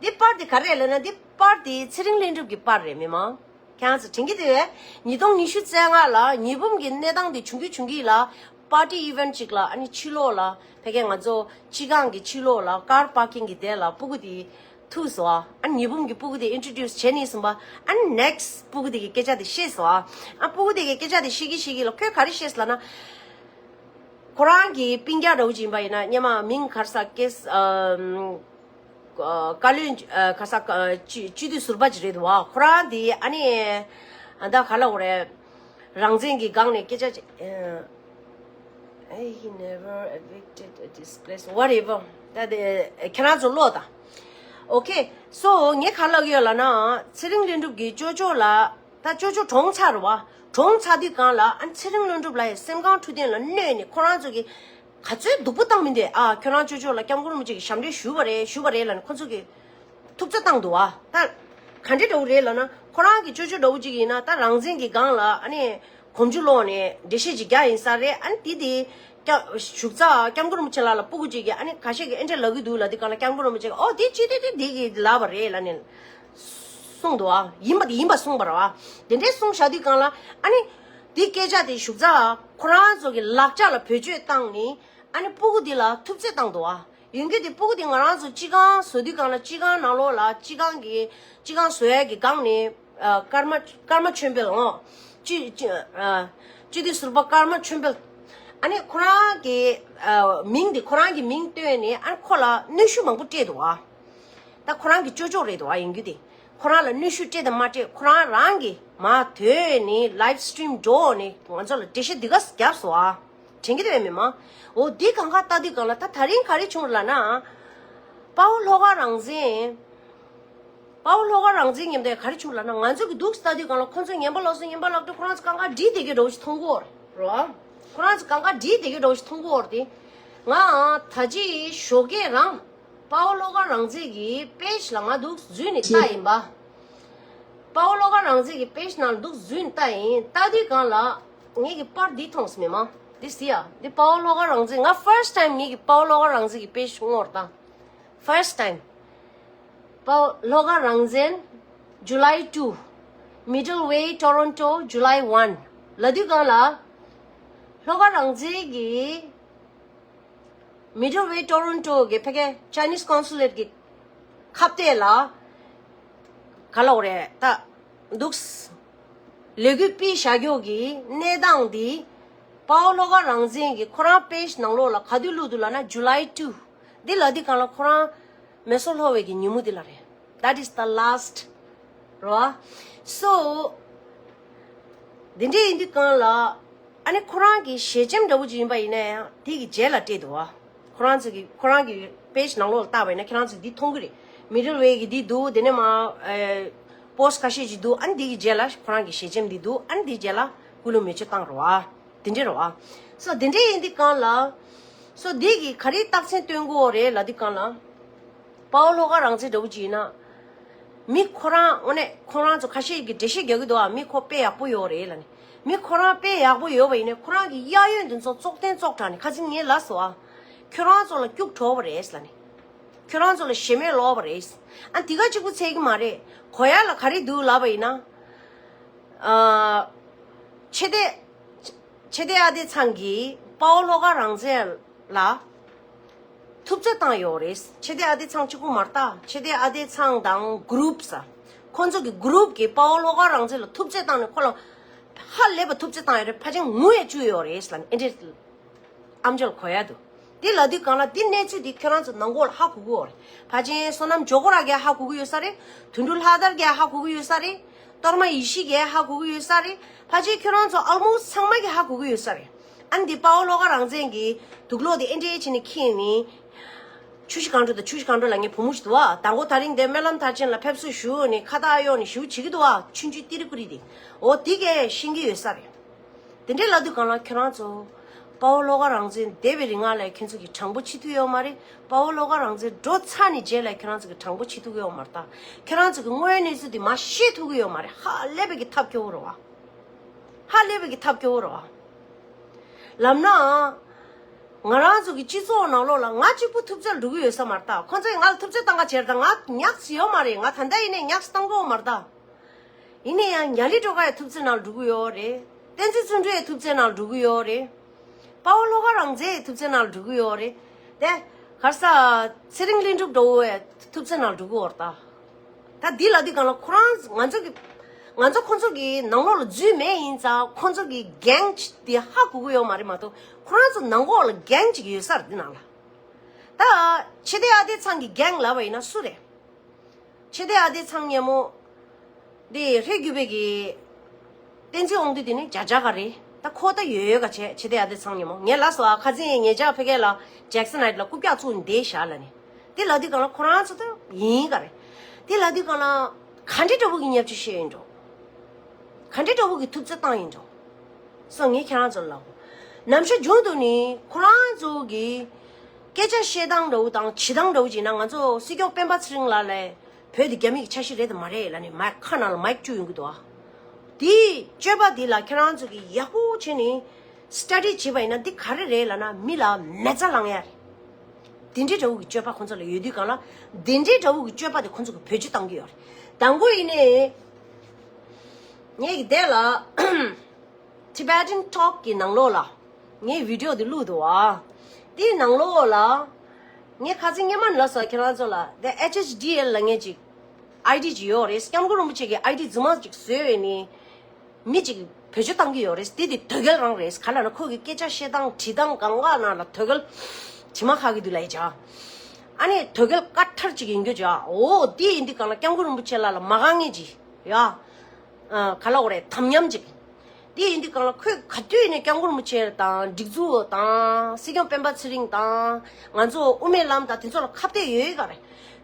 འདི་པར་འདི་ག་རེ་རེད་ལབ་ན་འདི་པར་འདི་ཚེ་རིང་ལྷུན་གྲུབ་ཀྱི་པར་རེད། མི་མང་། ཁྱེད་རང་ཚོ་དྲན་གྱི་འདུག་གས། ཉིས་སྟོང་ཉི་ཤུ་རྩ་ལྔ་ལ་ཉི་འབུམ་གྱི་གནས་སྟངས་འདི་བྱུང་གི་བྱུང་གི་ལ། པར་ཊི་ཨི་ཝེན་ཊི་ཅིག་ལ་ཨ་ནི་ཕྱི་ལོགས་ལ་ཕ་གི་ང་ཚོ་སྤྱི་ཁང་གི་ཕྱི་ལོགས་ལ་ཀར་པར་ཀིང་གི་དེ་ལ་སྤུ་གུ་དེ་ཐུག་སོང་། ཨ་ནི་ཉི་འབུམ་གྱི་སྤུ་གུ་དེ་ཨིན་ཊྲོ་ཌིའུ་སི་བྱས་ནས་སོང་པ། ཨ་ནི་ནེག་སི་ཊི་སྤུ་གུ་དེ་གི་སྐད་ཆ་དེ་བཤད་སོང་། ཨ་སྤུ་གུ་དེ་གི་སྐད་ཆ་དེ་བཤད་ཀྱི་བཤད་ཀྱི་ལ་ཁོས་ག་རེ་བཤད་སོང་ལབ་ན། ཁོ་རང་གི་སྤུན་ཀྱག་འདྲ་བོ་ཅིག་ཡིན་པ་ཡིན་ན་སྔོན་མ་མིང་ག་རེ་ཟེར་ཀེ་སི་ཨ། བཀའ་བློན་ཨ། ག་ས་ཀ་སྤྱི་སྤྱི་འཐུས་ཟུར་པ་ཅིག་རེད་འདུག་བ། ཁོ་རང་དེ་ཨ་ནི་ཨ་ད་ག་ལབ་དགོས་རེད། རང་བཙན་གྱི་སྒང་ནས་སྐད་ཆ་ཅིག་ཨེ། He never evicted a displaced whatever. ད་དེ་ཁྱེད་རང་ཚོ་ཀློག་དང་། Okay, so ངས་ག་ལབ་ཀྱི་ཡོད་ལབ་ན། ཚེ་རིང་ལྷུན་གྲུབ་ཀྱི་ཅོ་ཅོ་ལ། ད་ཅོ་ཅོ་གྲོངས་ཚར་རེད་བ། གྲོངས་ཚར་དུས་སྒང་ལ་ཨ་ཚེ་རིང་ལྷུན་གྲུབ་ལགས་ཡ་སེམས་ཁམས་འཁྲུག་ལྡན་ལ་གནོད་ནས་ཁོ་རང་ཚོ་གི་ག་ཚོད་སྡུག་པོ་བཏང་མི་འདུག་ཨ་ཁྱོད་རང་ཅོ་ཅོ་ལ་སྐྱབས་མགོན་རིན་པོ་ཆེ་གི་ཞབས་འདྲེན་ཞུས་པ་རེད་ཞུས་པ་རེད་ལབ་ནས་ཁོ་ཚོ་གི་ཐུབ་ཚོད་བཏང་འདུག་ཨ། ད་ག་འདྲ་འདྲ་བོ་རེད་ལབ་ན། ཁོ་རང་གི་ཅོ་ཅོ་འདྲ་བོ་ཅིག་ཡིན་ན་ད་རང་བཙན་གྱི་སྒང་ལ་ཨ་ནི་གོམ་ཆུ་སློག་ནས་འགྲེལ་བཤད་ཅིག་རྒྱག་ཡིན་ས་རེད། ཨ་ནི་དེ་དེ་སྐྱབས་བཞུགས་ས་སྐྱབས་མགོན་རིན་པོ་ཆེ་ལགས་ལ་སྤུ་གུ་ཅིག་གིས་ཨ་ནི་ཁ་ཤས་ཀྱིས་ཨེ་འདྲ་ལབ་ཀྱི་འདུག་ལབ་དུས་སྒང་ལ་སྐྱབས་མགོན་རིན་པོ་ཆེ་གིས་ཨོ་དེ་ཅི་སྟེ་དེ་དེ་གི་ལབ་པ་རེད་ལབ་ནས། གསུངས་འདུག་ཨ། ཡིན་པ་དེ་ཡིན་པ་གསུངས་པ་རེད་བ། དེ་འདྲའི་གསུངས་བཞག་དུས་སྒང་ལ་ཨ་ནི། དེ་སྐད་ཆ་དེ་བཞུགས་ས་ཁོ་རང་ཚོ་གི་ལག་ཆ་ལ་བེད་སྤྱོད་བཏང་ནས་ཨ་ནི་སྤུ་གུ་དེ་ལ་ཐུབ་ཚོད་བཏང་འདུག་ཨ། ཡིན་གྱི་དེ་སྤུ་གུ་དེ་ང་རང་ཚོ་སྤྱི་ཁང་བཟོ་དུས་སྒང་ལ་སྤྱི་ཁང་ནང་ལོགས་ལ་སྤྱི་ཁང་གི་སྤྱི་ཁང་བཟོ་ཡས་ཀྱི་སྒང་ནས་ཨ། ཀརྨ་ཀརྨ་ཆོས་འཕེལ་ངོ་། སྤྱི་སྤྱི་ཨ། སྤྱི་འཐུས་ཟུར་པ་ཀརྨ་ཆོས་འཕེལ། ཨ་ནི་ཁོ་རང་གི་ཨ། མིང་དེ་ཁོ་རང་གི་མིང་བཏོན་ནས་ཨ་ནི་ཁོ་ལ་གནོན་ཤུགས་མང་པོ་སྤྲད་འདུག་ཨ། ད་ཁོ་རང་གི་ཅོ་ཅོ་རེད་འདུག་ཨ། ཡིན་རྒྱུ་དེ། ཁོ་རང་ལ་གནོན་ཤུགས་སྤྲད་དང་མ་སྤྲད་ཁོ་རང་རང་གིས་མར་ཐོན་ནས་ལའིབ་སི་ཊི་རིམ་འགྲོ་ནས་ང་ཚོ་ལ་འགྲེལ་བཤད་འདི་ག་བརྒྱབ་སོང་ཨ། དྲན་གྱི་འདུག་ཨེ་མི་མང་། འོ་འདི་གང་ག་ལྟ་དུས་སྒང་ལ་ད་ད་རིང་ག་རེ་བྱུང་ལབ་ན། དཔའ་བོ་བློ་དགའ་རང་བཙན། དཔའ་བོ་བློ་དགའ་རང་བཙན་མཉམ་དུ་ག་རེ་བྱུང་ལབ་ན། ང་ཚོ་གི་འདུག་ལྟ་དུས་སྒང་ལ་ཁོང་ཚོས་ངན་པ་ལབ་སོང་ངན་པ་ལབ་དུས་ཁོ་རང་ཚོ་གང་ག་འགྲིག་བསྡད་རྒྱུ་འདྲ་བོ་ཞིག་མཐོང་གི་ཡོད་རེད་རོ། ཁོ་རང་ཚོ་གང་ག་འགྲིག་བསྡད་རྒྱུ་འདྲ་བོ་ཞིག་མཐོང་གི་ཡོད་རེད་དེ། ང་ད་ཅི་ཞོགས་ཀས་རང་། དཔའ་བོ་བློ་དགའ་རང་བཙན་གྱི་པེ་ཇི་ལ་ང་འདུག་འཛུལ་ནས་ལྟ་ཡིན་པ། དཔའ་བོ་བློ་དགའ་རང་བཙན་གྱི་པེ་ཇི་ནང་འདུག་འཛུལ་ནས་ལྟ་ཡིན། ལྟ་དུས་སྒང་ལ་ངེད་ཀྱི་པར་འདི་མཐོང་སོང་མི་མང་། འདི་སི་ཡ། འདི་དཔའ་བོ་བློ་དགའ་རང་བཙན། ང་ཕར་སི་ཊི་ཊའིམ་ངེད་ཀྱི་དཔའ་བོ་བློ་དགའ་རང་བཙན་གྱི་པེ་ཇི་ངོ་ལྟ། ཕར་སི་ཊི་ཊའིམ། དཔའ་བོ་བློ་དགའ་རང་བཙན། July two, Middle Way, Toronto, July one. ལབ་དུས་སྒང་ལ། བློ་དགའ་རང་བཙན་གྱི། Middle Way Toronto གི་ཕ་གི་Chinese Consulate གི་ཁ་གཏད་ལ་ག་ལབ་དགོས་རེད་ད། འདུག་ལས་འགུལ་སྤེལ་བཞག་རྒྱུ་གི་གནས་སྟངས་འདི་དཔའ་བོ་བློ་དགའ་རང་བཙན་གྱི་ཁོ་རང་པེ་ཇི་ནང་ལོགས་ལ་ག་དུས་བླུགས་འདུག་ལབ་ན་July two། འདི་ལབ་དུས་སྒང་ལ་ཁོ་རང་མེ་སོར་ལྷོ་བའི་གི་ཉིན་མོ་འདི་ལ་རེད། That is the last རོ། So འདི་འདྲ་ཡིན་དུས་སྒང་ལ། ཨ་ནི་ཁོ་རང་གི་ཞལ་ཆེམས་འདྲ་བོ་ཅིག་ཡིན་པ་ཡིན་ན་ཡང་དེ་གི་རྗེས་ལ་སྤྲད་འདུག་བ། ཁོ་རང་ཚོ་གི་ཁོ་རང་གི་པེ་ཇི་ནང་ལོགས་ལ་བལྟས་པ་ཡིན་ན་ཁྱེད་རང་ཚོས་འདི་མཐོང་གི་རེད། Middle Way གི་འདི་འདུག་དེ་ནས་མ་ཨེ། པོ་སི་ཊི་ཁ་ཤས་ཅིག་འདུག་ཨ་ནི་འདི་གི་རྗེས་ལ་ཁོ་རང་གི་ཞལ་ཆེམས་འདི་འདུག་ཨ་ནི་འདི་རྗེས་ལ་སྐུ་ལུས་མེ་མཆོད་བཏང་རེད་བ། དེ་འདྲ་རེད་བ། སོ་དེ་འདྲ་ཡིན་དུས་སྒང་ལ། སོ་འདི་གི་ག་རེ་རྟགས་མཚན་སྟོན་གྱི་ཡོད་རེད་ལབ་དུས་སྒང་ལ། དཔའ་བོ་བློ་དགའ་རང་བཙན་འདྲ་བོ་ཅིག་ཡིན་ན། མི་ཁོ་རང་དངོས་གནས་ཁོ་རང་ཚོ་ཁ་ཤས་ཀྱིས་འགྲེལ་བཤད་རྒྱག་གི་འདུག་ཨ། མི་ཁོ་དཔེ་ཡག་པོ་ཡོད་རེད་ལབ་ནས། མི་ཁོ་རང་དཔེ་ཡག་པོ་ཡོད་པ་ཡིན་ན་ཁོ་རང་གི་གཡས་གཡོན་དེ་ཚོ་ཙོག་ཐེངས་ཙོག་དྲགས་ནས་ཁ་སང་ངས་ལབ་སོང་ཨ། ཁྱོད་རང་ཚོ་ལ་སྐྱུག་བྲོ་བ་རེད་ལབ་ནས། ཁྱོད་རང་ཚོ་ལ་ཞེ་མེར་ལོག་པ་རེད། ཨ་འདི་ག་གཅིག་པུ་ཚད་ཀྱི་མ་རེད། གོ་ཡ་ལ་ག་རེ་འདུག་ལབ་པ་ཡིན་ན། ཨ། ཆེ་བསྟོད། ཆེ་བསྟོད་ཨ་བདེ་ཚང་གིས་དཔའ་བོ་བློ་དགའ་རང་བཙན་ལ་ཐུབ་ཚོད་བཏང་ཡོད་རེད། ཆེ་བསྟོད་ཨ་བདེ་ཚང་གཅིག་པུ་མ་རེད་ད། ཆེ་བསྟོད་ཨ་བདེ་ཚང་དང་གུ་རུབ་ས། ཁོ་ཚོ་གི་གུ་རུབ་ཀྱིས་དཔའ་བོ་བློ་དགའ་རང་བཙན་ལ་ཐུབ་ཚོད་བཏང་ནས་ཁོ་ལ་ཧ་ལས་པ་ཐུབ་ཚོད་བཏང་ཡོད་རེད། ཕལ་ཆེར་ངུ་ཡ་བཅུག་ཡོད་རེད་ལབ་ནས་ཨེ་འདྲས་ཨམ་ཅོག་ལ་གོ་ཡ་འདུག་དེ་ལབ་དུས་སྒང་ལ་དེ་གནས་ཚུལ་དེ་ཁྱོད་རང་ཚོ་ནང་ལོགས་ལ་ཧ་གོ་གི་ཡོད་རེད། ཕལ་ཆེར་བསོད་ནམས་ཇོ་ཁོ་ར་གིས་ཧ་གོ་གི་ཡོད་ས་རེད། དོན་གྲུབ་ལྷ་དར་གིས་ཧ་གོ་གི་ཡོད་ས་རེད། གཏོར་མ་ཡེ་ཤེས་ཀྱིས་ཧ་གོ་གི་ཡོད་ས་རེད། ཕལ་ཆེར་ཁྱོད་རང་ཚོ་ཨལ་མོ་སི་ཚང་མ་གིས་ཧ་གོ་གི་ཡོད་ས་རེད། ཨ་ནི་དེ་དཔའ་བོ་བློ་དགའ་རང་བཙན་གྱི་དུག་ལོག་དེ་ཨེ་འདྲས་བྱས་ནས་ཁྱེར་ནས། ཆུ་བཞི་སྒང་དྲུག་དང་ཆུ་བཞི་སྒང་དྲུག་ལ་ངའི་བུ་མོ་ཞིག་འདུག་བ། དང་པོ་དེ་རིང་དེ་སྨོན་ལམ་མཐར་ཕྱིན་ལ་ཕེབས་བསུ་ཞུ་ནས་ཁ་བཏགས་གཡོགས་ནས་ཞུ་བྱེད་ཀྱི་འདུག་བ། ཆུང་ཆུང་ཏི་རི་ཀུ་རི་དེ། འོ་དེ་གས་ཤེས་ཀྱི་ཡོད་ས་རེད། དེ་འདྲས་ལབ་དུས་སྒང་ལ་ཁྱོད་རང་ཚོ། དཔའ་བོ་བློ་དགའ་རང་བཙན་འདས་པའི་རིང་ལ་ཁྱོད་ཚོ་གིས་དྲང་པོ་བྱེད་ཐུབ་ཡོད་མ་རེད། དཔའ་བོ་བློ་དགའ་རང་བཙན་འགྲོ་ཚར་ནས་རྗེས་ལ་ཁྱོད་རང་ཚོ་གིས་དྲང་པོ་བྱེད་ཐུབ་ཀྱི་ཡོད་མ་རེད་ད། ཁྱོད་རང་ཚོ་གིས་དངོས་ཡོད་གནས་ཚུལ་དེ་མར་ཤེས་ཐུབ་ཀྱི་ཡོད་མ་རེད། ཧ་ལས་པའི་གི་ཐབས་སྐྱོ་བོ་རེད་བ། ཧ་ལས་པའི་གི་ཐབས་སྐྱོ་བོ་རེད་བ། ལབ་ན། ང་རང་ཚོ་གི་སྤྱི་ཚོགས་ནང་ལོགས་ལ་ང་གཅིག་པུ་ཐུབ་ཚོད་འགྲོ་གི་ཡོད་ས་མ་རེད་ད། ཁོང་ཚོས་ང་ལ་ཐུབ་ཚོད་བཏང་ག་བྱེད་ད། ང་ཉག་ཅིག་ཡོད་མ་རེད། ང་ད་ལྟ་ཡིན་ནའི་ཉག་ཅིག་བཏང་གི་ཡོད་མ་རེད་ད། ཡིན་ན་ཡང་ཉ་ལི་སྒྲོལ་དཀར་ཡི་ཐུབ་ཚོད་ནང་འགྲོ་གི་ཡོད་རེད། བསྟན་འཛིན་བརྩོན་འགྲུས་ཡི་ཐུབ་ཚོད་ནང་འགྲོ་གི་ཡོད་རེད། དཔའ་བོ་བློ་དགའ་རང་བཙན་ཡི་ཐུབ་ཚོད་ནང་འགྲོ་གི་ཡོད་རེད། དེ་ག་རེ་ཟ། ཚེ་རིང་ལྷུན་གྲུབ་འདྲ་བོ་ཡི་ཐུབ་ཚོད་ནང་འགྲོ་གི་ཡོད་རེད་ད། ད་འདི་ལབ་དུས་སྒང་ལ་ཁོ་རང་ང་ཚོ་གི་ང་ཚོ་ཁོ་ཚོ་གི་ནང་ལོགས་ལ་འཛུལ་མེད་ཡིན་ཙང་ཁོ་ཚོ་གི་གེང་དེ་ཧ་གོ་གི་ཡོད་མ་རེད་མ་གཏོགས་ཁོ་རང་ཚོ་ནང་ལོགས་ལ་གེང་ཅིག་ཡོད་ས་རེད། འདི་ནང་ལ་ད་ཆེ་བསྟན་ཨ་བདེ་ཚང་གི་གེང་ལབ་པ་ཡིན་ན་སུ་རེད། ཆེ་བསྟན་ཨ་བདེ་ཚང་སྙེ་མོ། འདི་ཧྲེ་རྒྱུད་པའི་གི། བསྟན་འཛིན་དབང་འདུས་དེ་ནི་བརྒྱ་ཆ་ག་རེ། ད་ཁོ་ད་ཡོད་ཡོད་ག་བྱས་ཆེ་བསྟན་ཨ་བདེ་ཚང་སྙེ་མོ། ངས་ལབ་སོང་ཨ། ཁ་སང་ངེད་ཅག་ཕ་གི་ལ་ཇེག་སན་ཧའེཊ་ལ་རྐུབ་བཀྱག་བཙུགས་ནས་བསྡད་བཞག་ལབ་ནས། དེ་ལབ་དུས་སྒང་ལ་ཁོ་རང་ཚོ་ད་ཡིན་ག་རེད། དེ་ལབ་དུས་སྒང་ལ་ག་འདྲའི་འདྲ་བོ་གི་བརྙས་བཅོས་བཤད་ཡིན་འགྲོ། ག་འདྲའི་འདྲ་བོ་གི་ཐུབ་ཚོད་བཏང་ཡིན་འགྲོ། སོ་ངས་ཁྱེད་རང་ཚོར་ལབ། ནམ་ཞར་མཇུག་ཏུ་ནི་ཁོ་རང་ཚོ་གི་སྐད་ཆ་བཤད་སྟངས་འདྲ་བོ་དང་བྱེད་སྟངས་འདྲ་བོ་བྱས་ན། ང་ཚོ་སྲིད་སྐྱོང་སྤེན་པ་ཚེ་རིང་ལགས་ལ་བོད་འདི་རྒྱ་མི་གི་ཆ་ཤས་རེད་དམ་མ་རེད་ལབ་ནས་མའིག་ཁ་ནང་ལ་མའིག་བཅུག་ཡོང་གི་འདུག་ཨ། དེའི་སྤྱོད་པ་འདི་ལ་ཁྱེད་རང་ཚོ་གིས་ཡག་པོ་བྱས་ནས་སི་ཊ་ཌི་བྱས་པ་ཡིན་ན་འདི་ག་རེ་རེད་ལབ་ན་མི་ལ་མེ་བཙའ་ལང་ཡ་རེད། དེ་འདྲའི་འདྲ་བོ་གི་སྤྱོད་པ་ཁོ་ཚོ་ལ་ཡོད་དུས་སྒང་ལ་དེ་འདྲའི་འདྲ་བོ་གི་སྤྱོད་པ་དེ་ཁོ་ཚོ་གིས་བེད་སྤྱོད་བཏང་གི་ཡོད་རེད། དང་པོ་ཡིན་ནའི་ངས་ཀྱི་དེ་ལ། Tibetan Talk གི་ནང་ལོགས་ལ་ངས་བི་ཌི་ཡོ་འདི་བླུགས་འདུག་བ། དེའི་ནང་ལོགས་ལ་ངས་ཁ་སང་སྔོན་མ་ནས་ལབ་སོང་ཁྱེད་རང་ཚོ་ལ། དེ་ཨེཆ་ཨེཆ་ཌི་ཨེལ་ལབ་མཁན་ཅིག་ཨའི་ཌི་ཅིག་ཡོད་རེད། སྐྱབས་མགོན་རིན་པོ་ཆེ་གི་ཨའི་ཌི་རྫུན་མ་ཅིག་བཟོས་བས་ནི་མི་ཅིག་བེད་སྤྱོད་བཏང་གི་ཡོད་རེད། དེ་དེ་དོལ་རྒྱལ་རང་རེད། ག་ལབ་ན་ཁོ་གི་སྐད་ཆ་བཤད་སྟངས་བྲིས་སྟངས་གང་ག་ནང་ལ་དོལ་རྒྱལ་དྲི་མ་ཁ་གི་འདུག་ལབ་ཡ་ཅིག་ཨ་ནི་དོལ་རྒྱལ་དཀར་ཐར་ཅིག་ཡིན་རྒྱུ་ཅིག་འོ་དེ་ཡིན་དུས་སྒང་ལ་སྐྱབས་མགོན་རིན་པོ་ཆེ་ལགས་ལ་མ་དགའ་མཁན་ཅིག་ཡ། ཨ། ག་ལབ་དགོས་རེད། དམ་ཉམས་ཅིག་དེ་ཡིན་དུས་སྒང་ལ་ཁོས་ག་དུས་ནས་སྐྱབས་མགོན་རིན་པོ་ཆེ་དང་སྒྲིག་འཛུགས་དང་སྲིད་སྐྱོང་སྤེན་པ་ཚེ་རིང་དང་ང་ཚོ་དབུ་མའི་ལམ་དང་དེ་ཚོ་ལ་ཁ་གཏད་ཡོད་ཡོད་ག་རེད།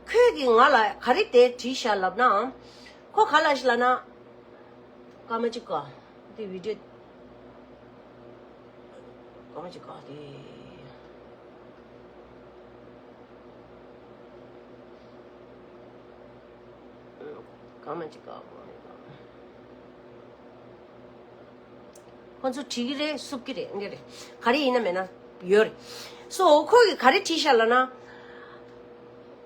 ཁོས་ཀྱིས་ང་ལ་ག་རེ་དེ་བྲིས་ཤག་ལབ་ན། ཁོ་ག་ལབ་ཤག་ལབ་ན། སྐར་མ་གཅིག་གོ། དེ་བི་ཌི་ཡོ། སྐར་མ་གཅིག་གོ་དེ། སྐར་མ་གཅིག་གོ། ཁོ་ཚོ་བྲིས་ཀྱི་རེད། བསུབ་ཀྱི་རེད། འདི་རེད། ག་རེ་ཡིན་ན་མེད་ན་ཡོད་རེད། སོ་ཁོ་གིས་ག་རེ་བྲིས་ཤག་ལབ་ན།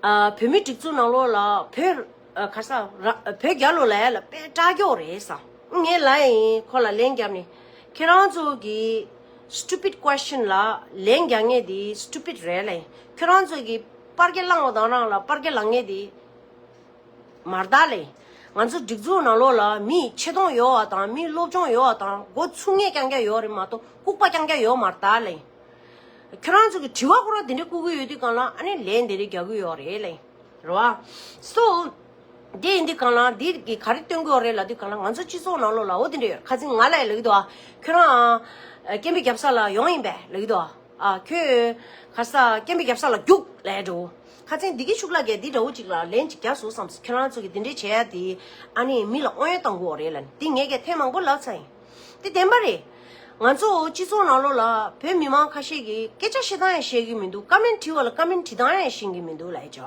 ཨ། བོད་མིའི་སྒྲིག་འཛུགས་ནང་ལོགས་ལ་བོད། ཨ། ག་རེ་ཟ། ར། བོད་རྒྱལ་ལོ་ལབ་ཡ་ལ་དཔེ་དྲག་སྐྱོ་རེད་ཟེར། ངས་ལབ་ཡིན། ཁོ་ལ་ལན་བརྒྱབ་ནས། ཁྱེད་རང་ཚོ་གི་stupid question ལ་ལན་རྒྱག་མཁན་དེ་stupid རེད་ལབ་ཡིན། ཁྱེད་རང་ཚོ་གི་པར་རྒྱག་བླངས་པ་དང་རང་ལ་པར་རྒྱག་ལངས་མཁན་དེ། མ་རེད་ད་ལབ་ཡིན། ང་ཚོ་སྒྲིག་འཛུགས་ནང་ལོགས་ལ་མི་ཆེ་མཐོང་ཡོད་པ་དང་མི་སློབ་སྦྱོང་ཡོད་པ་དང་མགོ་ཚོས་མཁན་རྐྱང་རྐྱང་ཡོད་རེད་མ་གཏོགས་ལྐུགས་པ་རྐྱང་རྐྱང་ཡོད་མ་རེད་ད་ལབ་ཡིན། ཁྱོད་རང་ཚོ་གི་དྲི་བ་ཁོ་རང་དེ་འདྲའི་བཀུག་གི་ཡོད་དུས་སྒང་ལ་ཨ་ནི་ལན་དེ་འདྲའི་རྒྱག་གི་ཡོད་རེད་ལབ་ཡིན། རེད་བ། སོ། དེ་ཡིན་དུས་སྒང་ལ་འདི་གི་ག་རེ་སྟོན་གི་ཡོད་རེད་ལབ་དུས་སྒང་ལ་ང་ཚོ་སྤྱི་ཚོགས་ནང་ལོགས་ལ་འོ་དེ་འདྲ་ཡོད་རེད། ཁ་སང་ང་ལ་ཡང་ལབ་ཀྱི་འདུག་ཨ། ཁྱོད་རང་ཨ། སྐད་འབོད་རྒྱབ་ས་ལ་ཡོང་ཡིན་པས་ལབ་ཀྱི་འདུག་ཨ། ཨ། ཁྱོད་ག་རེ་ཟ་སྐད་འབོད་རྒྱབ་ས་ལ་རྒྱུགས་ལབ་འགྲོ། ཁ་སང་བདེ་སྐྱིད་ཕྱུག་ལགས་ཀྱིས་འདི་འདྲ་བོ་ཅིག་ལ་ལན་ཅིག་རྒྱག་སོང་བསམ་སོང་། ཁྱོད་རང་ཚོ་གིས་འདི་འདྲས་བྱས་ཡ་དེ་ཨ་ནི་མི་ལ་དབང་ཡོན་གཏོང་གི་ཡོད་རེད་ལབ་ནས་འདི་ངས་ཀྱང་ཐེངས་མང་པོ་ལབ་ཚར་ཡིན། འདི་བདེན་པ་རེད། ང་ཚོ་སྤྱི་ཚོགས་ནང་ལོགས་ལ་བོད་མི་མང་ཁ་ཤས་ཀྱིས་སྐད་ཆ་བཤད་སྟངས་ཡང་ཤེས་ཀྱི་མི་འདུག་ཀ་མེན་ཊི་བྲིས་པ་ལ་ཀ་མེན་ཊི་བྲིས་སྟངས་ཡང་ཤེས་ཀྱི་མི་འདུག་ལབ་ཡ་ཅིག་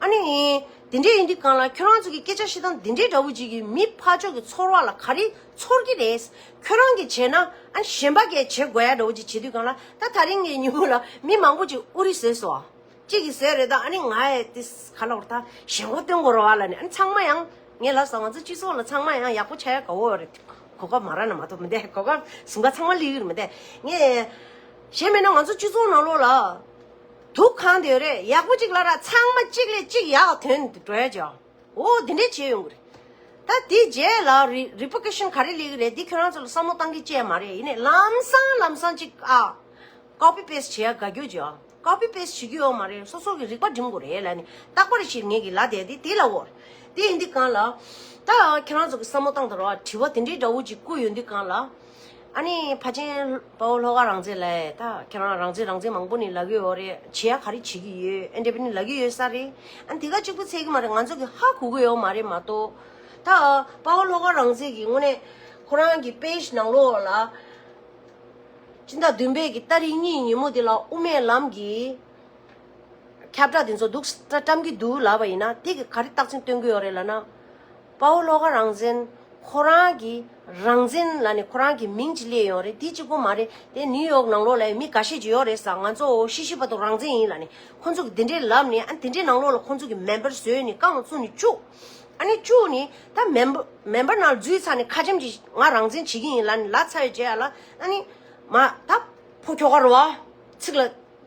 ཨ་ནི། དེ་འདྲས་ཡིན་དུས་སྒང་ལ་ཁྱོད་རང་ཚོ་གི་སྐད་ཆ་བཤད་སྟངས་འདི་འདྲས་འདྲ་བོ་ཅིག་གིས་མི་ཕར་ཕྱོགས་ཀྱི་ཚོར་བ་ལ་ག་རེ་ཚོར་གྱི་རེད། ཁྱོད་རང་གིས་བྱས་ན་ཨ་གཞན་པ་གིས་བྱེད་དགོས་ཡ་འདྲ་བོ་ཅིག་བྱེད་དུས་སྒང་ལ་ད་དེ་རིང་ངའི་ཉིན་མོ་ལ་མི་མང་པོ་ཅིག་ཨུ་རི་བཟོས་སོང་། གཅིག་གིས་བཟོས་རེད་ད། ཨ་ནི་ང་ཡ་དེ་ག་ལབ་དགོས་རེད་ད། ཞེན་ཁོག་སྟོན་དགོས་རེད་བ་ལབ་ནས། ཨ་ནི་ཚང་མ་ཡང་ངས་ལབ་སོང་། ང་ཚོ་སྤྱི་ཚོགས་ལ་ཚང་མ་ཡང་ཡག་པོ་ཆགས་ཡ་དགའ་བོ་ཡོད་རེད། གོ་སྐབས་མ་རག་ན་མ་གཏོགས་མི་འདུག་གོ་སྐབས་བཟུང་ག་ཚང་མ་སླེབས་ཀྱི་རེད་མི་འདུག་ངས་གཞན་མིན་ན་ང་ཚོ་སྤྱི་ཚོགས་ནང་ལོགས་ལ་དུག་གང་དེ་ཡོད་རེད། ཡག་པོ་གཅིག་ལབ་ར་ཚང་མ་གཅིག་ལས་གཅིག་ཡག་ཐོན་འགྲོ་ཡ་ཅིག་འོ་དེ་འདྲས་བྱས་ཡོང་གི་རེད། ད་དེ་རྗེས་ལ་རི་རི་པར་ཀེ་ཤན་ག་རེ་སླེབས་ཀྱི་རེད། འདི་ཁྱོད་རང་ཚོ་ལ་བསམ་བློ་བཏང་གི་བཅས་མ་རེད། ཡིན་ནའི་ལམ་སང་ལམ་སང་གཅིག་ཨ། ཀོ་པི་པེ་སི་བྱེད་ཡ་དགའ་སྐྱོ་བྱེད་ཨ། ཀོ་པི་པེ་སི་བྱེད་ཀྱི་ཡོད་མ་རེད། སོ་སོ་གི་རིག་པ་སྒྲིམ་དགོས་རེད་ལབ་ནས་རྟག་པར་ཞིག་ངེད་ཀྱི་ལ་དེ་དེ་དེ་ལ་འོར། དེ་ཡིན་དུས་གང་ལ། ད་ཁྱེད་རང་ཚོ་གི་བསམ་བློ་བཏང་དང་རོགས། དྲི་བ་དེ་འདྲའི་འདྲ་བོ་ཅིག་བསྐུར་ཡོང་དུས་གང་ལ། ཨ་ནི་ཕ་ཆེན་དཔའ་བོ་ལྷོ་ཁ་རང་བཙན་ལ་ད་ཁྱེད་རང་རང་བཙན་རང་བཙན་མང་པོ་ནས་ལབ་ཀྱི་ཡོད་རེད། བྱེད་ཡ་ག་རེ་བྱེད་ཀྱི་ཡོད། ཨེ་འདྲ་པོ་ནས་ལབ་ཀྱི་ཡོད་ས་རེད། ཨ་ནི་དེ་ག་གཅིག་པུ་ཚད་ཀྱི་མ་རེད། ང་ཚོ་གི་ཧ་གོ་གི་ཡོད་མ་རེད་མ་གཏོགས། ད་དཔའ་བོ་ལྷོ་ཁ་རང་བཙན་གྱི་དངོས་གནས་ཁོ་རང་གི་པེ་ཇི་ནང་ལོགས་ལ། སྤྱི་ཟླ་བདུན་པའི་གི་ཏ་རིག་གཉིས་ཉིན་མོ་དེ་ལ་དབུ་མའི་ལམ་གྱི་ཁྱབ་བསྒྲགས་དེ་ཚོ་འདུག་བཀྲམ་གྱི་འདུག་ལབ་པ་ཡིན་ན། དེ་གི་ག་རེ་རྟགས་མཚན་སྟོན་གྱི་ཡོད་རེད་ལབ་ན། དཔའ་བོ་ལྷོ་ཁ་རང་བཙན་ཁོ་རང་གི་རང་བཙན་ལབ་ནས་ཁོ་རང་གི་མིང་ཅིག་སླེབས་ཡོད་རེད། དེ་གཅིག་པོ་མ་རེད། དེ་ནིའུ་ཡོག་ནང་ལོགས་ལ་མི་འགའ་ཤས་ཅིག་ཡོད་རེད་ས། ང་ཚོ་ཤི་ཤི་བར་དུ་རང་བཙན་ཡིན་ལབ་ནས་ཁོ་ཚོ་གི་དེ་འདྲའི་ལབ་ནས། ཨ་དེ་འདྲའི་ནང་ལོགས་ལ་ཁོ་ཚོ་གི་མེམ་བར་བཟོས་ནས་རྐང་བཙུགས་ནས་བཅུག་ཨ་ནི་བཅུག་ནི་ད་མེམ་བར་མེམ་བར་ནང་འཛུལ་ཚར་ནི་ཁ་ཆེམས་ཀྱིས་ང་རང་བཙན་བྱེད་ཀྱི་ཡིན་ལབ་ནི་ལབ་ཚར་ཡོད་རྗེས་ལ། ཨ་ནི་མ་ད་ཕོ་ཁྱོ་ག་རེད་བ། ཚིག་ལ་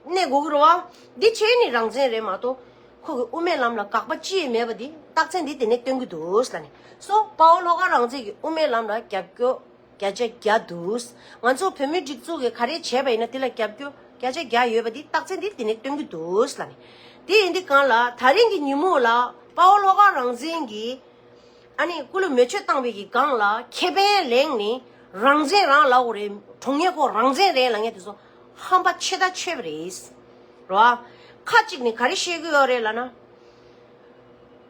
གནས་དགོས་ཀྱི་རེད་བ། འདི་བྱས་ནི་རང་བཙན་རེད་མ་གཏོགས། ཁོ་གི་དབུ་མའི་ལམ་ལ་དགག་པ་ཅི་ཡང་མེད་པ་འདི་རྟགས་མཚན་འདི་དེ་ནས་སྟོན་གྱི་འདུག་ལབ་ནི། སོ་དཔའ་བོ་ལྷོ་ཁ་རང་བཙན་གྱི་དབུ་མའི་ལམ་ལ་རྒྱབ་སྐྱོར་བརྒྱ་ཆ་བརྒྱ་འདུག་ང་ཚོ་བོད་མི་སྒྲིག་འཛུགས་ཀྱིས་ག་རེ་བྱས་པ་ཡིན་ན་དེ་ལ་རྒྱབ་སྐྱོར་བརྒྱ་ཆ་བརྒྱ་ཡོད་པ་འདི་རྟགས་མཚན་འདི་དེ་ནས་སྟོན་གྱི་འདུག་ལབ་ནི། དེ་ཡིན་དུས་གང་ལ་ད་རིང་གི་ཉིན་མོ་ལ་དཔའ་བོ་ལྷོ་ཁ་རང་བཙན་གྱིས་ཨ་ནི་སྐུ་ལུས་མེ་མཆོད་བཏང་བའི་གི་སྒང་ལ་ཁེ་ཕན་ལེན་ནི་རང་བཙན་རང་ལབ་དགོས་རེད། གྲོང་ཉེ་ཁོ་རང་བཙན་རེད་ལབ་མཁན་དེ་ཚོ་ཧམ་པ་ཆེ་ད་ཆེ་བ་རེད། རོ། ཁ་ཅིག་ནི་ག་རེ་བཤད་གི་ཡོད་རེད་ལབ་ན།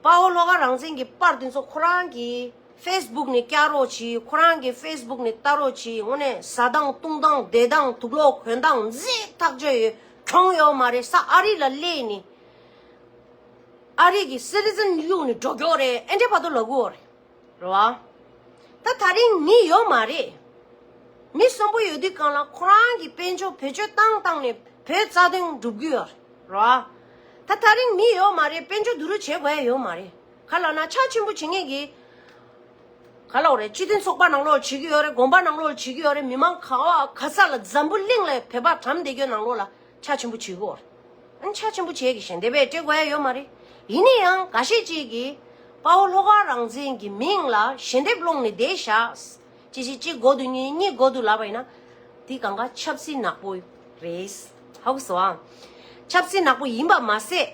དཔའ་བོ་ལྷོ་ཁ་རང་བཙན་གྱི་པར་དེ་ཚོ་ཁོ་རང་གི་ཕེ་སི་བུག་ནས་བཀྱག་རོགས་གྱིས། ཁོ་རང་གི་ཕེ་སི་བུག་ནས་ལྟ་རོགས་གྱིས། དངོས་གནས་ཟ་སྟངས་བཏུང་སྟངས་བསྡད་སྟངས་དུག་ལོག་གོན་སྟངས་མཛེས་ཐག་ཆོད་ཡོད། གྱོང་ཡོད་མ་རེད་ས། ཨ་རི་ལ་སླེབས་ནི། ཨ་རི་གི་སི་ཊི་ཛན་གཡུག་ནས་འགྲོ་གི་ཡོད་རེད། ཨེ་འདྲའི་བར་དུ་ལབ་གི་ཡོད་རེད། རེད་བ། ད་ད་རིང་མི་ཡོད་མ་རེད། མི་གསོན་པོ་ཡོད་དུས་གང་ལ་ཁོ་རང་གི་དཔལ་འབྱོར་བེད་སྤྱོད་བཏང་བཏང་ནས་བོད་རྩ་དོན་སྒྲུབ་གི་ཡོད་རེད་བ། ད་ད་རིང་མི་ཡོད་མ་རེད། དཔལ་འབྱོར་བསྡུ་རུབ་བྱེད་དགོས་ཡ་ཡོད་མ་རེད། ག་ལབ་ན་ཕྱག་ཆེན་པོ་བྱེད་མཁན་གྱི། ག་ལབ་རེད། སྤྱི་མཐུན་ཚོགས་པ་ནང་ལོགས་བྱེད་ཀྱི་ཡོད་རེད། དགོན་པ་ནང་ལོགས་བྱེད་ཀྱི་ཡོད་རེད། མི་མང་ག་བ་ག་ས་ལ་འཛམ་བུ་གླིང་ལ་བོད་པ་གྲམ་བསྡད་རྒྱུ་ནང་ལོགས་ལ་ཕྱག་ཆེན་པོ་བྱེད་དགོས། ཨ་ནི་ཕྱག་ཆེན་པོ་བྱེད་ཀྱི་ཞལ་འདེབས་སྤྲད་དགོས་ཡ་ཡོད་མ་རེད། ཡིན་ན་ཡང་འགའ་ཤས་ཅིག་གིས་དཔའ་བོ་ལྷོ་ཁ་རང་བཙན་གྱི་མིང་ལ་ཞལ་འདེབས་སློང་ནས་བསྡད་བཞག་ཅི་ཞིག་གཅིག་དགོས་འདུག་གཉིས་གཉིས་དགོས་འདུག་ལབ་པ་ཡིན་ན། དེ་གང་ག་ཆབ་སྲིད་ནག་པོ་རེད། ཧ་གོ་སོང་ཨ། ཆབ་སྲིད་ནག་པོ་ཡིན་པ་མ་ཟད།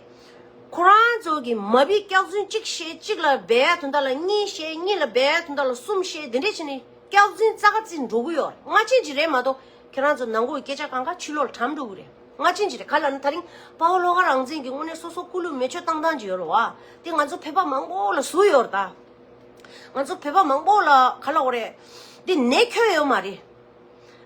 ཁོ་རང་ཚོ་གི་མ་བི་སྐྱག་རྫུན་གཅིག་བཤད། གཅིག་ལ་སྦས་ཡ་དོན་དག་ལ་གཉིས་བཤད། གཉིས་ལ་སྦས་ཡ་དོན་དག་ལ་གསུམ་བཤད། དེ་འདྲས་བྱས་ནས་སྐྱག་རྫུན་རྩ་ཁ་རྩིས་འགྲོ་གི་ཡོད། སྔ་ཕྱིན་ཅིག་རེད་མ་གཏོགས་ཁྱེད་རང་ཚོ་ནང་ཁུལ་སྐད་ཆ་གང་ག་ཕྱི་ལོགས་ལ་གྲམ་འགྲོ་གི་རེད། སྔ་ཕྱིན་ཅིག་རེད། ག་ལབ་ན་ད་རིང་དཔའ་བོ་ལྷོ་ཁ་རང་བཙན་གྱི་དངོས་གནས་སོ་སོ་སྐུ་ལུས་མེ་མཆོད་བཏང་སྟངས་ཅིག་ཡོད་རེད་བ། དེ་ང་ཚོ་བོད་པ་མང་པོ་ལ་ཟུག་ཡོད་རེད་ད། ང་ཚོ་བོད་པ་མང་པོ་ལ་ག་ལབ་དགོས་རེད། དེ་ནད་ཁྱོན་ཡོད་མ་རེད།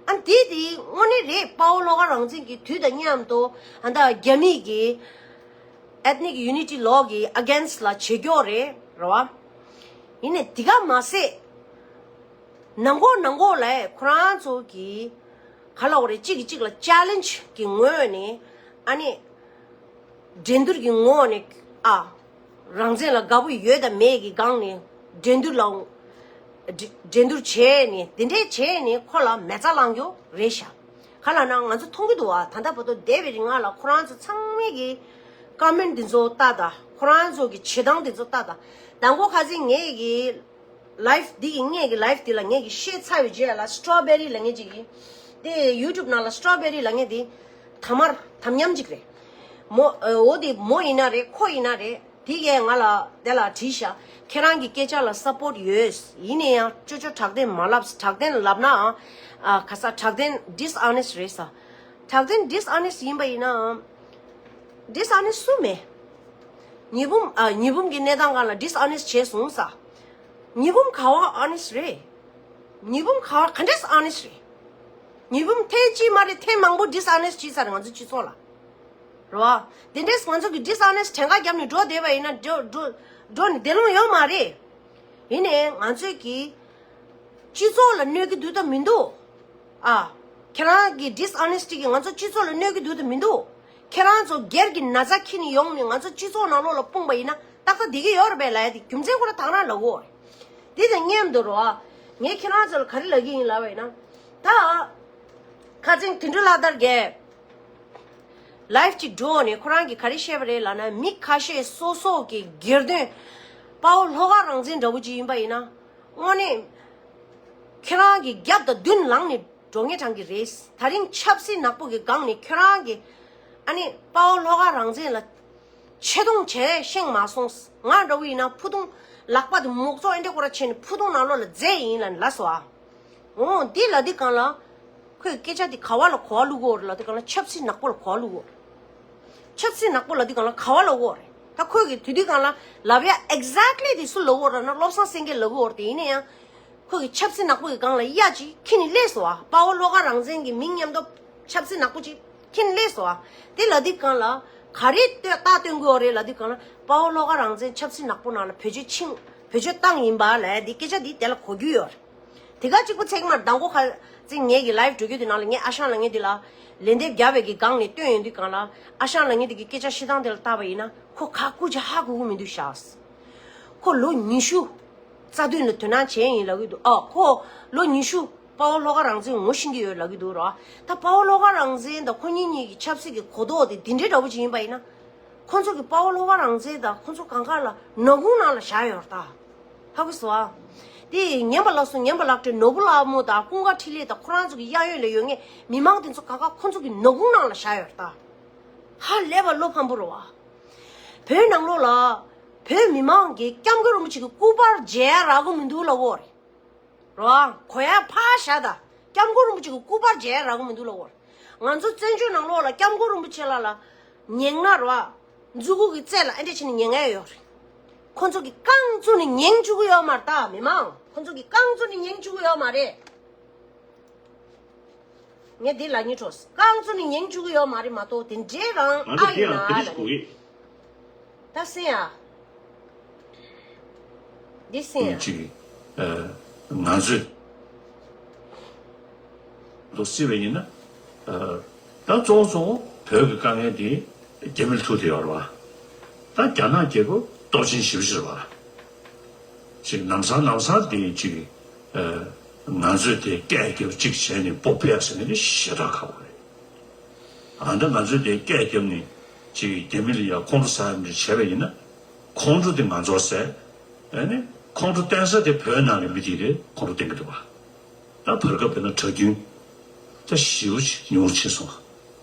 ཨ་དེ་དེ་དངོས་གནས་རེད། དཔའ་བོ་ལྷོ་ཁ་རང་བཙན་གྱི་དུས་དང་མཉམ་དུ་ཨ་ད་རྒྱ་མི་གི་Ethnic Unity Law གི་against ལ་བྱེད་ཀྱོག་རེད་རེད་བ། ཡིན་ནས་དེ་ག་མ་ཟད། ནང་ཁོག་ནང་ཁོག་ལ་ཁོ་རང་ཚོ་གི་ག་ལབ་དགོས་རེད། གཅིག་གིས་གཅིག་ལ་ཅེ་ལེན་ཇི་གི་ངོས་ནས་ཨ་ནི། འགྲན་བསྡུར་གྱི་ངོ་བོ་ནས་ཨ། རང་བཙན་ལ་དགའ་པོ་ཡོད་དང་མེད་ཀྱི་སྒང་ནས་འགྲན་བསྡུར་ལ། འགྲན་བསྡུར་བྱས་ནས་དེ་འདྲས་བྱས་ནས་ཁོ་ལ་མེ་བཙའ་བླངས་རྒྱུ་རེད་ཤག་ག་ལབ་ན་ང་ཚོ་མཐོང་གི་འདུག་བ། ད་ལྟ་བར་དུ་འདས་པའི་རིང་ང་ལ་ཁོ་རང་ཚོ་ཚང་མས་ཀྱི་ཀོ་མེན་ཊི་འདི་ཚོ་ལྟ་ད། ཁོ་རང་ཚོ་གི་བྱེད་སྟངས་འདི་ཚོ་ལྟ་ད། མདང་དགོང་ཁ་སང་ངས་ཀྱི་ལའིབ་འདི་གི་ངས་ཀྱི་ལའིབ་འདི་ལ་ངས་ཀྱི་བཤད་ཚར་བའི་རྗེས་ལ་སི་ཊོ་བེ་རི་ལབ་མཁན་ཅིག་གི་དེ་ཡུ་ཊུབ་ནང་ལ་སི་ཊོ་བེ་རི་ལབ་མཁན་དེ་དམ་མར་དམ་ཉམས་ཅིག་རེད། མོ་འོ་དེ་མོ་ཡིན་ན་རེད། ཁོ་ཡིན་ན་རེད། དེ་གས་ང་ལ་དེ་ལ་དྲིས་ཤག་ཁྱེད་རང་གི་སྐད་ཆ་ལ་སཔོར་ཊི་ཡོད། ཡིན་ན་ཡང་ཅོ་ཅོ་དྲག་བདེན་མ་ལབ། དྲག་བདེན་ལབ་ནའང་ཨ་ག་ས་དྲག་བདེན་ཌིས་ཨོ་ནེ་སི་ཊི་རེད་ས། དྲག་བདེན་ཌིས་ཨོ་ནེ་སི་ཊི་ཡིན་པ་ཡིན་ནའང་ཌིས་ཨོ་ནེ་སི་ཊི་སུ་མེད། ཉི་འབུམ་ཨ་ཉི་འབུམ་གྱི་གནས་སྟངས་སྒང་ལ་ཌིས་ཨོ་ནེ་སི་ཊི་བྱས་སོང་ས། ཉི་འབུམ་ག་བ་ཨོ་ནེ་སི་ཊི་རེད། ཉི་འབུམ་ག་བ་ག་འདྲས་ཨོ་ནེ་སི་ཊི་རེད། ཉི་འབུམ་ཐེངས་གཅིག་མ་རེད། ཐེངས་མང་པོ་ཌིས་ཨོ་ནེ་སི་ཊི་བྱས་ཚར་རེད་ང་ཚོ་སྤྱི་ཚོགས་ལ། རེད་བ། དེ་འདྲས་ང་ཚོ་གི་ཌིས་ཨོ་ནེ་སི་ཊི་གྲངས་ཀ་བརྒྱབ་ནས་འགྲོ་བསྡད་པ་ཡིན་ན་འགྲོ་འགྲོ་འགྲོ་ནས་བསྡད་ལོང་ཡོད་མ་རེད། ཡིན་ནའི་ང་ཚོས་ཀྱི་སྤྱི་ཚོགས་ལ་གནོད་ཀྱི་འདུག་དང་མི་འདུག་ཨ། ཁྱེད་རང་གི་ཌིས་ཨོ་ནེ་སི་ཊི་གིས་ང་ཚོ་སྤྱི་ཚོགས་ལ་གནོད་ཀྱི་འདུག་དང་མི་འདུག་ཁྱེད་རང་ཚོ་སྒེར་གྱི་ན་ཚ་འཁྱེར་ནས་ཡོང་ནས་ང་ཚོ་སྤྱི་ཚོགས་ནང་ལོགས་ལ་སྤུངས་པ་ཡིན་ན་ཏག་ཏག་བསྡད་ཀྱི་ཡོད་རེད་པས་ལབ་ཡ་དེ་རྒྱུ་མཚན་ཁོ་རང་དག་རང་ལབ་དགོས་རེད། དེ་དང་མཉམ་དུ་རོ། ངས་ཁྱེད་རང་ཚོ་ལ་ག་རེ་ལབ་ཀྱི་ཡིན་ལབ་པ་ཡིན་ན། ད། ཁ་སང་དོན་གྲུབ་ལྷ་དར་གྱིས་ལའིབ་ཅིག་འགྲོ་ནས་ཁོ་རང་གིས་ག་རེ་བཤད་པ་རེད་ལབ་ན། མི་ཁ་ཤས་སོ་སོ་གི་སྒེར་དོན་དཔའ་བོ་ལྷོ་ཁ་རང་བཙན་འདྲ་བོ་ཅིག་ཡིན་པ་ཡིན་ན། དངོས་གནས་ཁྱེད་རང་གི་རྒྱབ་དང་མདུན་ལངས་ནས་ འགྲོ་ངེས་གྲང་གི་རེད། ད་རིང་ཆབ་སྲིད་ནག་པོ་གི་སྒང་ནས་ཁྱོད་རང་གི་ཨ་ནི་དཔའ་བོ་ལྷོ་ཁ་རང་བཙན་ལ་ཆེ་མཐོང་བྱས་ཤེས་མ་སོང་། ང་འདྲ་བོ་ཡིན་ན་ཕུ་ཐུང་ལག་པ་དེ་མུག་ཙོག་ཨེ་འདྲ་སྐོར་ར་བྱས་ནས་ཕུ་ཐུང་ནང་ལོགས་ལ་འཛེགས་ཡིན་ལབ་ནས་ལབ་སོང་ཨ། འོ་འདི་ལབ་དུས་སྒང་ལ། ཁོས་སྐད་ཆ་འདི་ག་བ་ལ་གོ་བ་བླུག་གོ་རེད་ལབ་དུས་སྒང་ལ་ཆབ་སྲིད་ནག་པོ་ལ་གོ་བ་བླུག་གོ། ཆབ་སྲིད་ནག་པོ་ལབ་དུས་སྒང་ལ་ག་བ་ལབ་གོ་རེད། ད་ཁོས་གི་དུས་དུས་སྒང་ལ་ལབ་ཡ་exactly དེ་སུ་ལབ་གོ་རེད་ན་བློ་བཟང་སེང་གེ་ལབ་གོ་རེད། དེ་ཡིན་ན་ཡང་། ཁོས་གི་ཆབ་སྲིད་ནག་པོ་གི་སྒང་ལ་གཡའ་ཅིག་ཁྱེར་ནས་སླེབས་སོང་ཨ། དཔའ་བོ་ལྷོ་ཁ་རང་བཙན་གི་མིང་མཉམ་དུ་ཆབ་སྲིད་ནག་པོ་ཅིག་ཁྱེར་ནས་སླེབས་སོང་ཨ། དེ་ལབ་དུས་སྒང་ལ་ག་རེ་ལྟོས་རྟགས་སྟོན་གོ་རེད་ལབ་དུས་སྒང་ལ་དཔའ་བོ་ལྷོ་ཁ་རང་བཙན་ཆབ་སྲིད་ནག་པོ་ནང་ལ་བེད་སྤྱོད་ཕྱིན། བེད་སྤྱོད་བཏང་ཡིན་པ་ལབ་ཡ་འདི་སྐད་ཆ་འདི་དེ་ལ་གོ་རྒྱུ་ཡོད་རེད། དེ་ག་གཅིག་པུ་ཚེག་མར་མདང་དགོང་ཁ་ཚིག་ངེད་ཀྱི་live་འགྲོ་རྒྱུ་དེ་ནང་ལ་ངས་ཨ་ཞང་ལགས་ངེད་འདི་ལ་ལན་འདེབས་རྒྱབ་པའི་གི་སྒང་ནས་སྟོན་ཡོང་དུས་སྒང་ལ་ཨ་ཞང་ལགས་ངེད་འདི་གི་སྐད་ཆ་བཤད་སྟངས་དེ་ལ་བལྟས་པ་ཡིན་ན་ཁོ་ཁ་ཀུ་ཅིག་ཧ་གོ་གི་མི་འདུག་ཤག་ཁོ་ལོ་ཉི་ཤུ་རྩ་མདུན་ལ་དོ་སྣང་བྱས་ཡིན་ལབ་ཀྱི་འདུག་ཨ་ཁོ་ལོ་ཉི་ཤུ་དཔའ་བོ་ལྷོ་ཁ་རང་བཙན་ངོ་ཤེས་ཀྱི་ཡོད་ལབ་ཀྱི་འདུག་ར། ད་དཔའ་བོ་ལྷོ་ཁ་རང་བཙན་དང་ཁོ་གཉིས་གཉིས་ཀྱི་ཆབ་སྲིད་ཀྱི་གོ་རྟོགས་དེ་འདི་འདྲའི་འདྲ་པོ་ཅིག་ཡིན་པ་ཡིན་ན། ཁོ་ཚོ་གི་དཔའ་བོ་ལྷོ་ཁ་རང་བཙན་དང་ཁོ་ཚོ་གང་ག་ལ་ནག་ཁུང་ནང་ལ་བཞག་ཡོད་རེད་ད། ཧ་གོ་སོང་ཨ། དེ་ངན་པ་ལགས་སོ་ངན་པ་ལགས་ཏེ་ནོར་བུ་ལྷ་མོ་དང་ཀུན་དགའ་འཕྲིན་ལས་དང་ཁོ་རང་ཚོ་གི་གཡས་གཡོན་ལ་ཡོད་མཁན་མི་མང་དེ་ཚོ་གང་ག་ཁོ་ཚོ་གི་ནག་ཁུང་ནང་ལ་བཞག་ཡོད་རེད་ད། ཧ་ལས་པ་བློ་ཕམ་པོ་རེད་བ། བོད་ནང་ལོགས་ལ་བོད་མི་མང་གིས་སྐྱབས་མགོན་རིན་པོ་ཆེ་གི་སྐུ་པར་མཇལ་ཡ་རག་གི་མི་འདུག་ལབ་ཀྱི་ཡོད་རེད། རོ། གོ་ཡ་ཕར་བཞག་ད། སྐྱབས་མགོན་རིན་པོ་ཆེ་གི་སྐུ་པར་མཇལ་རག་གི་མི་འདུག་ལབ་ཀྱི་ཡོད་རེད། ང་ཚོ་བཙན་བྱོལ་ནང་ལོགས་ལ་སྐྱབས་མགོན་རིན་པོ་ཆེ་ལགས་ལ་ཉན་ན་རོ། མཛུ་གུ་གི་རྩེ་ལ་ཨེ་འདྲ་བྱས་ནས་ཉན་ཡ་ཡོད་རེད། ཁོ་ཚོ་གི་རྐང་བཙུགས་ནས་ཉན་བཅུག་གི་ཡོད་མ་རེད་ད་མི་མང་། ཁོ་ཚོ་གི་རྐང་བཙུགས་ནས་ཉན་བཅུག་གི་ཡོད་མ་རེད། ངས་འདི་ལབ་སྙིང་བྲོ། རྐང་བཙུགས་ནས་ཉན་བཅུག་གི་ཡོད་མ་རེད་མ་གཏོགས་དེ་འདྲའི་རང་ང་ཚོ་ཨ་ཡིན་དེ་ཡང་ན་ག་རེ་ལབ་ཞིག་གོ་ནས། གི་ད་སེང་ཨ། འདི་སེང་ཨ། ཅིག་ཨ། ང་ཚོས་ལོ་སྲིད་པ་ཡིན་ན། ཨ། ད་གཙོ་བོ་གཙོ་བོ་བོད་ཀྱི་དཀའ་ངལ་དེ་རྒྱ་མིར་ཐུག་བསྡད་ཡོད་རེད་བ། ད་རྒྱ་ནག་རྒྱལ་ཁབ་སྟོབས་ཆེན་ཞེ་པོ་ཅིག་རེད་བ། ཅིག་ལམ་སང་ལམ་སང་དེ་ཅིག་ཨ། ང་ཚོས་དེ་སྐད་རྒྱབ་ཅིག་བྱས་ནས་སྤོབས་པ་ཟེར་ནས་དེ་ཞེ་དྲག་ཁག་པོ་རེད། ཨ་ད་ང་ཚོས་དེ་སྐད་རྒྱབ་ནས་ཅིག་རྒྱ་མི་ལ་ཡ་ཁོང་ཁྲོ་ཟ་ཡ་འདྲ་བྱས་པ་ཡིན་ན། ཁོང་ཁྲོ་དེ་ང་ཚོར་ཟ། ཨ་ནི་ཁོང་ཁྲོ་བསྟན་ས་དེ་བོད་ནང་གི་མི་དེ་རེད། ཁོང་ཁྲོ་བསྟན་གྱི་འདུག་བ། ད་བར་སྐབས་དཔེར་ན་གྲྭ་རྒྱུན་ད་ཞེ་པོ་ཅིག་ཉུང་རུ་ཕྱིན་སོང་།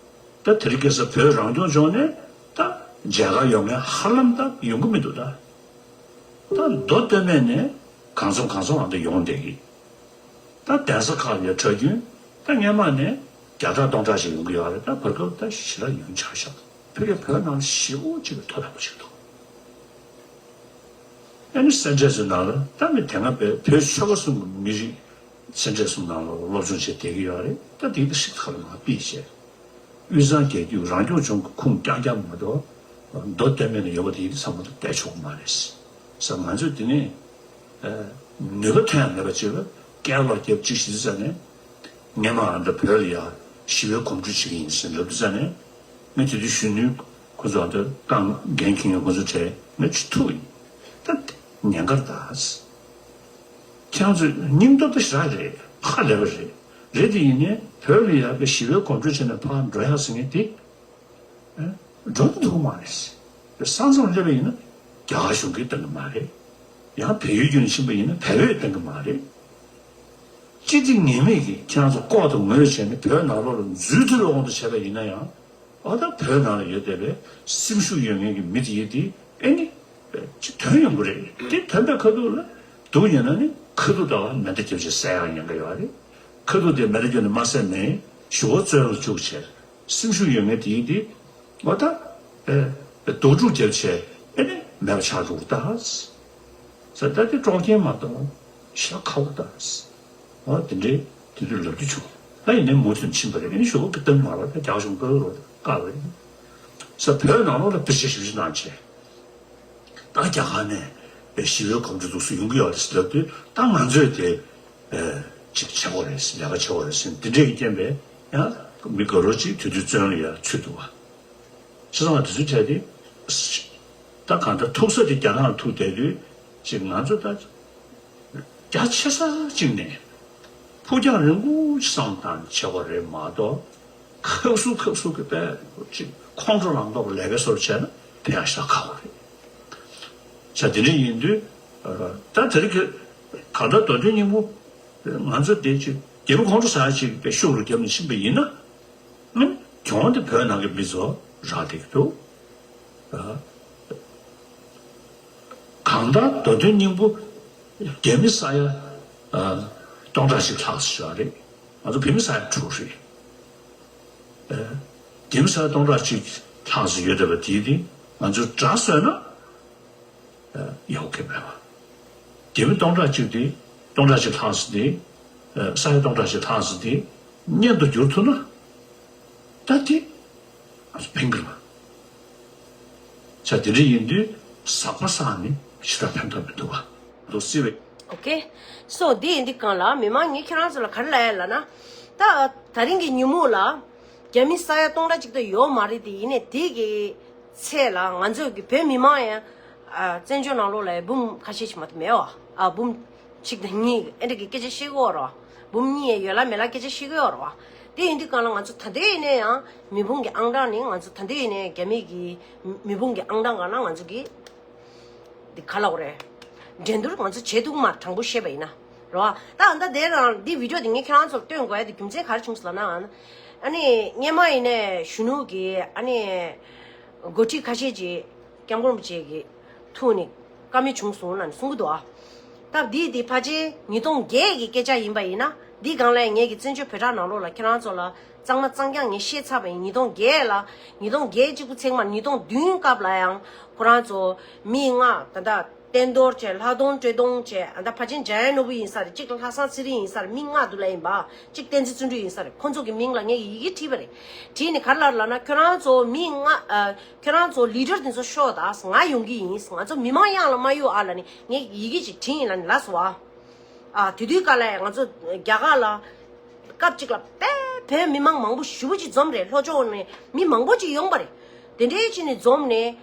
ད་དེ་རིང་ཁ་སང་བོད་རང་སྐྱོང་ལྗོངས་ནས་ད་མཇལ་ཁ་ཡོང་མཁན་ཧ་ལམ་ད་ཡོང་གི་མི་འདུག་ད། ད་མདོ་སྟོད་སྨད་ནས་གང་འཚམ་གང་འཚམ་ཨ་འདྲ་ཡོང་བསྡད་ཀྱི། ད་གདན་ས་ཁག་ལ་ཡ་གྲྭ་རྒྱུན་ད་སྔོན་མ་ནས་བརྒྱ་ཕྲག་སྟོང་ཕྲག་ཞིག་ཡོང་གི་ཡོད་རེད། ད་བར་སྐབས་ད་ཞེ་དྲག་ཉུང་ཆགས་ཤག་ཕ་གིའི་བོད་ནང་ཞེ་པོ་ཅིག་གི་མཐོ་དྲགས་པོ་ཞིག་འདུག་ཨ་ནི་སེ་འབྲས་ཚོའི་ནང་ལ་ད་མི་དེ་སྔ་བོད་བོད་ཆོལ་ཁ་གསུམ་གྱི་མི་རིགས་སེ་འབྲས་གསུམ་ནང་ལ་སློབ་སྦྱོང་བྱས་བསྡད་ཀྱི་ཡོད་རེད། ད་དེ་གི་ཤིག་ཁ་ལ་མ་ཕིས་བྱས། དབུས་གཙང་རྒྱལ་རྒྱུད་རང་སྐྱོང་ལྗོངས་ཀྱི་ཁུངས་རྐྱང་རྐྱང་མ་གཏོགས། མདོ་སྟོད་སྨད་ལ་ཡོད་པ་དེ་ཡིན་ཚང་མ་ལ་བསྡད་ཆོག་གི་མ་རེད། ས་ང་ཚོས་དེ་ནས་ནུས་པ་ཐོན་ཡ་མེད་པ་ཅིག་ལ་སྐད་ལོག་རྒྱབ་ཅིག་ཞིག་ཙ་ནས་ངས་མ་ཨ་འདྲ་བོད་ལ་ཡ་ཞི་བའི་གོམ་བགྲོད་བྱེད་ཀྱི་ཡིན་ཟེར་ལབ་དུས་ཙ་ནས་ངས་དེ་དུས་གཞོན་ནུའི་ཁོ་ཚོ་ཨ་འདྲ་རྐང་འགན་འཁྱེར་མཁན་ཁོ་ཚོ་གྲས་ངས་ཅིག་ཐུག་ཡིན། ད་ཉེན་ཁར་ད། ཁྱེད་རང་ཚོ་སྙིང་སྟོབས་ད་ཞེ་དྲག་རེད། ཧ་ལས་པ་རེད། རེད་དེ་ཡིན་ནའི་བོད་ལ་ཡ་གི་ཞི་བའི་གོམ་བགྲོད་བྱས་ནས་ཕར་འགྲོ་ཡག་ཟེར་མཁན་དེ། འགྲོ་མི་ཐུབ་མ་རེད། ས་མཚམས་སླེབས་པ་ཡིན་ན་རྒྱ་གར་གཞུང་གིས་གཏོང་གི་མ་རེད། ཡང་བལ་ཡུལ་བརྒྱུད་ནས་ཕྱིན་པ་ཡིན་ན་བལ་བོས་གཏོང་གི་མ་རེད། སྤྱི་བདེ་ངེས་མེད་ཀྱིས་ཁྱེད་རང་ཚོ་ལྐོག་ཏུ་ངོས་བྱས་ནས་བོད་ནང་ལོགས་ལ་འཛུལ་ཐུབ་པའི་དབང་དུ་བྱས་པ་ཡིན་ན་ཡང་། ཨ་ད་བོད་ནང་ལ་ཡོད་བསྡད་པའི་སེམས་ཤུགས་ཡོད་མཁན་གྱི་མི་དེ་ཡིན་དེ་ཨེ་ནི་ཅིག་ཐོན་ཡོང་གི་རེད། དེ་ཐོན་པའི་ཁ་ཐུག་ལ་སྡུག་ཡིན་ན་ནི་ཁ་ཐུག་ད་བར་མེ་མདའ་བརྒྱབ་བྱས་བསད་ཡག་ཉེན་ཁ་ཡོད་རེད། ཁ་ཐུག་དེ་མེ་མདའ་བརྒྱབ་ནས་མ་བསད་ནའི་གཞུ་བ་བཙོན་ལ་བཅུག་བྱས་སེམས་ཤུགས་ཡོད་མཁན་དེ་ཡིན་དེ་ཨ་ད་ཨེ་སྡུག་སྒྲུག་བརྒྱབ་བྱས་ཨེ་ནི་མེད་པ་ཆགས་འགྲོ་གི་ད། ས་ད་དེ་སྲོག་ཁྱེར་མ་གཏོགས་ཤ་ཁ་བོ་ད། འོ་དེ་འདྲའི་དེ་དུས་ལབ་རྒྱུ་བྱུང་། ད་ཡིན་ནའི་མུ་མཐུད་ཕྱིན་པ་རེད། ཨ་ནི་ཞོགས་ཀྱི་གཏམ་མ་རེད། ད་རྒྱ་གཞུང་བཀག་རོགས་བཀག་རེད། ས་བོད་ནང་ལོགས་ལ་བེད་སྤྱོད་ཞིབ་ཞིབ་གནང་བྱས། ད་རྒྱ་གར་ནས་ཞི་བའི་གོམ་བགྲོད་འདུག་སེ་ཡོང་གི་ཡོད་རེད་ཟེར་ལབ་དུས་ད་ང་ཚོས་དེ་ཅིག་བྱེད་དགོས་རེད། ལས་ཀ་བྱེད་དགོས་རེད་ཟེར་ནས་དེ་འདྲས་ཀྱི་རྐྱེན་པས་ཡང་མི་དགའ་རོགས་ཅིག་དེ་དུས་བཙོན་ལ་ཡར་ཚུད་འདུག་བ། བྱས་ཙང་དེ་ཚོའི་གྲས་དེ། ད་གང་ལྟར་ཐུག་ས་དེ་རྒྱ་ནག་ལ་ཐུག་བསྡད་དུས་ཅིག་ང་ཚོ་ད་རྒྱ་ཆེ་ས་གཅིག་ནས་ཕུགས་རྒྱང་རིང་པོ་ཅིག་བསམ་བློ་བཏང་བྱེད་དགོས་རེད་མ་གཏོགས་ཁག་སུ་ཁག་སུ་གི་པས་ཅིག་ཁོང་ཁྲོ་ལངས་མདོག་ལས་ཀའི་བཟོ་འདྲ་བྱས་ན་ཕན་ཡག་ཤ་ཁག་པོ་རེད། བྱས་དེ་འདྲ་ཡིན་དུས་ད་དེ་རིང་གི་གང་ལྟར་མདོ་དོན་སྙིང་པོ་ང་ཚོ་དེ་ཅིག་རྒྱལ་པོ་ཁོང་ཁྲོ་ཟ་ཡ་ཅིག་གི་ཤུགས་རུ་བརྒྱབ་ནས་ཕྱིན་པ་ཡིན་ན། ཨ་ནི་གྱོང་དེ་བོད་ནང་གི་མི་ཚོ་རག་བསྡད་ཀྱི་འདུག། ཨ། གང་ལྟར་མདོ་དོན་སྙིང་པོ་རྒྱ་མི་ས་ཡ་ཨ་སྟོང་ཕྲག་གཅིག་ལྷག་ཙམ་ཡོད་རེད། ང་ཚོ་བོད་མི་ས་ཡ་དྲུག་རེད། ཨ། རྒྱ་མི་ས་ཡ་སྟོང་ཕྲག་གཅིག་ལྷག་ཙམ་ཡོད་བསྡད་པ་དེ་དེ་ང་ཚོས་འདྲ་བཟོས་ན། ཡག་གི་མེད་པ། རྒྱ་མི་སྟོང་ཕྲག་གཅིག་དེ་སྟོང་ཕྲག་གཅིག་ལྷག་ཙམ་དེ། ས་ཡ་སྟོང་ཕྲག་གཅིག་ལྷག་ཙམ་དེ་གཉེན་དུ་འགྱུར་ཐུབ་ན། ད་དེ་ང་ཚོ་ཕན་གི་རེད་པ། ཆ་དེ་འདྲ་ཡིན་དུས་ཟག་པ་བསགས་ནས་ཞེ་དྲག་ཕན་ཐོགས་མི་འདུག་པ། འདུག་སྲིད་པས། ཨོ་ཀེ། སོ་འདི་ཡིན་དུས་གང་ལ་མི་མང་ངས་ཁྱེད་རང་ཚོ་ལ་ག་རེ་ལབ་ཡ་ལབ་ན། ད་ད་རིང་གི་ཉིན་མོ་ལ་རྒྱ་མི་ས་ཡ་སྟོང་ཕྲག་གཅིག་ད་ཡོད་མ་རེད་དེ། ཡིན་ནའི་དེ་གི་ཚད་ལ་ང་ཚོ་གི་བོད་མི་མང་ཡང་ཨ་བཙན་བྱོལ་ནང་ལོགས་ལ་འབུམ་ཁ་ཤས་ཤིག་མ་གཏོགས་མེད་པ། ཨ་འབུམ་གཅིག་དང་གཉིས་ཨེ་འདྲ་གི་སྐད་ཆ་བཤད་གི་ཡོད་རེད་པ། འབུམ་གཉིས་ཡང་ཡོད་ལ་མེད་ལ་སྐད་ཆ་བཤད་གི་ཡོད་རེད་པ། དེ་ཡིན་དུས་གང་ལ་ང་ཚོ་ད་ལྟའི་ཡིན་ནའི་ཡང་མི་འབོར་གྱི་ཨང་གྲངས་ནི་ང་ཚོ་ད་ལྟའི་ཡིན་ནའི་རྒྱ་མི་གི་མི་འབོར་གྱི་ཨང་གྲངས་གང་ལ་ང་ཚོ་གི་འདི་ག་ལབ་དགོས་རེད། འགྲན་བསྡུར་ང་ཚོ་བྱེད་ཐུབ་མ་རེད། དྲང་པོ་བཤད་པ་ཡིན་ན། རེད་པ། ད་ད་དེ་རང་འདི་བི་ཌི་ཡོ་འདི་ངས་ཁྱེད་རང་ཚོར་སྟོན་དགོས་ཡ་དེ་རྒྱུ་མཚན་ག་རེ་བྱུང་སོང་ལབ་ན། ཨ་ནི་སྔོན་མ་ཡིན་ནའི་གཞོན་ནུ་གི་ཨ་ནི་འགོ་ཁྲིད་ཁ་ཤས་ཀྱིས་སྐྱབས་མགོན་རིན་པོ་ཆེ་གི་ཐུགས་ནས་བཀའ་མོལ་བྱུང་སོང་ལབ་ནས་གསུང་གི་འདུག་ཨ། སྟབས་བདེ་དེ་ཕལ་ཆེར་ཉིས་སྟོང་བརྒྱད་ཀྱི་སྐད་ཆ་ཡིན་པ་ཡིན་ན། འདི་སྒང་ལ་ངེད་ཀྱི་བཙན་བྱོལ་བོད་ཕྲུག་ནང་ལོགས་ལ་ཁྱེད་རང་ཚོ་ལ་གཙང་མ་གཙང་རྐྱང་ངས་བཤད་ཚར་བ་ཡིན། ཉིས་སྟོང་བརྒྱད་ལ། ཉིས་སྟོང་བརྒྱད་གཅིག་པུ་ཚེག་མ་ཉིས་སྟོང་བདུན་སྐབས་ལ་ཡང་ཁོ་རང་ཚོ་མི་ལྔ། ད་ལྟ་བསྟན་རྡོར་བྱས། ལྷག་གདོང་སྤྲེལ་གདོང་བྱས། ད་ལྟ་ཕལ་ཆེར་འཇམ་དབྱངས་ནོར་བུ་ཡིན་ས་རེད། གཅིག་ལྷག་བསམ་ཚེ་རིང་ཡིན་ས་རེད། མི་ལྔ་འདུག་ལབ་ཡིན་པ། གཅིག་བསྟན་འཛིན་བརྩོན་འགྲུས་ཡིན་ས་རེད། ཁོང་ཚོ་གི་མིང་ལ་ངས་ཡི་གེ་བྲིས་པ་རེད། བྲིས་ནས་ག་རེ་ལབ་ལབ་ན། ཁྱོད་རང་ཚོ་མི་ལྔ། ཨ། ཁྱོད་རང་ཚོ་ལི་ཌར་དེ་ཚོ་ཤོག་ད། ང་ཡོང་གི་ཡིན། ང་ཚོ་མི་མང་གཡང་ལ་མ་གཡུག་ཨ་ལབ་ནས་ངས་ཡི་གེ་ཅིག་བྲིས་ཡིན་ལབ་ནས་ལབ་སོང་ཨ། ཨ། དེ་དུས་སྐབས་ལ་ང་ཚོ་རྒྱ་གར་ལ་སྐབས་གཅིག་ལ་དཔེ་བོད་མི་མང་མང་པོ་ཞེ་པོ་ཅིག་འཛོམས་རེད། ལྷོ་ཕྱོགས་ནས་མི་མང་པོ་ཅིག་ཡོང་པ་རེད། དེ་འདྲའི་ཅིག་ནས་འཛོམས་ནས་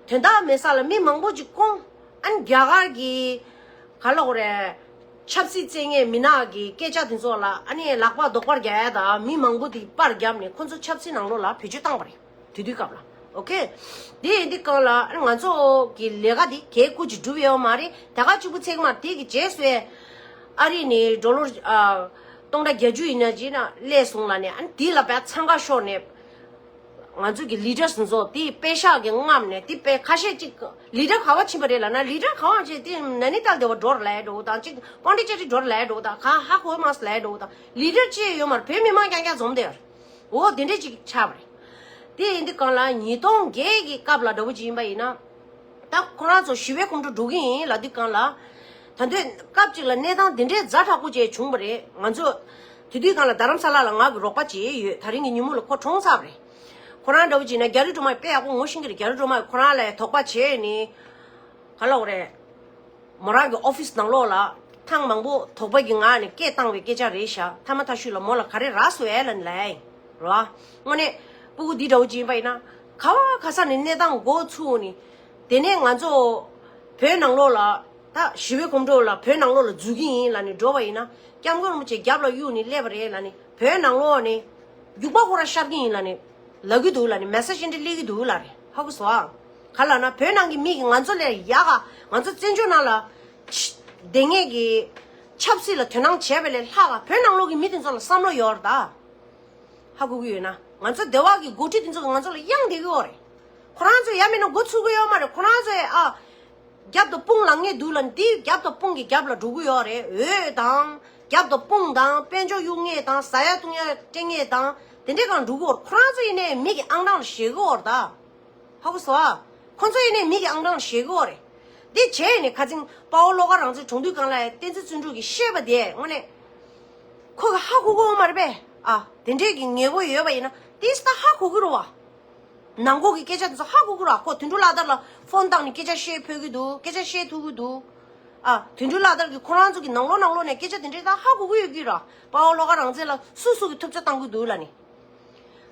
དོན་དག་མེད་ས་ལ་མི་མང་པོ་ཅིག་བསྐོང་། ཨ་ནི་རྒྱ་གར་གྱི་ག་ལབ་དགོས་རེད། ཆབ་སྲིད་རྩོད་མཁན་མི་ནག་གི་སྐད་ཆ་དེ་ཚོ་ལ་ཨ་ནི་ལག་པ་རྡོག་པར་རྒྱག་ཡ་དང་མི་མང་པོ་དེ་པར་བརྒྱབ་ནས་ཁོ་ཚོ་ཆབ་སྲིད་ནང་ལོགས་ལ་བེད་སྤྱོད་བཏང་པ་རེད། དེ་དུས་སྐབས་ལ། ཨོ་ཀེ། དེ་ཡིན་དུས་སྐབས་ལ་ང་ཚོ་གི་ལས་ཀ་དེ་གས་ཀུ་ཅིག་འགྲུབ་ཡོད་མ་རེད། ད་ག་གཅིག་པུ་ཚེག་མ་དེ་གི་རྗེས་སུ་ཨ་རི་ནས་ཌོ་ལར་ཨ་སྟོང་ཕྲག་བརྒྱད་ཅུ་ཡིན་ན་ཅིག་ན་སླེབས་སོང་ལབ་ནས། ཨ་ནི་དེ་ལ་དཔེ་འཚང་ཁ་ཤོར་ནས་ང་ཚོ་གི་ལི་ཌར་སུ་ཚོ་དེ་པེ་ཤག་གི་རྔམ་ནས་དེ་དཔེ་ཁ་ཤས་ཅིག་ལི་ཌར་ག་བ་ཕྱིན་པ་རེད་ལབ་ན། ལི་ཌར་ག་བ་ཅིག་དེ་ན་ནི་ཏལ་དེ་བ་འགྲོ་ར་ལས་འགྲོ་དང་། ཅིག་པོན་ཌི་ཅེ་རི་འགྲོ་ར་ལས་འགྲོ་དང་། ག་ཧ་གོ་མ་སོང་ལས་འགྲོ་དང་། ལི་ཌར་ཅིག་ཡོད་མ་རེད། བོད་མི་མང་རྐྱང་རྐྱང་འཛོམས་དེ། འོ་དེ་འདྲས་ཅིག་ཆགས་པ་རེད། དེ་ཡིན་དུས་སྒང་ལ་ཉིས་སྟོང་བརྒྱད་ཀྱི་སྐབས་ལ་འདྲ་པོ་ཅིག་ཡིན་པ་ཡིན་ན། ད་ཁོ་རང་ཚོ་ཞི་བའི་གོམ་བགྲོད་འགྲོ་གི་ཡིན་ལབ་དུས་སྒང་ལ། ད་དུང་སྐབས་ཅིག་ལ་གནས་སྟངས་དེ་འདྲའི་ཛ་དྲག་པོ་ཅིག་བྱུང་བ་རེད། ང་ཚོ་དེ་དུས་སྒང་ལ་རྡ་རམ་ས་ལ་ལ་ང་གི་རོགས་པ་ཅིག་ཡོད། ད་རིང་གི་ཉིན་མོ་ལ་ཁོ་གྲོངས་ཚར་བ་རེད། ཁོ་རང་འདྲ་པོ་ཅིག་ན་རྒྱ་རི་སྒྲོལ་མ་དཔེ་ཡག་པོ་ངོ་ཤེས་ཀྱི་རེད། རྒྱ་རི་སྒྲོལ་མ་ཁོ་རང་ལ་དོགས་པ་བྱས་ནས་ག་ལབ་དགོས་རེད། མོ་རང་གི་ཨོ་ཕི་སི་ནང་ལོགས་ལ་ཐེངས་མང་པོ་དོགས་པ་གི་ངང་ནས་སྐད་བཏང་བའི་སྐད་ཆ་རེད་ཤག། མཐའ་མ་མཐའ་གཞུག་ལ་མོ་ལ་ག་རེ་རག་སོང་ཨེ་ལབ་ནས་ལབ་ཡ་ཡིན་རོ། དངོས་གནས་སྤུ་གུ་འདི་འདྲ་བོ་ཅིག་ཡིན་པ་ཡིན་ན། ག་བ་ག་ས་ནས་གནས་སྟངས་འགོ་ཚུགས་ནས། དེ་ནས་ང་ཚོ་བོད་ནང་ལོགས་ལ་ད་ཞི་བའི་གོམ་བགྲོད་ལ་བོད་ནང་ལོགས་ལ་འཛུལ་གྱི་ཡིན་ལབ་ནས་འགྲོ་བ་ཡིན་ན། སྐྱབས་མགོན་རིན་པོ་ཆེ་རྒྱབ་ལ་གཡུགས་ནས་སླེབས་པ་རེད་ལབ་ནས། བོད་ནང་ལོགས་ནས་རྒྱུག་པ་ཁོ་རང་ཤར་གྱི་ཡིན་ལབ་ནས་ལབ་ཀྱི་འདུག་ལབ་ནས་མེ་སེ་ཇི་འདི་སླེབས་ཀྱི་འདུག་ལབ་རེད། ཧ་གོ་སོང་ཨ། ག་ལབ་ན་བོད་ནང་གི་མི་གིས་ང་ཚོ་ལས་ཡག་ག་ང་ཚོ་བཙན་བྱོལ་ནང་ལ་ཆ་སྡོད་མཁན་གྱི་ཆབ་སྲིད་ལ་དོ་སྣང་བྱས་པ་ལས་ལྷག་ག་བོད་ནང་ལོགས་ཀྱི་མི་དེ་ཚོ་ལ་བསམ་བློ་ཡོད་རེད་ད། ཧ་གོ་གི་ཡོད་ན། ང་ཚོ་སྡེ་བ་གི་འགོ་ཁྲིད་དེ་ཚོ་གིས་ང་ཚོ་ལ་གཡང་བསྡད་ཀྱི་ཡོད་རེད། ཁོ་རང་ཚོ་ཡ་མེད་ན་འགོ་ཚུགས་ཀྱི་ཡོད་མ་རེད། ཁོ་རང་ཚོས་ཨ། རྒྱབ་དང་དཔུང་ལངས་མཁན་འདུག་ལབ་ནས། དེ་རྒྱབ་དང་དཔུང་གི་རྒྱབ་ལ་འགྲོ་གི་ཡོད་རེད། འོས་དང་རྒྱབ་དང་དཔུང་དང་དཔལ་འབྱོར་གཡུག་མཁན་དང་ཟ་ཡ་བཏུང་ཡ་སྤྲད་མཁན་དང་དེ་འདྲའི་སྒང་འགྲོ་གི་ཡོད་རེད། ཁོ་རང་ཚོ་ཡིན་ནའི་མི་གི་ཨང་གྲངས་ལ་ཞེད་གི་ཡོད་རེད་ད། ཧ་གོ་སོང་ཨ། ཁོ་ཚོ་ཡིན་ནའི་མི་གི་ཨང་གྲངས་ལ་ཞེད་གི་ཡོད་རེད། དེ་བྱས་ནས་ཁ་སང་དཔའ་བོ་བློ་དགའ་རང་བཙན་གྲོངས་དུས་སྒང་ལ་བསྟན་འཛིན་བརྩོན་འགྲུས་ཀྱིས་བཤད་པ་དེ་དངོས་གནས་ཁོ་གི་ཧ་གོ་གི་ཡོད་མ་རེད་པས། ཨ། དེ་འདྲའི་གི་ཉེ་བོ་ཡོད་པ་ཡིན་ན་དེ་ད་ཧ་གོ་གི་རེད་བ། ནང་ཁོག་གི་སྐད་ཆ་དེ་ཚོ་ཧ་གོ་གི་ར། ཁོ་དོན་གྲུབ་ལགས་དར་ལ་ཕོན་བཏང་ནས་སྐད་ཆ་བཤད་ཕོད་ཀྱི་འདུག། སྐད་ཆ་བཤད་ཐུབ་ཀྱི་འདུག། ཨ། དོན་གྲུབ་ལགས་དར་གྱིས་ཁོ་རང་ཚོ་གི་ནང་ལོགས་ནང་ལོགས་ནས་སྐད་ཆ་དེ་འདྲའི་ད་ཧ་གོ་གི་ཡོད་ཀྱི་ར། དཔའ་བོ་བློ་དགའ་རང་བཙན་ལ་སུ་སུ་གི་ཐུབ་ཚོད་བཏང་གི་འདུག་ལབ་ནས།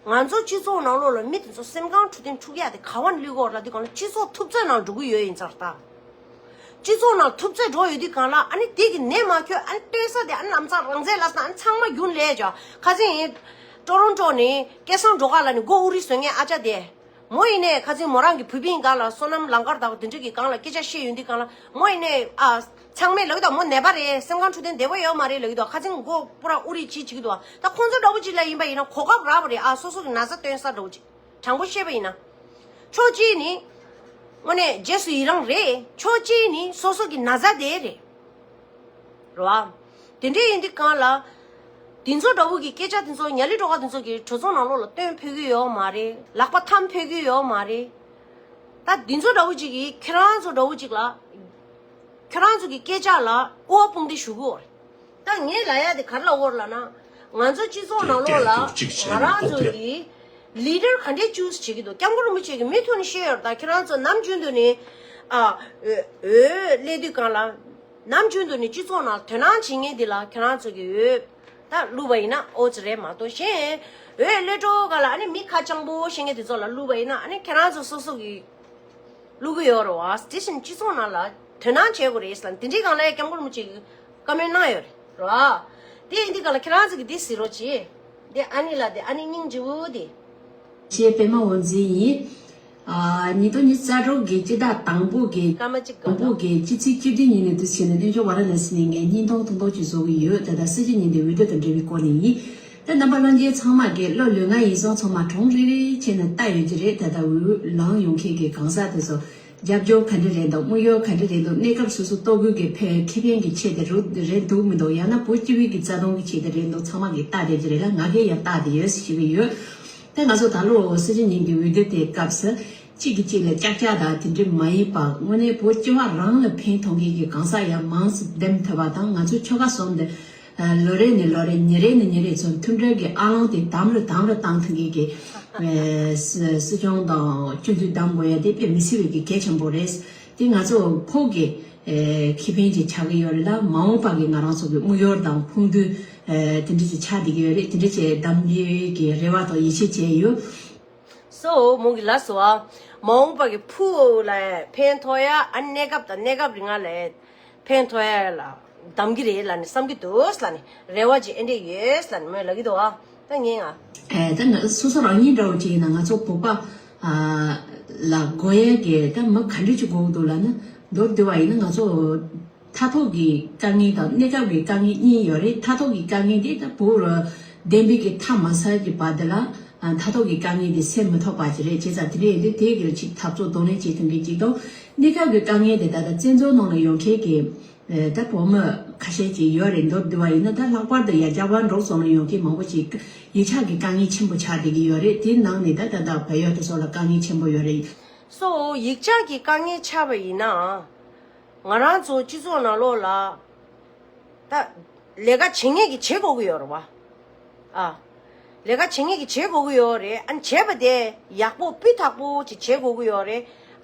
ང་ཚོ་སྤྱི་ཚོགས་ནང་ལོགས་ལ་མི་དེ་ཚོ་སེམས་ཁམས་འཕྲོད་བསྟེན་འཁྲུག་ཡ་དེ་ག་བ་ནས་སླེབས་ཀྱི་ཡོད་རེད་ལབ་དུས་སྒང་ལ་སྤྱི་ཚོགས་ཐུབ་ཚོད་ནང་འགྲོ་གི་ཡོད་ཡིན་ཙང་ད། སྤྱི་ཚོགས་ནང་ཐུབ་ཚོད་འགྲོ་ཡོད་དུས་སྒང་ལ་ཨ་ནི་དེ་གི་ནད་མ་ཁྱོད་ཨ་ནི་སྤྲད་ས་དེ་ཨ་ནི་ལམ་སང་རང་བཙན་ལབ་ས་ཨ་ནི་ཚང་མ་རྒྱུན་ལས་ཅོ། ཁ་སང་ཡིན། ཀྲོ་རོན་ཀྲོ་ནས་སྐལ་བཟང་སྒྲོལ་དཀར་ལབ་ནས་མགོ་དབུ་རིལ་བཟོ་མཁན་ཨ་ཅག་དེ། མོ་ཡིན་ནས་ཁ་སང་མོ་རང་གི་བུ་སྤུན་སྒང་ལ་སོ་ནམ་ལང་ཀར་དང་དེ་འདྲ་གི་སྒང་ལ་སྐད་ཆ་བཤད་ཡོང་དུས་སྒང་ལ་མོ་ཡིན་ནས་ཨ། ཚང་མས་ལབ་ཀྱི་འདུག་མོ་ནད་པ་རེད། སེམས་ཁམས་འཕྲོད་བསྟེན་བདེ་པོ་ཡོད་མ་རེད་ལབ་ཀྱི་འདུག་ཁ་སང་མགོ་པུ་ར་ཨུ་རི་ཅིག་བྱེད་ཀྱི་འདུག་ད་ཁོང་ཚོ་འདྲ་བོ་ཅིག་ལ་ཡིན་པ་ཡིན་ན་གོ་སྐབས་རག་པ་རེད། ཨ་སོ་སོ་གི་ན་ཚ་སྟོན་ས་འདྲ་བོ་ཅིག་དྲང་པོ་བཤད་པ་ཡིན་ན། ཕྱོགས་གཅིག་ནི། དངོས་གནས་རྗེས་སུ་ཡི་རང་རེད། ཕྱོགས་གཅིག་ནི་སོ་སོ་གི་ན་ཚ་དེ་རེད། རེད་བ། དེ་འདྲ་ཡིན་དུས་སྒང་ལ། དེ་ཚོ་འདྲ་བོ་གི་སྐད་ཆ་དེ་ཚོ་ཉ་ལི་སྒྲོལ་དཀར་དེ་ཚོ་གི་གྲོས་ཚོགས་ནང་ལོགས་ལ་སྟོན་ཕོད་ཀྱི་ཡོད་མ་རེད། ལག་པ་འཐམ་ཕོད་ཀྱི་ཡོད་མ་རེད། ད་དེ་ཚོ་འདྲ་བོ་ཅིག་གིས་ཁྱེད་རང་ཚོ་འདྲ་བོ་ཅིག་ལ། ཁྱེད་རང་ཚོ་གི་སྐད་ཆ་ལ་དབུ་བ་དཔུང་སྡེ་ཞུ་གི་ཡོད་རེད། ད་ངས་ལབ་ཡ་དེ་ག་རེ་ལབ་ཡོད་རེད་ལབ་ན། ང་ཚོ་སྤྱི་ཚོགས་ནང་ལོགས་ལ་ང་རང་ཚོ་གི་ལི་ཌར་ག་འདྲས་ཅུ་སི་བྱེད་ཀྱི་འདུག་སྐྱབས་མགོན་རིན་པོ་ཆེ་གིས་མུ་མཐུད་ནས་བཤད་ཡོད་རེད། ད་ཁྱེད་རང་ཚོ་ནམ་རྒྱུན་དུ་ནས་ཨ། འོས་འོས་སླེབས་དུས་སྒང་ལ། ནམ་རྒྱུན་དུ་ནས་སྤྱི་ཚོགས་ནང་དོ་སྣང་བྱེད་མཁན་དེ་ལ་ཁྱེད་རང་ཚོ་གི་འོས་ད་བླུགས་པ་ཡིན་ན་ཨོ་ཙི་རེད་མ་གཏོགས་གཞན་འོས་སླེབས་འགྲོ་ག་ལ་ཨ་ནི་མི་ཁ་བྱང་པོ་བཤད་མཁན་དེ་ཚོ་ལ་བླུགས་པ་ཡིན་ན་ཨ་ནི་ཁྱེད་རང་ཚོ་སོ་སོ་གི་བླུག་གི་ཡོད་རེད་བ། དེ་བཞིན་སྤྱི་ཚོགས་ནང་ལ་དོ་སྣང་བྱེད་དགོས་རེད་ཟེར་ལ་དེ་འདྲའི་སྒང་ལ་སྐྱབས་མགོན་རིན་པོ་ཆེ་གིས་བཀའ་མོལ་གནང་ཡོད་རེད་རེད་བ། དེ་ཡིན་དུས་སྒང་ལ་ཁྱེད་རང་ཚོ་གིས་འདི་གཟིགས་རོགས་གྱིས། དེ་ཨ་ནི་ལ་དེ་ཨ་ནི་སྙིང་རྗེ་བོ་དེ། ཞེས་པད་མ་འོད་འཛིན་ཡིན། ཨ། ཉིས་སྟོང་ཉི་ཤུ་རྩ་དྲུག་གི་སྤྱི་ཟླ་དང་པོ་གི་སྐར་མ་གཅིག་དང་པོ་གི་སྤྱི་ཚེས་བཅུ་བདུན་ཉིན་ནས་དུས་ཆེན་ནས་བདེ་མཆོག་ཝཱ་ར་ཎ་སི་ནས་ངས་བརྙན་ཐུང་ཐུང་ཐུང་ཅིག་བཟོ་གི་ཡོད། ད་ལྟ་སྲིད་སྤྱི་ཉིན་དེ་འོས་བསྡུ་དང་འབྲེལ་བའི་སྐོར་ནས་ཡིན། ད་རྣམ་པ་ལྷན་རྒྱས་ཚང་མ་གིས་བློ་ལོས་ང་ཡིན་སོང་ཚང་མ་གྲོང་རེ་རེ་བྱས་ནས་ལྟ་ཡོད་ཀྱི་རེད། ད་ལྟ་འོས་ལངས་ཡོང་མཁན་གྱི་གང་ཟག་དེ་ཚོ་རྒྱབ་སྐྱོར་ག་འདྲ་རེད་འདུག་དམིགས་ཡུལ་ག་འདྲ་རེད་འདུག་གནས་སྐབས་སོ་སོ་ལྟོ་གོས་ཀྱི་ཕན་ཁེ་ཕན་གྱི་ཆེད་དུ་རུ་རེད་འདུག་མི་འདུག་ཡང་ན་བོད་སྤྱི་པའི་གི་རྩ་དོན་གྱི་ཆེད་དུ་རེད་འདུག་ཚང་མ་གིས་ལྟ་བསྡད་ཀྱི་རེད་ལ་ང་གིས་ཡང་ལྟ་བསྡད་ཡོད་ཟེར་ཞུ་གི་ཡོད། ད་ང་ཚོ་ད་ལོ་སྲིད་སྤྱི་ཉིན་གྱི་འོས་བསྡུ་དེ་སྐབས་སུ་གཅིག་གིས་གཅིག་ལ་ཅག་ཅག་དང་དེ་འདྲ་མ་ཡིན་པ་དངོས་གནས་བོད་སྤྱི་བ་རང་ལ་ཕན་ཐོགས་མཁན་གྱི་གང་ཟག་ཡང་མང་ཙམ་འདེམས་ཐུབ་པ་དང་ང་ཚོ་ཆོལ་ཁ་གསུམ་དེ་ལོ་རེ་ནས་ལོ་རེ་ཉིན་རེ་ནས་ཉིན་རེ་ཚོ་མཐུན་སྒྲིལ་གྱི་ཨ་ལོང་དེ་དམ་རུ་དམ་རུ་བཏང་ཐུབ་མཁན་གྱི་སྲིད་སྲིད་སྐྱོང་དང་སྤྱི་འཐུས་གདམ་དགོས་ཡ་དེ་དཔེ་མི་སྲིད་པའི་གི་གལ་ཆེན་པོ་རེད། དེ་ང་ཚོ་བོད་ཀྱི་ཁེ་ཕན་ཅིག་ཆགས་ཀྱི་ཡོད་རེད་ལ་མ་འོངས་པ་གི་ང་རང་ཚོ་གི་དམིགས་ཡུལ་དང་ཕུགས་འདུན་དེ་འདྲ་ཅིག་ཆགས་བསྡད་ཀྱི་ཡོད་རེད། དེ་འདྲ་ཅིག་གདམ་རྒྱུའི་གི་རེ་བ་དང་ཡིད་ཆེས་བྱས་ཡོད། སོ་མོ་གི་ལ་སོ་ཨ། མ་འོངས་པ་གི་ཕུགས་ལ་ཕན་ཐོགས་ཡ་ཨ་གནས་སྐབས་དང་གནས་སྐབས་རིང་ལ་ཕན་ཐོགས་ཡ་ལ་གདམ་གི་རེད་ལ་ནི་བསམ་གི་འདུག་ལ་ནི་རེ་བ་ཅིག་ཨེ་འདྲས་ཡོད་ལ་ནི་མོས་ལབ་གི་འདུག་ཨ། ད་ངས་ང་། ཨེ་ད་ང་སོ་སོ་རང་ཉིད་འདྲ་བོ་ཅིག་ཡིན་ན་ང་ཚོ་བོད་པ་ཨ་ལ་དགོས་ཡས་ཀྱི་ད་མི་ག་འདྲ་ཅིག་དགོས་ཀྱི་འདུག་ལབ་ན་མདོར་བསྡུས་པ་ཡིན་ན་ང་ཚོ་མཐའ་ཐོག་གི་དཀའ་ངལ་དང་གནས་སྐབས་ཀྱི་དཀའ་ངལ་གཉིས་ཡོད་རེད། མཐའ་ཐོག་གི་དཀའ་ངལ་དེ་ད་བོད་རུ་བདེན་པའི་གི་མཐའ་མ་གསལ་གྱི་བར་དེ་ལ་མཐའ་ཐོག་གི་དཀའ་ངལ་དེ་སེལ་མི་ཐུབ་པ་ཅིག་རེད། བྱས་ཙང་དེ་འདྲ་ཡིན་དུས་དེ་གི་ལ་ཅིག་འཐབ་རྩོད་གདོང་ལེན་བྱེད་ཐུབ་མཁན་གཅིག་དང་གནས་སྐབས་ཀྱི་དཀའ་ངལ་དེ་ད་ལྟ་བཙན་བྱོལ་ནང་ལ་ཡོད་མཁན་གྱི་ཨེ་ད་བོད་མི་ཁ་ཤས་ཅིག་ཡོད་རེད། མདོར་བསྡུས་པ་ཡིན་ན་ད་ལྷག་པར་དུ་ཡ་རྒྱ་གར་འབྲུག་སོགས་ལ་ཡོང་མཁན་མང་པོ་ཅིག་ཡིག་ཆ་གི་དཀའ་ངལ་ཆེན་པོ་ཆགས་བསྡད་ཀྱི་ཡོད་རེད། དེའི་ནང་ནས་ད་ད་ལྟ་བལ་ཡུལ་དེ་སོགས་ལ་དཀའ་ངལ་ཆེན་པོ་ཡོད་རེད། སོ་ཡིག་ཆ་གི་དཀའ་ངལ་ཆགས་པ་ཡིན་ན་ང་རང་ཚོ་སྤྱི་ཚོགས་ནང་ལོགས་ལ་ད་ལས་ཀ་བྱེད་མཁན་གྱི་བྱེད་དགོས་ཀྱི་ཡོད་རེད་བ། ཨ། ལས་ཀ་བྱེད་མཁན་གྱི་བྱེད་དགོས་ཀྱི་ཡོད་རེད། ཨ་ནི་བྱས་པ་དེ་ཡག་པོ་སྤུས་དག་པོ་ཅིག་བྱེད་དགོས་ཀྱི་ཡོད་རེད།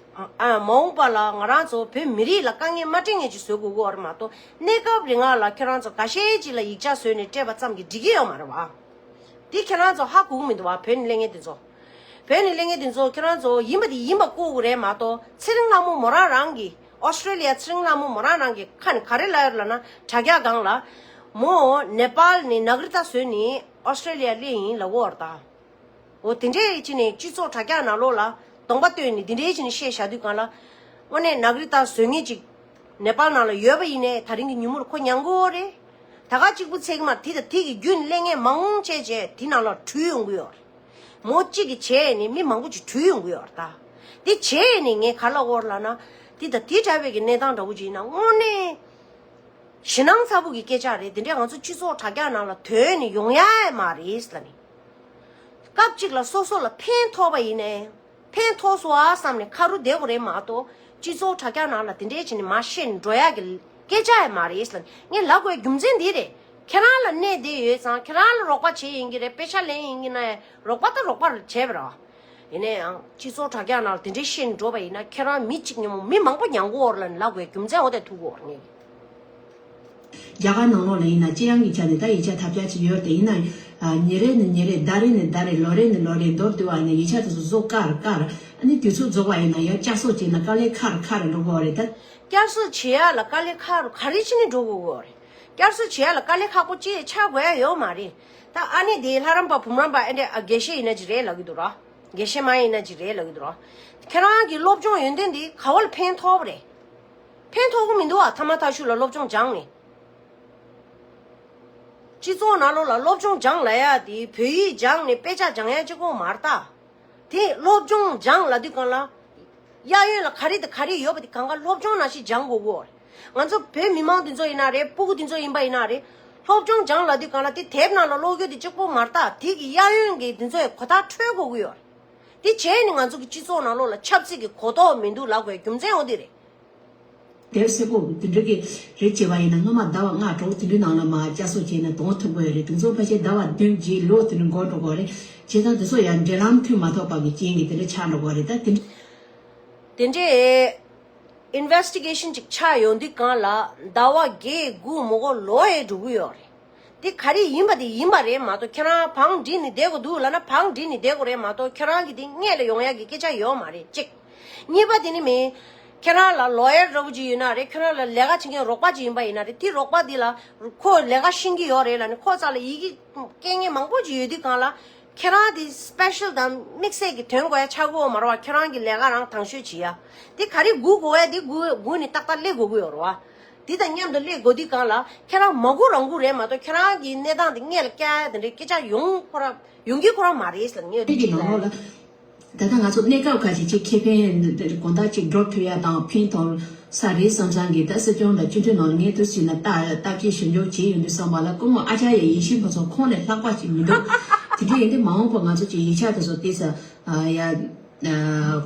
ཨ་མ་འོངས་པ་ལ་ང་རང་ཚོ་བོད་མི་རིགས་ལ་དཀའ་ངལ་མ་སྤྲད་མཁན་ཅིག་བཟོ་དགོས་ཀྱི་ཡོད་རེད་མ་གཏོགས་གནས་སྐབས་རིང་ལ་ཁྱེད་རང་ཚོ་འགའ་ཤས་ཅིག་ལ་ཡིག་ཆ་བཟོས་ནས་སྤྲད་པ་ཙམ་གྱིས་འགྲིག་གི་ཡོད་མ་རེད་བ། འདི་ཁྱེད་རང་ཚོ་ཧ་གོ་གི་མི་འདུག་བ། བོད་ནས་སླེབས་མཁན་དེ་ཚོ། བོད་ནས་སླེབས་མཁན་དེ་ཚོ་ཁྱེད་རང་ཚོ་ཡིན་པ་དེ་ཡིན་པ་བཀོད་དགོས་རེད་མ་གཏོགས་ཚེ་རིང་ལྷ་མོ་མོ་རང་རང་གི་ཨོ་སི་ཀྲེ་ལི་ཡ་ཚེ་རིང་ལྷ་མོ་མོ་རང་རང་གི་ཁ་ནས་ག་རེ་ལབ་ཡོད་ལབ་ན་དྲ་རྒྱ་སྒང་ལ། མོ་ནེ་པཱལ་ནས་ནག་རི་ཏ་བཟོས་ནས་ཨོ་སི་ཀྲེ་ལི་ཡ་སླེབས་ཡིན་ལབ་ཡོད་རེད་ད། འོ་དེ་འདྲའི་ཅི་ནས་སྤྱི་ཚོགས་དྲ་རྒྱ་ནང་ལོགས་ལ་གདོང་པ་སྟོན་ནས་འདི་འདྲའི་ཅི་ནས་བཤད་བཞག་དུས་སྒང་ལ། དངོས་གནས་ནག་རི་ཏ་བཟོ་མཁན་ཅིག་ནེ་པཱལ་ནང་ལ་ཡོད་པ་ཡིན་ནའི་ད་རིང་གི་ཉིན་མོར་ཁོ་མྱངས་དགོས་རེད། ད་ག་གཅིག་པུ་ཚད་ཀྱི་མ་དེ་དང་དེ་གི་རྒྱུན་གླེང་མཁན་མང་ཆེ་ཆེ་དེ་ནང་ལ་བྲོས་ཡོང་གི་ཡོད་རེད། མོ་གཅིག་གིས་བྱས་ནས་མི་མང་པོ་ཅིག་བྲོས་ཡོང་གི་ཡོད་རེད་ད། དེ་བྱས་ནས་ངས་ག་ལབ་དགོས་རེད་ལབ་ན། དེ་དང་དེ་འདྲ་བའི་གི་གནས་སྟངས་འདྲ་བོ་ཅིག་ཡིན་ན་དངོས་གནས། ཞེད་སྣང་ཚ་པོ་གི་སྐད་ཆ་རེད། དེ་འདྲས་ང་ཚོ་སྤྱི་ཚོགས་དྲ་རྒྱ་ནང་ལ་དོན་ནི་ཡོང་ཡ་མ་རེད་ལབ་ནི། སྐབས་གཅིག་ལ་སོ་སོ་ལ་ཕན་ཐོགས་པ་ཡིན་ནའི། ཕན་ཐོགས་སོང་ཨ་བསམ་ནས་ཁ་རུ་བསྡད་དགོས་རེད་མ་གཏོགས་སྤྱི་ཚོགས་དྲ་རྒྱ་ནང་ལ་དེ་འདྲས་བྱས་ནས་མར་བཤད་ནས་འགྲོ་ཡ་གི་སྐད་ཆ་ཡ་མ་རེད་ལབ་ནི། ངས་ལབ་དགོས་རྒྱུ་མཚན་འདི་རེད། ཁྱེད་རང་ལ་གནས་བསྡད་ཡོད་ཙང་ཁྱེད་རང་ལ་རོགས་པ་བྱས་ཡིན་གྱི་རེད། པེ་ཤ་ལེན་ཡིན་གྱི་ན་ཡང་རོགས་པ་ད་རོགས་པ་རེད་བྱས་པ་རེད། ཡིན་ན་ཡང་སྤྱི་ཚོགས་དྲ་རྒྱ་ནང་ལ་དེ་འདྲའི་བཤད་འགྲོ་བ་ཡིན་ན་ཁྱེད་རང་མི་གཅིག་ཉོན་མོངས་མི་མང་པོ་མྱང་གི་ཡོད་རེད་ལབ་ནས་ལབ་དགོས་རྒྱུ་མཚན་འོ་དེ་ཐུག་གི་ཡོད་རེད་ངས། རྒྱ་གར་ནང་ལོགས་ལ་ཡིན་ན་སྤྱི་ཡོངས་ཀྱི་ཆ་ནས་ད་ཡིག་ཆ་ཐབས་ཆག་ཅིག་ཡོད་རེད་དེ་ཡིན་ན་ཉིན་རེ་ནས་ཉིན་རེ་ཟླ་རེ་ནས་ཟླ་རེ་ལོ་རེ་ནས་ལོ་རེ་མདོར་བསྡུས་པ་ཡིན་ན་ཡིག་ཆ་དེ་ཚོ་བཟོ་དཀའ་རུ་དཀའ་རུ་ཨ་ནི་དུས་ཚོད་རྫོགས་པ་ཡིན་ན་ཡང་བསྐྱར་གསོ་བྱས་ན་དཀའ་ལས་ཁག་རུ་ཁག་རུ་འགྲོ་གི་ཡོད་རེད་ད། བསྐྱར་གསོ་བྱེད་ཡ་ལ་དཀའ་ལས་ཁག་རུ་ག་རེ་བྱས་ནས་འགྲོ་དགོས་ཀྱི་ཡོད་རེད། བསྐྱར་གསོ་བྱེད་ཡ་ལ་དཀའ་ལས་ཁག་པོ་ཅི་ཡང་ཆགས་དགོས་ཡ་ཡོད་མ་རེད། ད་ཨ་ནི་དེ་ལྷ་རམས་པ་བུམ་རམས་པ་ཨེ་འདྲ་ཨ་དགེ་བཤེས་ཡིན་ན་ཅི་རེད་ལབ་ཀྱི་འདུག་ར། དགེ་བཤེས་མ་ཡིན་ན་ཅིག་རེད་ལབ་ཀྱི་འདུག་ར། ཁྱེད་རང་གི་སློབ་སྦྱོང་ཡོན་ཏན་འདི་ག་བ་ལ་ཕན་ཐོགས་པ་རེད། ཕན་ཐོགས་ཀྱི་མི་འདུག་ཨ། ཐ་མ་ཐག་ཤུལ་ལ་སློབ་སྦྱོང་སྦྱངས་ནས། སྤྱི་ཚོགས་ནང་ལོགས་ལ་སློབ་སྦྱོང་སྦྱངས་ལབ་ཡ་དེ་བོད་ཡིག་སྦྱངས་ནས་དཔེ་ཆ་སྦྱང་ཡ་གཅིག་པོ་མ་རེད་ད། དེ་སློབ་སྦྱོང་སྦྱངས་ལབ་དུས་སྒང་ལ། གཡས་གཡོན་ལ་ག་རེ་དང་ག་རེ་ཡོད་པ་དེ་གང་ག་སློབ་སྦྱོང་ནང་བཞིན་སྦྱང་དགོས་ཀྱི་ཡོད་རེད། ང་ཚོ་བོད་མི་མང་དེ་ཚོ་ཡིན་ན་རེད། སྤུ་གུ་དེ་ཚོ་ཡིན་པ་ཡིན་ན་རེད། སློབ་སྦྱོང་སྦྱངས་ལབ་དུས་སྒང་ལ་དེ་དེབ་ནང་ལ་ཀློག་རྒྱུ་དེ་གཅིག་པོ་མ་རེད་ད། དེ་གི་གཡས་གཡོན་གྱི་དེ་ཚོ་ཡི་གོ་བརྡ་འཕྲོད་དགོས་ཀྱི་ཡོད་རེད། དེ་བྱས་ནས་ང་ཚོ་གི་སྤྱི་ཚོགས་ནང་ལོགས་ལ་ཆབ་སྲིད་ཀྱི་གོ་རྟོགས་མི་འདུག་ལབ་དགོས་རྒྱུ་མཚན་འོ་དེ་རེད། དེབ་སེར་པོ་དེ་འདྲ་གི་རེད་བྱས་པ་ཡིན་ན། སྔོན་མ་ཟླ་བ་ལྔ་དྲུག་དེ་འདྲའི་ནང་ལ་མར་བསྐྱར་གསོ་བྱས་ནས་གཏོང་ཐུབ་དགོས་རེད། དེ་ཚོ་ཕལ་ཆེར་ཟླ་བ་བདུན་བརྒྱད་ལོ་དེ་འདྲ་འགོར་འགྲོ་གི་རེད། བྱས་ཙང་དེ་ཚོ་ཡང་འབྲེལ་ལམ་མཐུད་མ་ཐུབ་པ་གི་རྐྱེན་གྱིས་དེ་འདྲ་ཆགས་འགྲོ་གི་རེད། ད་དེ་འདྲ། དེ་འདྲའི་ཨིན་ཝེ་སི་ཊི་གེ་ཤན་ཅིག་ཆགས་ཡོང་དུས་སྒང་ལ་ཟླ་བ་བརྒྱད་དགུ་མ་འགོར་ལོ་ཡང་འགྲོ་གི་ཡོད་རེད། དེ་ག་རེ་ཡིན་པ་དེ་ཡིན་པ་རེད་མ་གཏོགས། ཁྱེད་རང་བང་སྒྲིག་ནས་བསྡད་དགོས་འདུག་ལབ་ན་བང་སྒྲིག་ནས་བསྡད་དགོས་རེད་མ་གཏོགས། ཁྱེད་རང་གི་དེ་སྔོན་ལ་ཡོང་ཡག་གི་སྐད་ཆ་ཡོད་མ་རེད། གཅིག་གཉིས་པ་དེ་ནི་མིན། ཁྱེད་རང་ལ་ལོ་ཡར་འདྲ་པོ་ཅིག་ཡོད་ན་རེད། ཁྱེད་རང་ལ་ལས་ཀ་བྱེད་མཁན་རོགས་པ་ཅིག་ཡིན་པ་ཡིན་ན་རེད། དེ་རོགས་པ་འདི་ལ་ཁོ་ལས་ཀ་ཤེས་ཀྱི་ཡོད་རེད་ལབ་ནས་ཁོ་རྩ་ལ་ཡི་གེ་སྐད་ངན་མང་པོ་ཅིག་ཡོད་དུས་སྒང་ལ། ཁྱེད་རང་དེ་སི་པེ་ཤལ་དང་དམིགས་བསལ་གྱི་དོན་གོ་ཡ་ཆགས་ཀྱི་ཡོད་མ་རེད་བ། ཁྱེད་རང་གི་ལས་ཀ་རང་དང་ཤོས་བྱེད་ཡ། དེ་ག་རེ་སྒུག་དགོས་ཡ་དེ་སྒུག་སྒུག་ནས་ཏག་ཏག་སླེབས་དགོས་ཀྱི་ཡོད་རེད་བ། དེ་དང་མཉམ་དུ་སླེབས་དགོས་དུས་སྒང་ལ་ཁྱེད་རང་མ་སྒུག་རང་སྒུག་རེད་མ་གཏོགས། ཁྱེད་རང་གི་གནས་སྟངས་དེ་སྔོན་ལ་བསྐྱལ་ཡ་དེ་འདྲའི་སྐད་ཆ་ཡོང་ཁོ་རང་ཡོང་གི་ཁོ་རང་མ་རེད་ཟེར། ངས་དེ་གི་ནང་ལོགས་ལ། ད་ལྟ་ང་ཚོ་གནས་སྐབས་ཁ་ཅིག་ཅིག་ཁེ་ཕན་དགོང་དག་ཅིག་སྒྲུབ་ཐུབ་ཡ་དང་ཕན་ཐོགས་ས་རེད་བསམ་བསམ་གི། ད་སྲིད་སྐྱོང་དང་སྤྱི་འཐུས་ནང་ངས་དུས་ཕྱིན་ན་ལྟ་ལྟ་སྐྱེས་ཞིབ་འཇུག་བྱས་ཡོང་དུས་ཙམ་པ་ལ་སྐུ་ངོ་ཨ་ཅར་ཡ་ཡེ་ཤེས་ཕུན་ཚོགས་ཁོང་ལས་ལྷག་པ་ཅིག་མི་འདུག་དེ་འདྲ་ཡིན་དུས་མ་འོངས་པ་ང་ཚོ་ཅིག་ཡིག་ཆ་དེ་ཚོ་ཏོག་ཙམ་ཡ་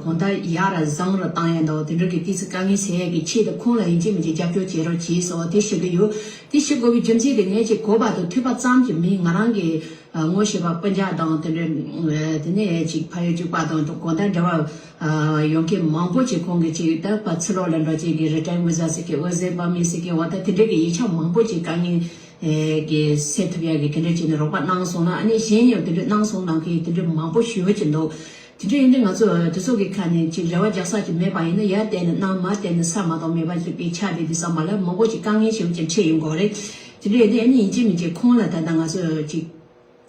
གོང་ད་ཡག་ར་བཟང་ར་བཏང་ཡ་འདུག་དེ་འདྲ་གི་ཏོག་ཙམ་དཀའ་ངལ་སེལ་ཡ་གི་ཆེད་དུ་ཁོང་ལ་ཡིན་གཅིག་མིན་གཅིག་རྒྱབ་སྐྱོར་བྱེད་རོགས་བྱེད་ཟེར་བ་དེ་ཞུ་གི་ཡོད། དེ་ཞུ་དགོས་པའི་རྒྱུ་མཚན་དེ་ངས་ཅིག་གོ་བ་དང་ཐོས་པ་ཙམ་གྱིས་མིན། ང་རང་གི་ངོ་ཤེས་པ་སྤུན་ཀྱག་དང་དེ་འདྲ་དེ་ནས་ཅིག་ཕ་ཡུལ་གཅིག་པ་དང་གོང་ད་འབྲེལ་བ་ཡོང་མཁན་མང་པོ་ཅིག་ཁོང་གིས་ཅིག་ད་ཕར་ཕྱི་ལོགས་ལ་འགྲོ་ཅིག་གི་རི་ཊ་ཡར་བི་ཟ་ཟེར་མཁན། འོད་ཟེར་པར་མི་ཟེར་མཁན། འོ་ད་དེ་འདྲ་གི་ཡིག་ཆ་མང་པོ་ཅིག་དཀའ་ངལ་གི་སེལ་ཐུབ་ཡ་གི་དེ་འདྲ་བྱས་ནས་རོགས་པ་གནང་སོང་ན། ཨ་ནི་གཞན་ཡང་དེ་འདྲ་གནང་སོང་གནང་མཁན་དེ་འདྲ་མང་པོ་ཞེ་པོ་ཅིག་འདུག་དེ་འདྲ་ཡིན་དུས་ང་ཚོ་དེ་ཚོ་གི་ཁ་ནས་ཅིག་རེ་བ་རྒྱག་ས་ཅིག་མེད་པ་ཡིན་ན། ཡར་བལྟས་ནས་གནམ། མར་བལྟས་ནས་ས་མ་གཏོགས་མེད་པ་ཅིག་གི་ཆ་དེ་དེ་ཙམ་པ་ལ་མང་པོ་ཅིག་དཀའ་ངལ་ཞེ་པོ་ཅིག་འཕྲད་ཡོང་གི་རེད། དེ་འདྲ་ཡིན་དུས་ཨ་ནི་ཡིན་གཅིག་མིན་གཅིག་ཁོང་ལ་ད་ལྟ་ང་ཚོ་ཅིག་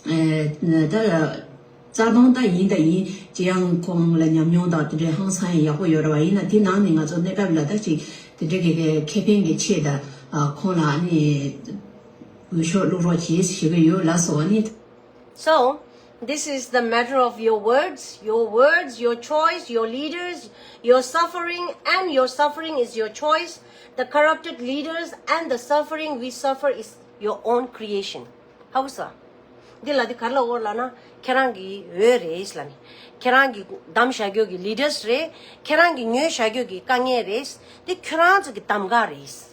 ཨེ། ད་རྩ་དོན་ད་ཡིན་ད་ཡིན་ཅི་ཡང་ཁོང་ལ་ཉམས་མྱོང་དང་དེ་འདྲའི་ཧང་སང་ཡང་ཡག་པོ་ཡོད་རེད་བ། ཡིན་ན་དེ་ནང་ནས་ང་ཚོ་གནས་སྐབས་ལ་ད་ཅིག་དེ་འདྲའི་གི་ཁེ་ཕན་གྱི་ཆེད་ད་ཁོང་ལ་ཨ་ནི་འོས་ཤོག་བླུག་རོགས་གྱིས་ཞུ་གི་ཡོད་ལགས་སོ། ཨ་ནི། So, this is the matter of your words, your words, your choice, your leaders, your suffering, and your suffering is your choice. The corrupted leaders and the suffering we suffer is your own creation. ཧ་གོ་སོང་། འདི་ལ་འདི་ག་རེ་ལབ་ཀྱི་ཡོད་ལབ་ན། ཁྱེད་རང་གི་འོས་རེད་ལབ་ནས། ཁྱེད་རང་གི་བདམས་བཞག་རྒྱུ་གི་ལི་ཌར་སི་རེད། ཁྱེད་རང་གི་ཉོས་བཞག་རྒྱུ་གི་དཀའ་ངལ་རེད། འདི་ཁྱེད་རང་ཚོ་གི་གདམ་ག་རེད།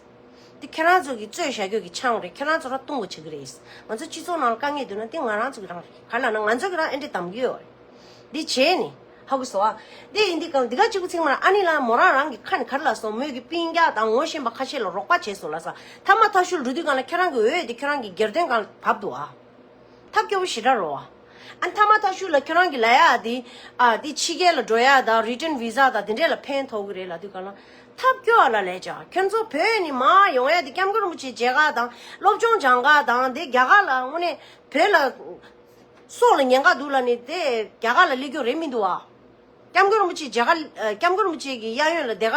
འདི་ཁྱེད་རང་ཚོ་གི་རྩོད་བཞག་རྒྱུ་གི་ཆང་རེད། ཁྱེད་རང་ཚོ་རང་བཏུང་དགོས་བྱེད་ཀྱི་རེད། ང་ཚོ་སྤྱི་ཚོགས་ནང་ལ་དཀའ་ངལ་འདུག་ན་འདི་ང་རང་ཚོ་གི་རང་རེད། ག་རེ་ལབ་ན་ང་ཚོ་གི་རང་ཨེ་འདྲས་གདམ་གི་ཡོད་རེད། འདི་བྱས་ནས། ཧ་གོ་སོང་ཨ། དེ་ཡིན་དུས་སྒང་འདི་ག་གཅིག་པུ་ཚིག་མ་ར། ཨ་ནི་ལ་མོ་རང་རང་གི་ཁ་ནས་ག་རེ་ལབ་སོང་། མོས་ཀྱི་སྤུན་ཀྱག་དང་ངོ་ཤེས་པ་ཁ་ཤས་ལ་རོགས་པ་བྱས་སོང་ལབ་སོང་། ཐ་མ་ཐག་ཤུལ་འགྲོ་དུས་སྒང་ལ་ཁྱེད་རང་གི་འོས་དེ་ཁྱེད་རང་གི་སྒེར་དོན་སྒང་ལ་བབས་འདུག་ཨ། ཐབས་སྐྱོ་པོ་ཞེ་དྲག་རེད་བ། ཨ་ནི་ཐ་མ་ཐག་ཤུལ་ལ་ཁྱེད་རང་གི་ལབ་ཡ་དེ། ཨ། དེ་ཕྱི་རྒྱལ་ལ་འགྲོ་ཡ་དང་རི་ཊན་བི་ཟ་དང་དེ་འདྲས་ལ་ཕན་ཐོགས་ཀྱི་རེད་ལབ་དུས་སྒང་ལ། ཐབས་སྐྱོ་བ་ལ་ལས་ཀྱང་ཁྱོད་ཚོ་བོད་ནས་མར་ཡོང་ཡ་དེ་སྐྱབས་མགོན་རིན་པོ་ཆེ་མཇལ་ག་དང་སློབ་སྦྱོང་སྦྱང་ག་དང་དེ་རྒྱ་གར་ལ་དངོས་གནས་བོད་ལ། སྲོག་ལ་ཉེན་ཁ་འདུག་ལབ་ནས་དེ་རྒྱ་གར་ལ་སླེབས་རྒྱུ་རེད་མི་འདུག་ཨ། སྐྱབས་མགོན་རིན་པོ་ཆེ་རྒྱ་གར། ཨ། སྐྱབས་མགོན་རིན་པོ་ཆེ་གི་གཡས་གཡོན་ལ་དེ་ག་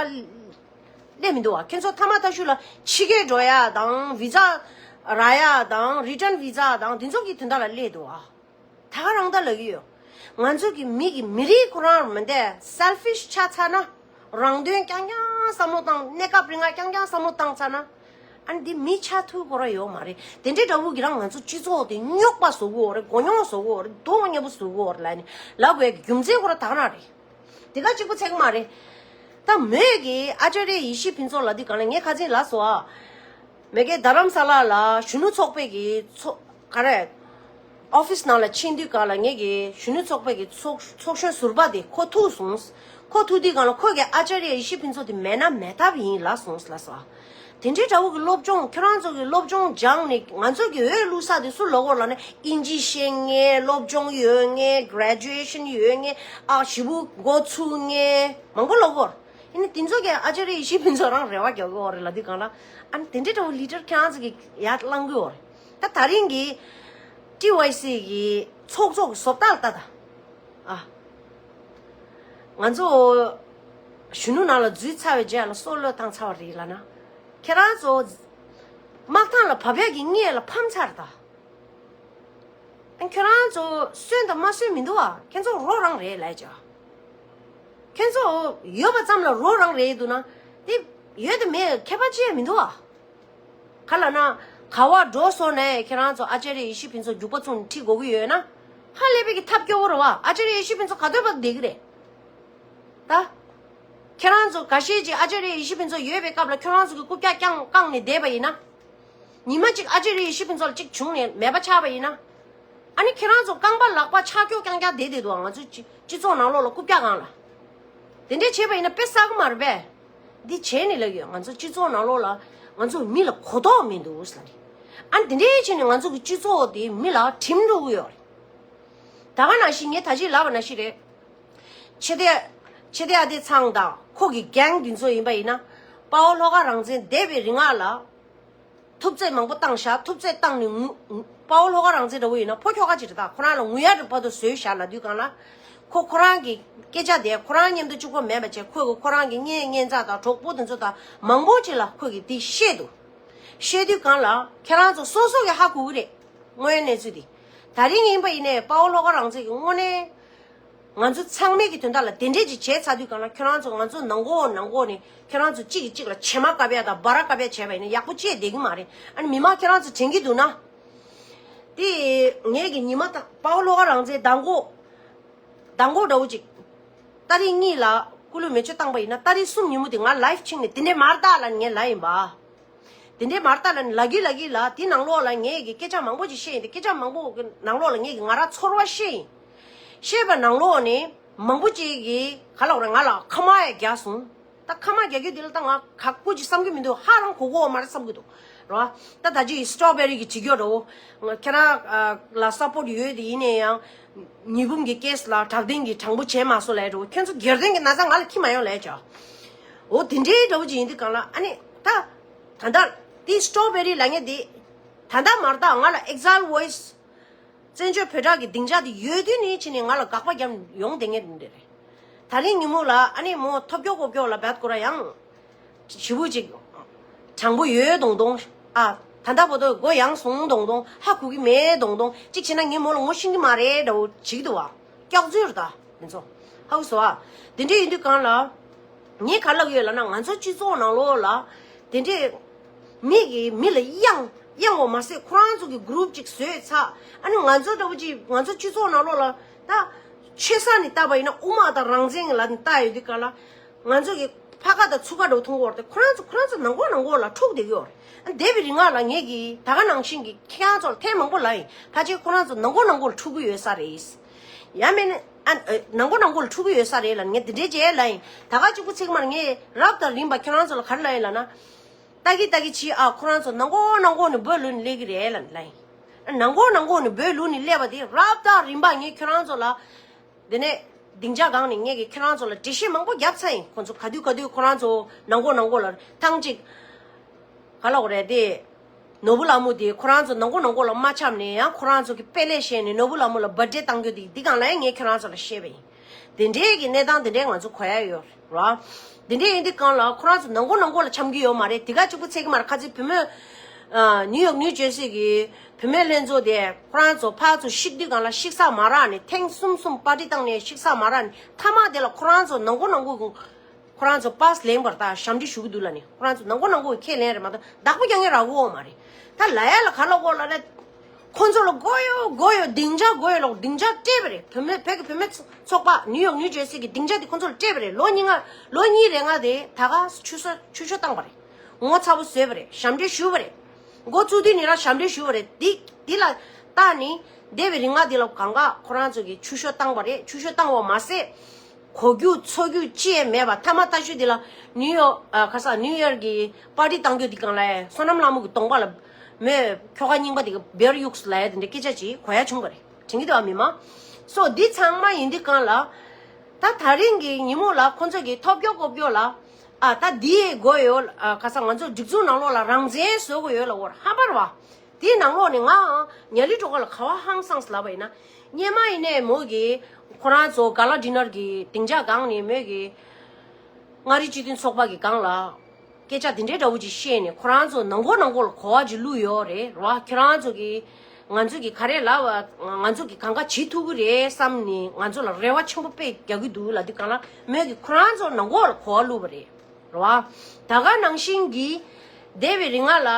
སླེབས་མི་འདུག་ཨ། ཁྱེད་ཚོ་ཐ་མ་ཐག་ཤུལ་ལ་ཕྱི་རྒྱལ་འགྲོ་ཡ་དང་བི་ཟ་རག་ཡ་དང་རི་ཊན་བི་ཟ་དང་དེ་ཚོ་གི་དོན་དག་ལ་སླེབས་འདུག་ཨ། ད་ག་རང་ད་ལབ་ཀྱི་ཡོད། ང་ཚོ་གི་མི་གི་མི་རིགས་ཁོ་རང་མི་འདས་སེལ་ཕིཤ་ཆགས་ཚར་ན། རང་དོན་རྐྱང་རྐྱང་བསམ་བློ་བཏང་། གནས་སྐབས་རིང་ང་རྐྱང་རྐྱང་བསམ་བློ་བཏང་ཚར་ན། ཨ་ནི་འདི་མི་ཆགས་ཐུབ་ཁོ་རང་ཡོད་མ་རེད། དེ་འདྲའི་འདྲ་བོ་གི་རང་ང་ཚོ་སྤྱི་ཚོགས་དེ་རྙོག་པ་བཟོ་གི་ཡོད་རེད། མགོ་རྙོག་བཟོ་གི་ཡོད་རེད། གདོང་མཉམ་པོ་བཟོ་གི་ཡོད་རེད་ལབ་ནས་ལབ་དགོས་ཀྱི་རྒྱུ་མཚན་ཁོ་རང་ད་ག་རང་རེད། དེ་ག་གཅིག་པུ་ཚད་གི་མ་རེད། ད་མོས་ཀྱིས་ཨ་ཅཱརྱ་ཡེ་ཤེས་ཕུན་ཚོགས་ལབ་དུས་སྒང་ལ་ངས་ཁ་སང་ལབ་སོང་ཨ། མ་གི་རྡ་རམ་ས་ལ་ལ་གཞོན་ནུ་ཚོགས་པའི་གི་ཚོགས། ག་རེ། ཨོ་ཕིས་ནང་ལ་ཕྱིན་དུས་སྒང་ལ་ངེད་ཀྱི་གཞོན་ནུ་ཚོགས་པའི་གི་ཚོགས་ཚོགས་གཞོན་ཟུར་པ་དེ་ཁོ་ཐུག་སོང་། ཁོ་ཐུག་དུས་སྒང་ལ་ཁོ་གིས་ཨ་ཅཱརྱ་ཡེ་ཤེས་ཕུན་ཚོགས་དེ་མེད་ན་མེད་ཐབས་ཡིན་ལབ་སོང་ལབ་སོང་། དེ་འདྲའི་འདྲ་བོ་གི་སློབ་སྦྱོང་ཁྱོད་རང་ཚོ་གི་སློབ་སྦྱོང་སྦྱངས་ནས་ང་ཚོ་གི་འོས་བླུག་ས་དེ་སུ་ལབ་ཀྱི་ཡོད་ལབ་ན། ཨིན་ཇི་ཤེས་མཁན། སློབ་སྦྱོང་ཡོད་མཁན། གྷ་རེ་ཇུ་ཨེ་ཤན་ཡོད་མཁན། ཨ། ཞེ་པོ་འགོ་ཚུགས་མཁན་མང་པོ་ལབ་ཀྱི་ཡོད། ཡིན་ནའི་དེ་ཚོ་གིས་ཨ་ཅཱརྱ་ཡེ་ཤེས་ཕུན་ཚོགས་རང་རེ་བ་རྒྱག་གི་ཡོད་རེད་ལབ་དུས་སྒང་ལ། ཨ་ནི་དེ་འདྲའི་འདྲ་བོ་ལི་ཌར་ཁྱེད་རང་ཚོ་གིས་ཡར་བསླང་གི་ཡོད་རེད། ད་ད་རིང་གི་ཊི་ཝའི་སི་གི་ཚོགས་གཙོ་གི་བཟོ་ལྟ་ལ་ལྟ་ད། ཨ། ང་ཚོ་གཞོན་ནུ་ནང་ལ་འཛུལ་ཚར་བའི་རྗེས་ལ་སྲོག་བློས་བཏང་ཚར་བ་རེད་ལབ་ན། ཁྱེད་རང་ཚོ་དམག་ཐང་ལ་བབས་ཡག་གི་སྔོན་ལ་ཕམ་ཚར་ད། ཨ་ཁྱོད་རང་ཚོ་གསོན་དང་མ་གསོན་མི་འདུག་ཨ། ཁྱེད་ཚོ་རོ་རང་རེད་ལབ་ཀྱང་། ཁྱེད་ཚོ་ཡོད་པ་ཙམ་ལ་རོ་རང་རེད་འདུག་ན། དེ་ཡོད་དེ་མེད་ཁྱད་པར་ཅི་ཡང་མི་འདུག་ཨ། ག་ལབ་ན། ག་བ་འགྲོ་སོང་ནས་ཁྱེད་རང་ཚོ་ཨ་ཙརྱ་ཡེ་ཤེས་ཕུན་ཚོགས་རྒྱུག་པ་བཙུགས་ནས་ཁྲིད་དགོས་ཀྱི་ཡོད་ན། ཧ་ལས་པའི་གི་ཐབས་སྐྱོ་བོ་རེད་བ། ཨ་ཙརྱ་ཡེ་ཤེས་ཕུན་ཚོགས་ག་དུས་བབ་བསྡད་ཀྱི་རེད། ད། ཁྱེད་རང་ཚོ་འགའ་ཤས་ཀྱིས་ཨ་ཙརྱ་ཡེ་ཤེས་ཕུན་ཚོགས་ཡོད་པའི་སྐབས་ལ་ཁྱེད་རང་ཚོ་གི་རྐུབ་བཀྱག་བཀྱག་བཀང་ནས་བསྡད་པ་ཡིན་ན། ཉི་མ་གཅིག་ཨ་ཙརྱ་ཡེ་ཤེས་ཕུན་ཚོགས་ལ་གཅིག་བྱུང་ནས་མེད་པ་ཆགས་པ་ཡིན་ན། ཨ་ནི་ཁྱེད་རང་ཚོ་རྐང་པ་ལག་པ་ཆག་ཀྱོག་རྐྱང་རྐྱང་བསྡད་བསྡད་འདུག་ང་ཚོ་སྤྱི་སྤྱི་ཚོགས་ནང་ལོགས་ལ་རྐུབ་བཀྱག་སྒང་ལ། དེ་འདྲས་བྱས་པ་ཡིན་ན་དཔེ་བསགས་ཀྱི་མ་རེད་པས། འདི་བྱས་ནས་ལབ་ཡོད། ང་ཚོ་སྤྱི་ཚོགས་ནང་ལོགས་ལ་ང་ཚོ་མི་ལ་གོ་རྟོགས་མི་འདུག་ཟེར་ལབ་རེད། ཨ་ནི་དེ་འདྲས་བྱས་ནས་ང་ཚོ་གི་སྤྱི་ཚོགས་དེ་མི་ལ་གྲིམ་འགྲོ་གི་ཡོད་རེད། ད་ག་ནང་བཞིན་ངས་ད་ཅི་ལབ་པ་ནང་བཞིན་རེད། ཆེ་བསྟན་ཆེ་བསྟན་ཨ་བདེ་ཚང་དང་ཁོ་གི་གེང་འདི་ཚོ་ཡིན་པ་ཡིན་ན། དཔའ་བོ་ལྷོ་ཁ་རང་བཙན་འདས་པའི་རིང་ལ་ཐུབ་ཚད་མང་པོ་བཏང་ཤག་ཐུབ་ཚད་བཏང་ནས་ངུ་ངུ་དཔའ་བོ་ལྷོ་ཁ་རང་བཙན་འདྲ་བོ་ཡིན་ན་ཕོ་ཁྱོ་ག་ཅིག་རེད། ད་ཁོ་རང་ལ་ངུ་ཡ་རེ་བར་དུ་བཟོས་ཤག་ལབ་དུས་སྒང་ལ། ཁོ་ཁོ་རང་གི་སྐད་ཆ་དེ་ཁོ་རང་མཉམ་དུ་གཅིག་པོ་མེད་པ་བྱས། ཁོས་གི་ཁོ་རང་གི་གཉེན་ཉེ་ཚང་དང་གྲོགས་པོ་དེ་ཚོ་དང་མང་པོ་ཅིག་ལ་ཁོས་གི་དེ་བཤད་འདུག་བཤད་དུས་སྒང་ལ་ཁྱེད་རང་ཚོ་སོ་སོ་གི་ཧ་གོ་གི་རེད། དངོས་ཡོད་གནས་ཚུལ་དེ། ད་རིང་ཡིན་པ་ཡིན་ནའི་དཔའ་བོ་ལྷོ་ཁ་རང་བཙན་གི་དངོས་གནས། ང་ཚོ་ཚང་མའི་གི་དོན་དག་ལ་དེ་འདྲས་ཅིག་བྱས་ཚར་དུས་སྒང་ལ་ཁྱོད་རང་ཚོ་ང་ཚོ་ནང་སྒོ་ནང་སྒོ་ནས་ཁྱོད་རང་ཚོ་གཅིག་གིས་གཅིག་ལ་བྱེ་མ་བཀབ་ཡ་དང་སྦ་ར་བཀབ་ཡ་བྱས་པ་ཡིན་ན་ཡག་པོ་ཅིག་བསྡད་ཀྱི་མ་རེད། ཨ་ནི་མི་མང་ཁྱོད་རང་ཚོ་དྲན་གྱི་འདུག་ན། དེ་ངས་གི་ཉི་མ་དང་དཔའ་བོ་ལྷོ་ཁ་རང་བཙན་མདང་དགོང་། མདང་དགོང་འདྲ་བོ་ཅིག་ཏ་རིག་གཉིས་ལ་སྐུ་ལུས་མེ་མཆོད་བཏང་པ་ཡིན་ན་ཏ་རིག་གསུམ་ཉིན་མོ་དེ་ང་ལའིབ་ཕྱིན་ནས་དེ་འདྲས་མ་རེད་ད་ལབ་ནས་ངས་ལབ་ཡིན་པ། དེ་འདྲའི་མར་ལྟ་ལ་ནི་ལ་གི་ལ་གི་ལ་དེ་ནང་ལོགས་ལ་ངས་ཀྱི་སྐད་ཆ་མང་པོ་ཅིག་བཤད་ཡིན། དེ་སྐད་ཆ་མང་པོ་གི་ནང་ལོགས་ལ་ངས་ཀྱི་ང་རང་ཚོར་བ་བཤད་ཡིན། བཤད་པ་ནང་ལོགས་ནས་མང་པོ་ཅིག་གིས་ག་ལབ་རེད། ང་ལ་ཁ་མ་ཡ་རྒྱག་སོང་། ད་ཁ་མ་རྒྱག་རྒྱུ་དེ་ལ་ད་ང་ག་ཀུ་ཅིག་བསམ་གི་མི་འདུག་ཧ་རང་གོ་གོ་མ་རེད་བསམ་གི་འདུག་རོ། ད་ད་ཅི་སི་ཊོ་བེ་རི་གི་བྱེད་རྒྱུ་འགྲོ། ཁྱེད་རང་ལ་སཔོར་ཊི་ཡོད་དེ་ཡིན་ནའི་ཡང་། ཉི་འབུམ་གྱི་ཀེ་སི་ལ་དྲག་ལྡན་གྱི་དྲང་པོ་བྱས་མ་སོང་ལབ་འགྲོ། ཁྱོད་ཚོ་སྒེར་དོན་གྱི་ན་ཚ་ང་ལ་ཁྱི་མ་ཡོང་ལབ་ཅག་འོ་དེ་འདྲའི་འདྲ་བོ་ཅིག་ཡིན་དུས་སྒང་ལ་ཨ་ནི་ད། ད་ལྟ་དེ་སི་ཊོ་བེ་རི་ལབ་མཁན་དེ། ད་ལྟ་མར་ད་ང་ལ་ཨེག་ཛལ་ཝོ་ཡི་སི། བཙན་བྱོལ་བོད་དྲག་གི་སྡིངས་ཆ་དེ་ཡོད་དུས་ནས་ཕྱིན་ནས་ང་ལ་དགག་པ་རྒྱབ་ཡོང་བསྡད་མཁན་དེ་འདྲ་རེད། ད་རིང་ཉིན་མོ་ལ་ཨ་ནི་མོ་ཐོབ་སྐྱོ་ཀོ་སྐྱོ་ལ་བད་ཀོ་ར་ཡང་། ཞི་བོ་ཅིག་དྲང་པོ་ཡོད་དོང་དོང་། ཨ། ད་ལྟ་བར་དུ་མགོ་ཡང་སོང་དོང་དོང་། ཧ་གོ་གི་མེད་དོང་དོང་། གཅིག་བྱས་ན་ངས་མོ་ལ་ངོ་ཤེས་ཀྱི་མ་རེད་འདྲ་བོ་བྱེད་ཀྱི་འདུག་བ། སྐྱག་རྫུན་རེད་ད། དེ་ཚོ། ཧ་གོ་སོང་ཨ། དེ་འདྲ་ཡིན་དུས་སྒང་ལ། ངས་ག་ལབ་ཀྱི་ཡོད་ལབ་ན་ང་ཚོ་སྤྱི་ཚོགས་ནང་ལོགས་ལ། དེ་འདྲས། མི་གིས་མི་ལ་གཡེང་གཡེང་བ་མ་ཟད་ཁོ་རང་ཚོ་གི་གུ་རུབ་ཅིག་བཟོས་ཚར། ཨ་ནི་ང་ཚོ་འདྲ་བོ་ཅིག་ང་ཚོ་སྤྱི་ཚོགས་ནང་ལོགས་ལ་ད། ཆོས་ས་ནས་བལྟས་པ་ཡིན་ན་དབུ་མ་དང་རང་བཙན་ལ་ནི་བལྟས་ཡོད་དུས་སྒང་ལ། ང་ཚོ་གི་ཕ་ཁ་དང་ཚུར་ཁ་འདྲ་བོ་མཐོང་གི་ཡོད་རེད་དེ། ཁོ་རང་ཚོ་ཁོ་རང་ཚོ་ནང་ཁོག་ནང་ཁོག་ལ་འཁྲུག་བསྡད་ཀྱི་ཡོད་རེད། ཨ་འདས་པའི་རིང་ལ་ངས་ཀྱིས་ད་ག་ནང་བཞིན་གྱི་ཁྱེད་རང་ཚོ་ལ་ཐེངས་མང་པོ་ལབ་ཡིན། ཕལ་ཆེར་ཁོ་རང་ཚོ་ནང་ཁོག་ནང་ཁོག་ལ་འཁྲུག་གི་ཡོད་ས་རེད། ཡང་མིན་ཨ་ནང་ཁོག་ནང་ཁོག་ལ་འཁྲུག་གི་ཡོད་ས་རེད་ལབ་ངས་འདི་འདྲའི་རྗེས་ལབ་ཡིན། ད་ག་གཅིག་པུ་ཚིག་མར་ངས་རབ་དང་རིམ་པ་ཁྱེད་རང་ཚོ་ལ་ག་རེ་ལབ་ཡིན་ལབ་ན། ཏག་གི་ཏག་གི་ཕྱིས་ཨ་ཁོ་རང་ཚོ་ནང་ཁོག་ནང་ཁོག་ནས་འབོད་ལུས་ནས་སླེབས་ཀྱི་རེད་ལབ་ལབ་ཡིན། ནང་ཁོག་ནང་ཁོག་ནས་འབོད་ལུས་ནས་སླེབས་པ་དེ་རབ་དང་རིམ་པ་ངས་ཁྱེད་རང་ཚོ་ལ། དེ་ནས་སྡིངས་ཆ་སྒང་ནས་ངས་ཀྱིས་ཁྱེད་རང་ཚོ་ལ་འགྲེལ་བཤད་མང་པོ་བརྒྱབ་ཚར་ཡིན། ཁོང་ཚོ་ག་དུས་ག་དུས་ཁོ་རང་ཚོ་ནང་ཁོག་ནང་ཁོག་ལ་ཐེངས་གཅིག་ག་ལབ་དགོས་རེད་དེ། ནོར་བུ་ལྷ་མོ་དེ་ཁོ་རང་ཚོ་ནང་ཁོག་ནང་ཁོག་ལ་མ་འཆམ་ནས་ཡང་ཁོ་རང་ཚོ་གི་དཔེ་ལས་བཤད་ནས་ནོར་བུ་ལྷ་མོ་ལ་བར་ཐི་ཌེ་བཏང་རྒྱུ་དེ་འདི་སྒང་ལ་ཡང་ངས་ཁྱེད་རང་ཚོ་ལ་བཤད་པ་ཡིན། དེ་འདྲའི་གི་གནས་སྟངས་དེ་འདྲའི་ང་ཚོ་གོ་ཡ་ཡོད་རེད། དེ་འདྲའི་ཡིན་དུས་སྒང་ལ་ཁོ་རང་ཚོ་ནང་ཁོག་ནང་ཁོག་ལ་འཆམ་གྱི་ཡོད་མ་རེད། དེ་ག་གཅིག་པུ་ཚད་ཀྱི་མ་རེད། ཁ་ཚིག་བུད་མེད། ཨ། ནིའུ་ཡོག་ནིའུ་ཇར་སི་གི་བུད་མེད་ལྷན་ཚོགས་དེ་ཁོ་རང་ཚོ་ཕར་ཚུར་བཤིག་དུས་སྒང་ལ་བཤིག་ས་མ་རག་ནས་ཐེངས་གསུམ་གསུམ་པར་ཊི་བཏང་ནས་བཤིག་ས་མ་རག་ནས་མཐའ་མ་དེ་ལ་ཁོ་རང་ཚོ་ནང་ཁོག་ནང་ཁོག་གི་ཁོ་རང་ཚོ་པཱ་སི་ལེན་པར་ད་ཞབས་འདྲེན་ཞུ་གི་འདུག་ལབ་ནས་ཁོ་རང་ཚོ་ནང་ཁོག་ནང་ཁོག་གི་ཁས་ལེན་རེད་མ་གཏོགས་བདག་པོ་རྒྱག་མཁན་རག་གི་ཡོད་མ་རེད། ད་ལབ་ཡ་ལ་ག་ལབ་དགོས་ལབ་ན། ཁོ་ཚོ་ལ་དགོས་ཡོད་དགོས་ཡོད་སྡིངས་ཆ་དགོས་ཡོད་ལབ་སྡིངས་ཆ་སྤྲད་པ་རེད། བུད་མེད་བོད་ཀྱི་བུད་མེད་ཚོགས་པ་ནིའུ་ཡོག་ནིའུ་ཇར་སི་གི་སྡིངས་ཆ་དེ་ཁོ་ཚོ་ལ་སྤྲད་པ་རེད། ལོ་གཉིས་ལྔ་ལོ་གཉིས་རེ་ལྔ་དེ་ད་ག་ཆུ་ཤོག་ཆུ་ཤོག་བཏང་པ་རེད། ངོ་ཚ་པོ་བཟོས་པ་རེད། ཞབས་འདྲེན་ཞུས་པ་རེད། འགོ་བཙུགས་དུས་ནས་རང་ཞབས་འདྲེན་ཞུས་པ་རེད། འདི་འདི་ལ་བལྟས་ནས་འདས་པའི་རིང་ལ་འདི་ལ་གང་ག་ཁོ་རང་ཚོ་གིས་ཆུ་ཤོག་བཏང་པ་རེད། ཆུ་ཤོག་བཏང་བ་མ་ཟད། གོ་རྒྱུ་འཚོ་རྒྱུ་ཅི་ཡང་མེད་པ། མཐའ་མ་ལྟ་ཞུ་འདི་ལ་ནིའུ་ཡོག་ཨ་ཁ་ས་ནིའུ་ཡོག་གི་པར་ཊི་བཏང་རྒྱུ་འདི་སྒང་ལ་བསོད་ནམས་ལྷ་མོ་གི་གདོང་པ་ལ་མོས་ཁྱོ་ག་རྙིང་པ་འདི་གི་བེར་གཡུགས་ལབ་ཡ་དེ་འདྲའི་སྐད་ཆ་ཅིག་གོ་ཡ་བྱུང་བ་རེད། དྲན་གྱི་འདུག་ཨ་མི་མ། སོ་འདི་ཚང་མ་ཡིན་དུས་སྒང་ལ། ད་ད་རིང་གི་ཉིན་མོ་ལ་ཁོ་ཚོ་གི་ཐོབ་སྐྱོ་ཀོབ་སྐྱོ་ལ། ཨ་ད་འདི་ཡི་དགོས་ཡོད་ཨ་ཁ་ས་ང་ཚོ་སྒྲིག་འཛུགས་ནང་ལོགས་ལ་རང་བཙན་བཟོ་དགོས་ཡོད་ལ་འོར་ཧམ་པར་བ། དེའི་ནང་ལོགས་ནས་ངའང་ཉ་ལི་སྒྲོལ་དཀར་ལ་ག་བ་ཧང་སངས་ལབ་པ་ཡིན་ན། སྔོན་མ་ཡིན་ནའི་མོ་གིས་ཁོ་རང་ཚོ་ག་ལ་ཌི་ནར་གྱི་སྡིངས་ཆ་སྒང་ནས་མོས་གིས་མངའ་རིས་སྤྱི་མཐུན་ཚོགས་པ་གི་སྒང་ལ་སྐད་ཆ་དེ་འདྲའི་འདྲ་བོ་ཅིག་བཤད་ནས། ཁོ་རང་ཚོ་ནང་སྒོ་ནང་སྒོ་ལ་གོ་བ་ཅིག་བླུགས་ཡོད་རེད་ར། ཁྱོད་རང་ཚོ་གིས་ང་ཚོ་གིས་ག་རེ་ལབ་པ། ང་ཚོ་གིས་གང་ག་བྱེད་ཐུབ་ཀྱི་རེད་བསམ་ནས་ང་ཚོ་ལ་རེ་བ་ཆེན་པོ་དཔེ་རྒྱག་གི་འདུག་ལབ་དུས་སྒང་ལ། མོས་གིས་ཁོ་རང་ཚོ་ནང་སྒོ་ལ་གོ་བ་བླུགས་པ་རེད་ར། ད་ག་ནང་བཞིན་གྱི་འདས་པའི་རིང་ལ་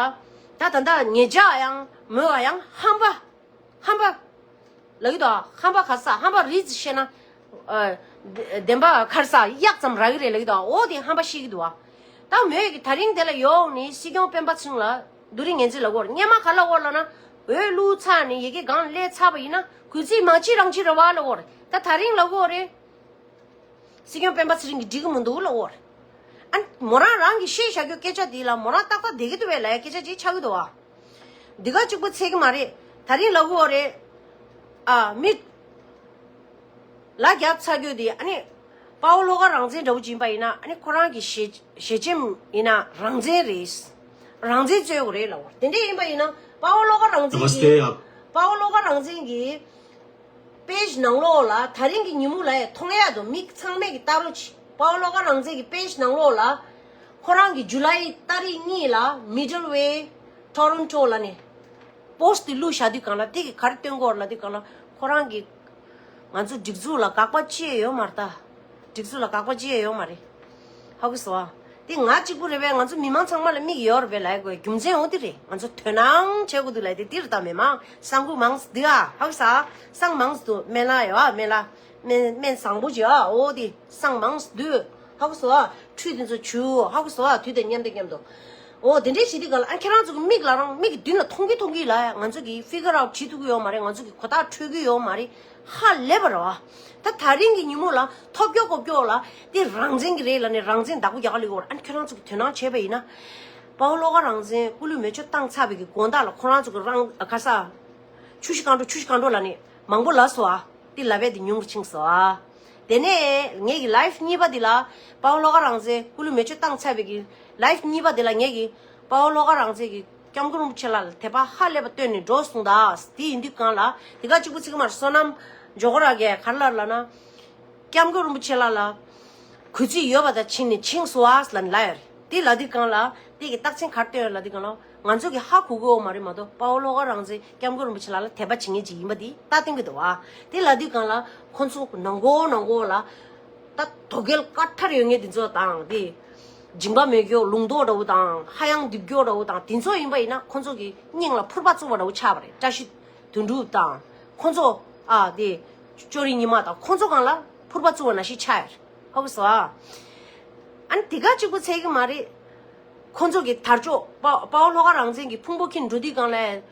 ད་ད་ལྟ་ཉེ་ཆར་ཡང་མོས་ཡང་ཧམ་པ། ཧམ་པ་ལབ་ཀྱི་འདུག་ཧམ་པ་ག་ས། ཧམ་པ་རིས་བཤད་ན། ཨ། བདེན་པ་ག་རེ་ཟ། གཡག་ཙམ་རག་གི་རེད་ལབ་ཀྱི་འདུག་འོ་དེ་ཧམ་པ་བཤད་ཀྱི་འདུག་ད་མོས་ཀྱི་ད་རིང་དེ་ལ་ཡོང་ནས་སྲིད་སྐྱོང་སྤེན་པ་ཚེ་རིང་ལ་རྡོ་རིང་ངན་ཚིག་ལབ་ཀྱི་ཡོད་རེད། སྔོན་མ་ག་ལབ་ཀྱི་ཡོད་རེད་ལབ་ན། འོས་བླུགས་ཚར་ནས་ཡ་གི་སྒང་སླེབས་ཚར་བ་ཡིན་ན་གུས་བརྩི་མ་བྱེད་རང་བྱེད་རེད་བ་ལབ་ཀྱི་ཡོད་རེད། ད་ད་རིང་ལབ་ཀྱི་ཡོད་རེད། སྲིད་སྐྱོང་སྤེན་པ་ཚེ་རིང་གིས་འགྲིག་གི་མི་འདུག་ལབ་ཀྱི་ཡོད་རེད། ཨ། མོ་རང་རང་གིས་བཤད་བཞག་རྒྱུ་སྐད་ཆ་དེ་ལ་མོ་རང་ཏག་ཏག་བསྡད་ཀྱི་འདུག་པས་ལབ་ཡ་སྐད་ཆ་ཅིག་ཆགས་ཀྱི་འདུག་བ། འདི་ག་གཅིག་པུ་ཚད་ཀྱི་མ་རེད། ད་རིང་ལབ་ཀྱི་ཡོད་རེད། ཨ། མི་ལ་རྒྱབ་ཚ་རྒྱུ་དེ་ཨ་ནི་དཔའ་བོ་བློ་དགའ་རང་བཙན་འདྲ་བོ་ཅིག་ཡིན་པ་ཡིན་ན། ཨ་ནི་ཁོ་རང་གི་ཞལ་ཞལ་ཆེམས་ཡིན་ན་རང་བཙན་རེད། རང་བཙན་རྩོད་དགོས་རེད་ལབ་ཀྱི་ཡོད་རེད། དེ་འདྲ་ཡིན་པ་ཡིན་ན་དཔའ་བོ་བློ་དགའ་རང་བཙན་གྱིས། དཔའ་བོ་བློ་དགའ་རང་བཙན་གྱིས་པེ་ཇི་ནང་ལོགས་ལ་ད་རིང་གི་ཉིན་མོ་ལ་ཡང་མཐོང་ཡག་འདུག་མི་ཚང་མས་ཀྱིས་ལྟ་རོགས་བྱེད། དཔའ་བོ་བློ་དགའ་རང་བཙན་གྱི་པེ་ཇི་ནང་ལོགས་ལ་ཁོ་རང་གིས་ཇུ་ལའི་ཏ་རིག་གཉིས་ལ་Middle Way Toronto ལབ་ནས་པོ་སི་ཊི་དེ་བླུགས་བཞག་དུས་སྒང་ལ། དེ་གིས་ག་རེ་སྟོན་གྱི་ཡོད་རེད་ལབ་དུས་སྒང་ལ། ཁོ་རང་གིས་ང་ཚོ་སྒྲིག་འཛུགས་ལ་དགག་པ་ཅི་ཡང་ཡོད་མ་རེད་ད། སྒྲིག་འཛུགས་ལ་དགག་པ་ཅི་ཡང་ཡོད་མ་རེད། ཧ་གོ་སོང་ཨ། དེ་ང་གཅིག་པུ་རེད་པས། ང་ཚོ་མི་མང་ཚང་མ་ལ་མིག་ཡོད་རེད་པས་ལབ་དགོས། རྒྱུ་མཚན་འོ་དེ་རེད། ང་ཚོ་དོ་སྣང་བྱེད་དགོས་འདུག་ལབ་དེ་དེ་རེད་ད། མི་མང་སང་ཁུ་མང་སུ་འདུག་ཨ། ཧ་གོ་སོང་ཨ། སང་མང་སུ་འདུག་སྨན་བླ་ཡོད་ཨ། སྨན་བླ། སྨན་སྨན་བཟང་པོ་བྱེད་ཨ། འོ་དེ་སང་མང་སུ་འདུག་ཧ་གོ་སོང་ཨ། ཁྲུས་དེ་ཚོ་བྱུག་ཧ་གོ་སོང་ཨ། དུས་དང་མཉམ་དུ་མཉམ་དུ། འོ་དེ་འདྲས་བྱེད་དུས་སྒང་ལ། ཨ། ཁྱེད་རང་ཚོ་གི་མིག་ལ་རང་མིག་གི་མདུན་ལ་མཐོང་གི་མཐོང་གི་ལ། ང་ཚོ་གིས་figure out བྱེད་ཐུབ་ཀྱི་ཡོད་མ་རེད། ང་ཚོ་གིས་གོ་རྟོགས་འཕྲོད་ཀྱི་ཡོད་མ་རེད། ཧ་ལས་པ་རེད་བ། ད་ད་རིང་གི་ཉིན་མོ་ལ་ཐོབ་སྐྱོ་ཀོབ་སྐྱོ་ལ་དེ་རང་བཙན་གྱི་རེད་ལབ་ནས་རང་བཙན་བདག་པོ་རྒྱག་ག་སླེབས་ཀྱི་ཡོད་རེད། ཨ་ནི་ཁྱོད་རང་ཚོ་གིས་དོ་སྣང་བྱས་པ་ཡིན་ན། དཔའ་བོ་བློ་དགའ་རང་བཙན་སྐུ་ལུས་མེ་མཆོད་བཏང་ཚར་བའི་གི་དགོང་དག་ལ་ཁོ་རང་ཚོ་གི་རང་ག་ས་ཆུ་བཞི་སྒང་དྲུག་ཆུ་བཞི་སྒང་དྲུག་ལབ་ནས་མང་པོ་ལབ་སོང་ཨ། དེ་ལབ་པས་དེ་ཉུང་རུ་ཕྱིན་སོང་ཨ། དེ་ནས་ངེད་ཀྱི་ལའིབ་གཉིས་པ་འདི་ལ། དཔའ་བོ་བློ་དགའ་རང་བཙན་སྐུ་ལུས་མེ་མཆོད་བཏང་ཚར་བའི་གི་ལའིབ་གཉིས་པ་འདི་ལ་ངེད་ཀྱིས་དཔའ་བོ་བློ་དགའ་རང་བཙན་གྱིས་སྐྱབས་མགོན་རིན་པོ་ཆེ་ལགས་ལ་དད་པ་ཧ་ལས་པ་བཏོན་ནས་འགྲོ་སོང་ད། དེ་ཡིན་དུས་སྒང་ལ་དེ་ག་གཅིག་པུ་ཚིག་མར་བསོད་ནམས་ཇོ་ཁོ་ར་གིས་ག་རེ་ལབ་ལབ་ན། སྐྱབས་མགོན་རིན་པོ་ཆེ་ལགས་ལ་གུས་བརྩི་ཡོད་པ་དང་ཕྱིན་ནས་ཕྱིན་སོང་ཨ་ལབ་ནས་ལབ་ཡོད་རེད། དེ་ལབ་དུས་སྒང་ལ་དེ་གི་རྟགས་མཚན་ག་རེ་སྟོན་ཡོད་ལབ་དུས་སྒང་ལ། ང་ཚོ་གི་ཧ་གོ་གི་ཡོད་མ་རེད་མ་གཏོགས། དཔའ་བོ་བློ་དགའ་རང་བཙན་སྐྱབས་མགོན་རིན་པོ་ཆེ་ལགས་ལ་དད་པ་བྱེད་མཁན་ཅིག་ཡིན་པ་དེ་རྟགས་སྟོན་གྱི་འདུག་བ། དེ་ལབ་དུས་སྒང་ལ་ཁོ་ཚོ་ནང་སྒོ་ནང་སྒོ་ལ་ད་དོ་གལ་དཀར་ཐར་ཡོད་མཁན་དེ་ཚོ་དང་། དེ་སྦྱིན་པ་མེད་རྒྱུ་ལུང་རྟོགས་འདྲ་བོ་དང་ཧ་ཡང་རྡིབ་རྒྱུ་འདྲ་བོ་དང་དེ་ཚོ་ཡིན་པ་ཡིན་ན། ཁོ་ཚོ་གི་སྙིང་ལ་ཕུར་པ་བཙུགས་པ་འདྲ་བོ་ཆགས་པ་རེད། བཀྲ་ཤིས་དོན་གྲུབ་དང་ཁོ་ཚོ། ཨ། དེ་ཅོ་རི་ཉི་མ་དང་ཁོ་ཚོ་སྒང་ལ་ཕུར་པ་བཙུགས་པ་ནང་བཞིན་ཆགས་ཡོད་རེད། ཧ་གོ་སོང་ཨ། ཨ་ནི་དེ་ག་གཅིག་པུ་ཚད་ཀྱི་མ་རེད། ཁོ་ཚོ་གི་དར་ལྕོག་དཔའ་དཔའ་བོ་བློ་དགའ་རང་བཙན་གྱི་ཕུང་པོ་འཁྱེར་འགྲོ་དུས་སྒང་ལ་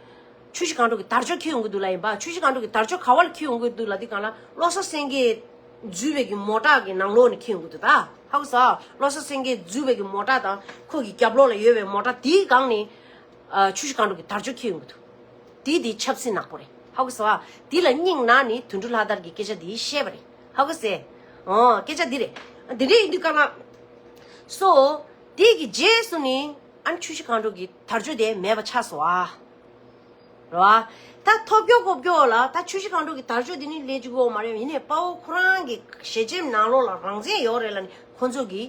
ཆུ་བཞི་སྒང་དྲུག་གི་དར་ལྕོག་འཁྱེར་ཡོང་གི་འདུག་ལབ་ཡིན་པ། ཆུ་བཞི་སྒང་དྲུག་གི་དར་ལྕོག་ག་བ་ལ་འཁྱེར་ཡོང་གི་འདུག་ལབ་དུས་སྒང་ལ། བློ་བཟང་སེང་གེས་འཛུལ་བའི་གི་མོ་ཊ་གི་ནང་ལོགས་ནས་འཁྱེར་ཡོང་གི་འདུག་ད། ཧ་གོ་སོང་། བློ་བཟང་སེང་གེས་འཛུལ་བའི་གི་མོ་ཊ་དང་ཁོ་གི་རྒྱབ་ལོགས་ལ་ཡོད་པའི་མོ་ཊ་དེའི་སྒང་ནས། ཨ། ཆུ་བཞི་སྒང་དྲུག་གི་དར་ལྕོག་འཁྱེར་ཡོང་གི་འདུག་དེ་དེ་ཆབ་སྲིད་ནག་པོ་རེད། ཧ་གོ་སོང་ཨ། དེ་ལ་སྙིང་ན་ནས་དོན་གྲུབ་ལྷ་དར་གྱི་སྐད་ཆ་དེ་བཤད་པ་རེད། ཧ་གོ་སོང་། ཨོ། སྐད་ཆ་འདི་རེད། འདི་འདྲ་ཡིན་དུས་སྒང་ལ། སོ། དེ་གི་རྗེས་སུ་ནི་ཨ་ནི་ཆུ་བཞི་སྒང་དྲུག་གི་དར་ལྕོག་དེ་མེད་པ་ཆགས་སོང་ཨ། རེད་བ། ད་ཐོབ་སྐྱོ་ཀོབ་སྐྱོ་ལ་ད་ཆུ་བཞི་སྒང་དྲུག་གི་དར་ལྕོག་དེ་ནི་ལས་བཅུག་གི་ཡོད་མ་རེད། ཡིན་ནའི་དཔའ་བོ་ཁོ་རང་གི་ཞལ་ཆེམས་ནང་ལོགས་ལ་རང་བཙན་ཡོད་རེད་ལབ་ནས་ཁོ་ཚོ་གིས་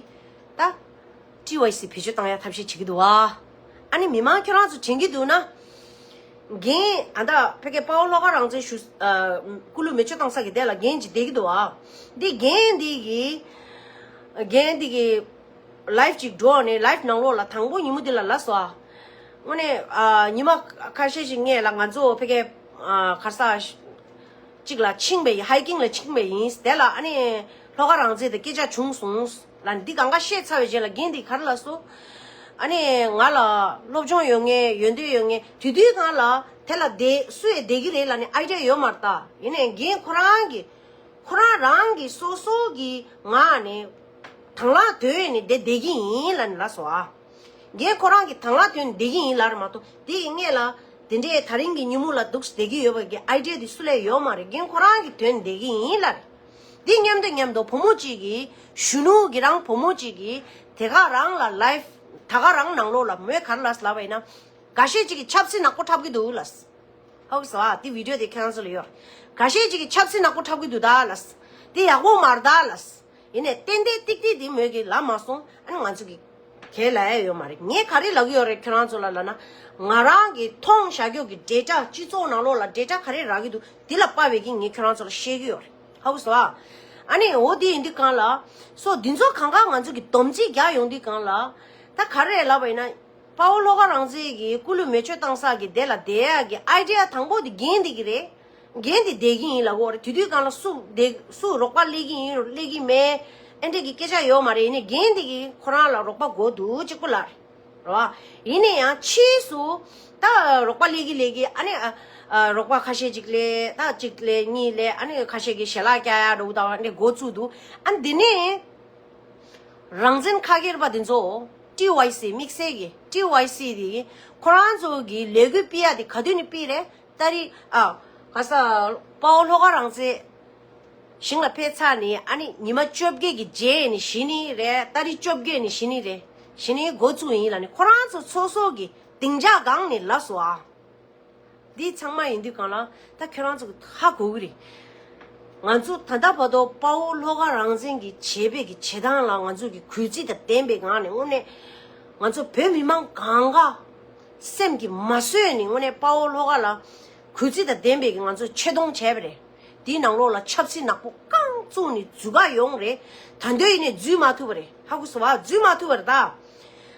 ད་ཊི་ཝའི་སི་བེད་སྤྱོད་བཏང་ཡ་ཐབས་ཤེས་བྱེད་ཀྱི་འདུག་བ། ཨ་ནི་མི་མང་ཁྱོད་རང་ཚོ་དྲན་གྱི་འདུག་ན། རྒན་ཨ་ད་ཕ་གི་དཔའ་བོ་བློ་དགའ་རང་བཙན་ཞུ། ཨ། སྐུ་ལུས་མེ་མཆོད་བཏང་ས་གི་དེ་ལ་རྒན་ཅིག་བསྡད་ཀྱི་འདུག་བ། འདི་རྒན་འདི་གི་རྒན་འདི་གི་ལའིབ་ཅིག་འགྲོ་ནས་ལའིབ་ནང་ལོགས་ལ་དང་པོ་ཉིན་མོ་འདི་ལ་ལབ་སོང་ཨ། དངོས་གནས། ཨ། ཉི་མ་ཁ་ཤས་ཤིག་སྔོན་ལ་ང་ཚོ་ཕ་གི། ཨ། ག་རེ་ཟ། གཅིག་ལ་ཕྱིན་པ་ཡིན། ཧའི་ཀིང་ལ་ཕྱིན་པ་ཡིན། དེ་ལ་ཨ་ནི་བློ་དགའ་རང་བཙན་དང་སྐད་ཆ་བྱུང་སོང་ལབ་ནས་འདི་གང་ག་བཤད་ཚར་བའི་རྗེས་ལ་རྒན་འདིས་ག་རེ་ལབ་སོང་། ཨ་ནི་ང་ལ་སློབ་སྦྱོང་ཡོད་མཁན་ཡོན་ཏན་ཡོད་མཁན་དེ་དུས་སྒང་ལ་དེ་ལ་བསྡད་སུ་ཡང་བསྡད་ཀྱི་རེད་ལབ་ནས་ཨའི་ཌི་ཡ་ཡོད་མ་རེད་ད། ཡིན་ནའི་རྒན་ཁོ་རང་གིས་ཁོ་རང་རང་གི་སོ་སོ་གི་ངག་ནས་དང་བླངས་བཏོན་ནས་བསྡད་བསྡད་ཀྱི་ཡིན་ལབ་ནས་ལབ་སོང་ཨ། རྒན་ཁོ་རང་གིས་དང་བླངས་བཏོན་བསྡད་ཀྱི་ཡིན་ལབ་རེད་མ་གཏོགས། དེ་ཡི་སྔོན་ལ་དེ་འདྲའི་ད་རིང་གི་ཉིན་མོ་ལ་འདུག་བསྡད་ཀྱི་ཡོད་པ་གི་ཨའི་ཌི་ཡ་དེ་སུ་ལ་ཡོད་མ་རེད། རྒན་ཁོ་རང་གིས་བཏོན་བསྡད་ཀྱི་ཡིན་ལབ་རེད། དེ་མཉམ་དུ་མཉམ་དུ་བུ་མོ་གཅིག་གིས། གཞོན་ནུ་གི་རང་བུ་མོ་གཅིག་གིས་དེ་ག་རང་ལ་ལའིབ། ད་ག་རང་ནང་ལོགས་ལ་མོས་ག་རེ་ལབ་ལབ་པ་ཡིན་ན། འགའ་ཤས་ཅིག་གིས་ཆབ་སྲིད་ནག་པོ་འཁྲབ་ཀྱི་འདུག་ལགས། ཧ་གོ་སོང་ཨ། དེ་བི་ཌིའོ་དེ་ཁྱེད་རང་ཚོ་ལ་ཡོད། འགའ་ཤས་ཅིག་གིས་ཆབ་སྲིད་ནག་པོ་འཁྲབ་ཀྱི་འདུག་ད་ལགས། དེ་ཡག་པོ་མ་རེད་ད་ལགས། ཡིན་ནའི་ཏན་ཏན་ཏིག་ཏིག་དེ་མོས་ཀྱི་ལབ་མ་སོང་། ཨ་ནི་ང་ཚོ་གི་གལ་ལ་ཡ་ཡོད་མ་རེད། ངས་ག་རེ་ལབ་ཀྱི་ཡོད་རེད་ཁྱོད་རང་ཚོ་ལ་ལབ་ན། ང་རང་གི་མཐོང་བཞག་རྒྱུ་གི་ཌེ་ཊ་སྤྱི་ཚོགས་ནང་ལོགས་ལ་ཌེ་ཊ་ག་རེ་རག་གི་འདུག་དེ་ལ་དཔག་པའི་གི་ངས་ཁྱོད་རང་ཚོ་ལ་བཤད་ཀྱི་ཡོད་རེད། ཧ་གོ་སོང་ཨ། ཨ་ནི་འོ་དེ་ཡིན་དུས་གང་ལ། སོ་འདི་ཚོ་གང་ག་ང་ཚོ་གི་སྡོམ་རྩིས་རྒྱག་ཡོང་དུས་གང་ལ། ད་ག་རེ་ལབ་པ་ཡིན་ན། དཔའ་བོ་བློ་དགའ་རང་བཙན་གྱི་སྐུ་ལུས་མེ་མཆོད་བཏང་ས་གི་དེ་ལ་བསྡད་ཡ་གི་ཨའི་ཌི་ཡ་དང་པོ་དེ་རྒན་དེ་གི་རེད། རྒན་དེ་བསྡད་ཀྱི་ཡིན་ལབ་ཀྱི་ཡོད་རེད། དེ་དུས་གང་ལ་སུ་བསྡད་སུ་རོགས་པ་སླེབས་ཀྱི་ཡིན་སླེབས་ཀྱི་མེད། ཨེ་འདྲས་ཀྱི་སྐད་ཆ་ཡོད་མ་རེད། ཡིན་ནའི་རྒན་དེ་གིས་ཁོ་རང་ལ་རོགས་པ་དགོས་འདུག་གཅིག་པུ་ལ་རེད་བ། ཡིན་ནའི་ཡང་ཕྱིས་སུ་ད་རོགས་པ་སླེབས་ཀྱི་སླེབས་ཀྱི་ཨ་ནི་ཨ་ཨ་རོགས་པ་ཁ་ཤས་ཅིག་སླེབས། ད་གཅིག་སླེབས་གཉིས་སླེབས། ཨ་ནི་ཁ་ཤས་ཀྱིས་ཞལ་ལག་བཀྱག་ཡ་འདྲ་བོ་དང་ཨ་ནི་འགོ་བཙུགས་འདུག་ཨ་འདི་ནས་རང་བཙན་ཁ་སྒེར་པ་དེ་ཚོ་ཊི་ཝའི་སི་དམིགས་བསལ་གྱི་ཊི་ཝའི་སི་དེ་ཁོ་རང་ཚོ་གི་ལས་འགུལ་སྤེལ་ཡ་དེ་ག་དུས་ནས་སྤེལ་རེད། ཏ་རིག་ཨ་ག་ས་དཔའ་བོ་བློ་དགའ་རང་བཙན་ཞིང་ལ་ཕེབས་ཚར་ནས་ཨ་ནི་ཉི་མ་བཅོ་བརྒྱད་ཀྱི་རྗེས་ནས་གཞི་ནས་རེད། ཏ་རིག་བཅོ་བརྒྱད་ནས་གཞི་ནས་རེད། གཞི་ནས་འགོ་བཙུགས་ཡིན་ལབ་ནས་ཁོ་རང་ཚོ་སོ་སོ་གི་སྡིངས་ཆ་སྒང་ནས་ལབ་སོང་ཨ། འདི་ཚང་མ་ཡིན་དུས་གང་ལ་ད་ཁྱོད་རང་ཚོ་གི་ཧ་གོ་གི་རེད། ང་ཚོ་ད་ལྟ་བར་དུ་དཔའ་བོ་བློ་དགའ་རང་བཙན་གྱི་བྱས་པའི་གི་བྱེད་སྟངས་ལ་ང་ཚོ་གི་གུས་བརྩི་དང་ལྡན་པའི་ངང་ནས་དངོས་གནས་ང་ཚོ་བོད་མི་མང་གང་ག་སེམས་ཀྱིས་མ་བཟོད་ནས་དངོས་གནས་དཔའ་བོ་བློ་དགའ་ལ་གུས་བརྩི་དང་ལྡན་པའི་གི་ང་ཚོ་ཆེ་མཐོང་བྱས་པ་རེད། དེའི་ནང་ལོགས་ལ་ཆབ་སྲིད་ནག་པོ་རྐང་བཙུགས་ནས་འཛུལ་ག་ཡོང་རེད། ད་འདོད་ཡིན་ནས་འཛུལ་མ་ཐུབ་པ་རེད། ཧ་གོ་སོང་བ། འཛུལ་མ་ཐུབ་པ་རེད་ད།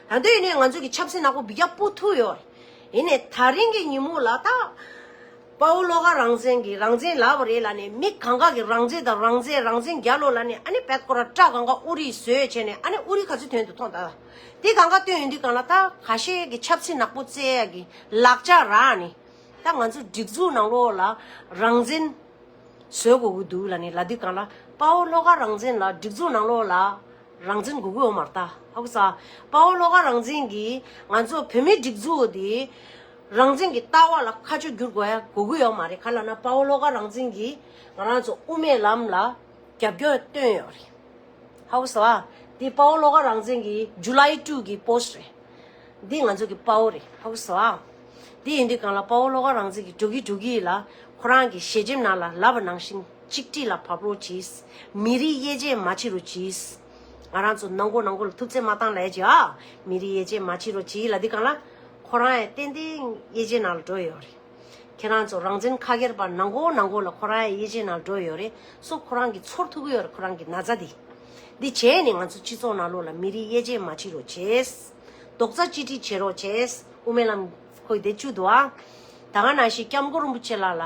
ད་འདོད་ཡིན་ནས་ང་ཚོ་གི་ཆབ་སྲིད་ནག་པོ་འབུད་རྒྱག་སྤོ་ཐུབ་ཡོད་རེད། ཡིན་ནའི་ད་རིང་གི་ཉིན་མོ་ལ་ད། དཔའ་བོ་བློ་དགའ་རང་བཙན་གྱིས་རང་བཙན་ལབ་པ་རེད་ལབ་ནས་མི་གང་ག་གིས་རང་བཙན་དང་རང་བཙན་རང་བཙན་རྒྱག་ལོ་ལབ་ནས་ཨ་ནི་བེད་ཀོ་ར་སྐྲ་གང་ག་དབུ་རིས་བཟོས་བྱས་ནས་ཨ་ནི་དབུ་རིས་ག་ཚོད་ཐོན་འདུག་མཐོང་ད། དེ་གང་ག་སྟོན་ཡོང་དུས་གང་ལ་ད་ཁ་ཤས་ཀྱིས་ཆབ་སྲིད་ནག་པོ་རྩེ་ཡ་གི་ལག་ཆ་རག་ནས། ད་ང་ཚོ་སྒྲིག་འཛུགས་ནང་ལོགས་ལ་རང་བཙན་བཟོ་དགོས་ཀྱི་འདུག་ལབ་ནས་ལབ་དུས་གང་ལ་དཔའ་བོ་བློ་དགའ་རང་བཙན་ལ་སྒྲིག་འཛུགས་ནང་ལོགས་ལ་རང་བཙན་དགོས་ཀྱི་ཡོད་མ་རེད་ད། ཧ་གོ་ས། དཔའ་བོ་བློ་དགའ་རང་བཙན་གྱིས་ང་ཚོ་བོད་མིའི་སྒྲིག་འཛུགས་དེ་རང་བཙན་གྱི་ལྟ་བ་ལ་ཁ་ཕྱོགས་བསྒྱུར་དགོས་ཡ་དགོས་ཀྱི་ཡོད་མ་རེད། ག་ལབ་ན་དཔའ་བོ་བློ་དགའ་རང་བཙན་གྱིས་ང་རང་ཚོ་དབུ་མའི་ལམ་ལ་རྒྱབ་སྐྱོར་བཏོན་ཡོད་རེད། ཧ་གོ་སོང་ཨ། འདི་དཔའ་བོ་བློ་དགའ་རང་བཙན་གྱི་July two གི་པོ་སི་ཊི་རེད། འདི་ང་ཚོ་གི་དཔའ་བོ་རེད། ཧ་གོ་སོང་ཨ། འདི་ཡིན་དུས་གང་ལ་དཔའ་བོ་བློ་དགའ་རང་བཙན་གྱི་འགྲོ་གི་འགྲོ་གི་ལ་ཁོ་རང་གི་ཞལ་ཆེམས་ནང་ལ་ལབ་པ་ནང་བཞིན་གཅིག་སྒྲིལ་ལ་བབས་རོགས་གྱིས། མི་རིགས་དབྱེ་འབྱེད་མ་བྱེད་རོགས་གྱིས། ང་རང་ཚོ་ནང་ཁོག་ནང་ཁོག་ལ་ཐུབ་ཚད་མ་བཏང་ལས་ཀྱི་ཨ། མི་རིགས་དབྱེ་འབྱེད་མ་བྱེད་རོགས་གྱིས་ལབ་དུས་གང་ལ་ཁོ་རང་ཡང་ཏན་ཏན་དབྱེ་འབྱེད་ནང་ལ་འགྲོ་ཡོད་རེད། ཁྱེད་རང་ཚོ་རང་བཙན་ཁ་སྒེར་པ་ནང་ཁོག་ནང་ཁོག་ལ་ཁོ་རང་ཡང་དབྱེ་འབྱེད་ནང་འགྲོ་ཡོད་རེད། སོ་ཁོ་རང་གིས་ཚོར་ཐུབ་ཀྱི་ཡོད་རེད། ཁོ་རང་གི་ན་ཚ་དེ། འདི་བྱས་ནས་ང་ཚོ་སྤྱི་ཚོགས་ནང་ལོགས་ལ་མི་རིགས་དབྱེ་འབྱེད་མ་བྱེད་རོགས་བྱས། རྡོག་རྩ་གཅིག་སྒྲིལ་བྱེད་རོགས་བྱས། དབུ་མའི་ལམ་ཁོས་དེ་བཅུག་འདུག་ཨ། ད་ག་ནང་བཞིན་སྐྱབས་མགོན་རིན་པོ་ཆེ་ལགས་ལ་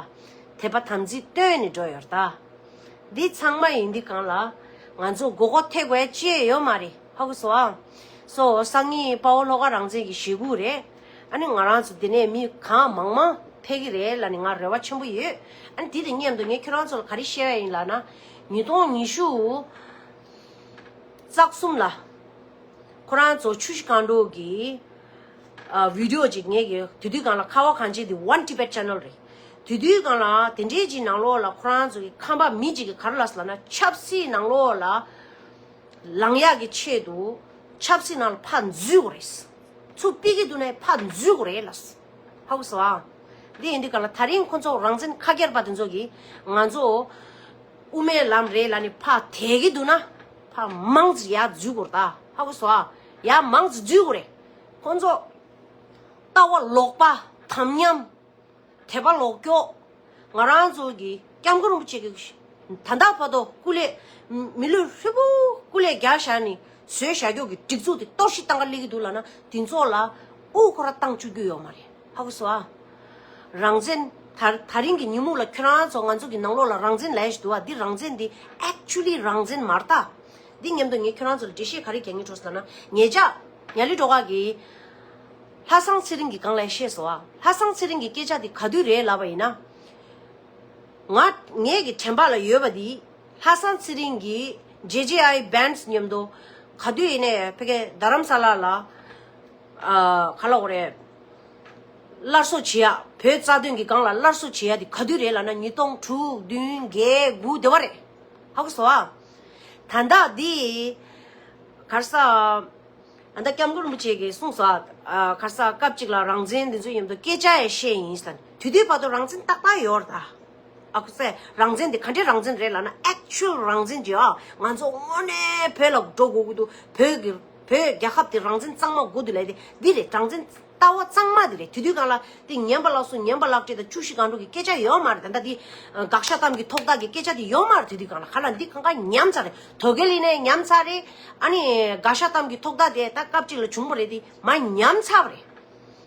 དད་པ་དམ་ཚིག་བཏོན་ནས་འགྲོ་ཡོད་རེད་ད། འདི་ཚང་མ་ཡིན་དུས་གང་ལ་ང་ཚོ་མགོ་སྐོར་ཐེབས་དགོས་ཅི་ཡོད་མ་རེད། ཧ་གོ་སོང་ཨ། སོ་སང་ཉིན་དཔའ་བོ་བློ་དགའ་རང་བཙན་གྱི་ཞེ་དགུ་རེད། ཨ་ནི་ང་རང་ཚོ་འདི་ནས་མི་གང་མང་མང་ཕེབས་ཀྱི་རེད་ལབ་ནས་ང་རེ་བ་ཆེན་པོ་ཡོད། ཨ་ནི་དེ་དང་མཉམ་དུ་ངས་ཁྱོད་རང་ཚོ་ལ་ག་རེ་བཤད་ཡ་ཡིན་ལབ་ན། ཉིས་སྟོང་ཉི་ཤུ་རྩ་གསུམ་ལ་ཁོ་རང་ཚོ་ཆུ་བཞི་སྒང་དྲུག་གི་ཨ་བི་ཌིའོ་ཅིག་ངས་གི་དེ་དུས་སྒང་ལ་ཁ་བ་གངས་ཅན་དེ་One Tibet Channel རེད། དེ་དུས་སྒང་ལ་དེ་འདྲའི་ཅིག་ནང་ལོགས་ལ་ཁོ་རང་ཚོ་གི་ཁམས་པ་མི་གཅིག་གིས་ག་རེ་ལབ་སོང་ལབ་ན། ཆབ་སྲིད་ནང་ལོགས་ལ་ལངས་ཡག་གི་ཆེད་དུ་ཆབ་སྲིད་ནང་ལ་ཕར་འཛུལ་དགོས་རེད། ཚུར་ཕུད་ཀྱི་འདུག་ན་ཕར་འཛུལ་དགོས་རེད་ལབ་སོང་། ཧ་གོ་སོང་ཨ། འདི་ཡིན་དུས་གང་ལ་ད་རིང་ཁོ་ཚོ་རང་བཙན་ཁ་སྒེར་པ་དེ་ཚོ་གིས་ང་ཚོ་དབུ་མའི་ལམ་རེད་ལབ་ནས་ཕར་དེད་ཀྱི་འདུག་ན་ཕར་མང་ཙམ་ཡར་འཛུལ་དགོས་རེད་ད། ཧ་གོ་སོང་ཨ། ཡར་མང་ཙམ་འཛུལ་དགོས་རེད། ཁོ་ཚོ་ལྟ་བ་ལོག་པ། དམ་ཉམས། དད་པ་ལོག་སྐྱོ། ང་རང་ཚོ་གི་སྐྱབས་མགོན་རིན་པོ་ཆེ་གི་ད་ལྟ་བར་དུ་སྐུ་ལས་མི་ལུས་ཧྲིལ་པོ་སྐུ་ལས་རྒྱག་བཞག་ནས་བཟོས་བཞག་རྒྱུ་གི་སྒྲིག་འཛུགས་དེ་གཏོར་བཤིག་བཏང་ག་སླེབས་ཀྱི་འདུག་ལབ་ན་དེ་ཚོ་ལ་དབུ་ཁོ་ར་བཏང་བཅུག་རྒྱུ་ཡོད་མ་རེད། ཧ་གོ་སོང་ཨ། རང་བཙན་ད་ད་རིང་གི་ཉིན་མོ་ལ་ཁྱོད་རང་ཚོ་ང་ཚོ་གི་ནང་ལོགས་ལ་རང་བཙན་ལབ་ཡ་ཞིག་འདུག་ཨ། འདི་རང་བཙན་འདི་actually རང་བཙན་མ་རེད་ད། འདི་མཉམ་དུ་ངས་ཁྱོད་རང་ཚོ་ལ་འགྲེལ་བཤད་ག་རེ་རྒྱག་སྙིང་བྲོ་སོང་ལབ་ན། ཉེ་ཆར་ཉ་ལི་སྒྲོལ་དཀར་གིས་ལྷ་བཟང་ཚེ་རིང་གི་སྒང་ལ་བཤད་སོང་ཨ། ལྷ་བཟང་ཚེ་རིང་གི་སྐད་ཆ་དེ་ག་དུས་རེད་ལབ་པ་ཡིན་ན། ང་ངའི་གི་དྲན་པ་ལ་ཡོད་པ་དེ་ལྷ་བཟང་ཚེ་རིང་གིས་ཇེ་ཇེ་ཨའི་བྷེན་སི་མཉམ་དུ་ག་དུས་ཡིན་ནའི་ཕ་གི་རྡ་རམ་ས་ལ་ལ་ཨ་ག་ལབ་དགོས་རེད། སླར་གསོ་བྱེད་ཡ། བོད་རྩ་དོན་གྱི་སྒང་ལ་སླར་གསོ་བྱེད་ཡ་དེ་ག་དུས་རེད་ལབ་ན་ཉིས་སྟོང་དྲུག་བདུན་བརྒྱད་དགུ་དེ་བ་རེད། ཧ་གོ་སོང་ཨ། ད་ལྟ་འདི་ག་རེ་ཟ། ཨ་ད་སྐྱབས་མགོན་རིན་པོ་ཆེ་གིས་གསུངས་སོང་། ཨ་ཁ་ས་སྐབས་གཅིག་ལ་རང་བཙན་འདི་ཚོ་མཉམ་དུ་སྐད་ཆ་ཡང་བཤད་ཡིན་ཟེར། དེ་དུས་བར་དུ་རང་བཙན་ཏག་ཏག་ཡོད་རེད་ད། ཨ་ཁུ་སེ་རང་བཙན་འདི་ག་འདྲའི་རང་བཙན་རེད་ལབ་ན། ཨེག་ཅུ་ཨལ་རང་བཙན་ཅིག་ཨ་ང་ཚོ་དངོས་གནས་བོད་ལ་འགྲོ་དགོས་ཀྱི་འདུག་བོད་ཀྱི་བོད་རྒྱལ་ཁབ་དེ་རང་བཙན་གཙང་མ་དགོས་འདུག་ལབ་དེ་འདི་རེད། རང་བཙན་ལྟ་བ་གཙང་མ་འདི་རེད། དེ་དུས་སྒང་ལ་དེ་ཉན་པ་ལགས་སུ་ཉན་པ་ལགས་བྲིས་དང་བཅུ་བཞི་སྒང་དྲུག་གི་སྐད་ཆ་ཡོད་མ་རེད། ད་ལྟ་འདི་དགག་བཞག་གཏམ་གྱི་ཐོག་ཐག་གི་སྐད་ཆ་དེ་ཡོད་མ་རེད། དེ་དུས་སྒང་ལ་ག་ལ་འདི་གང་ག་ཉམས་ཚར་རེད། དོལ་རྒྱལ་ཡིན་ནའི་ཉམས་ཚར་རེད། ཨ་ནི་དགག་བཞག་གཏམ་གྱི་ཐོག་ཐག་དེ་ད་སྐབས་གཅིག་ལ་བྱུང་བ་རེད། དེ་མ་ཉམས་ཚར་བ་རེད།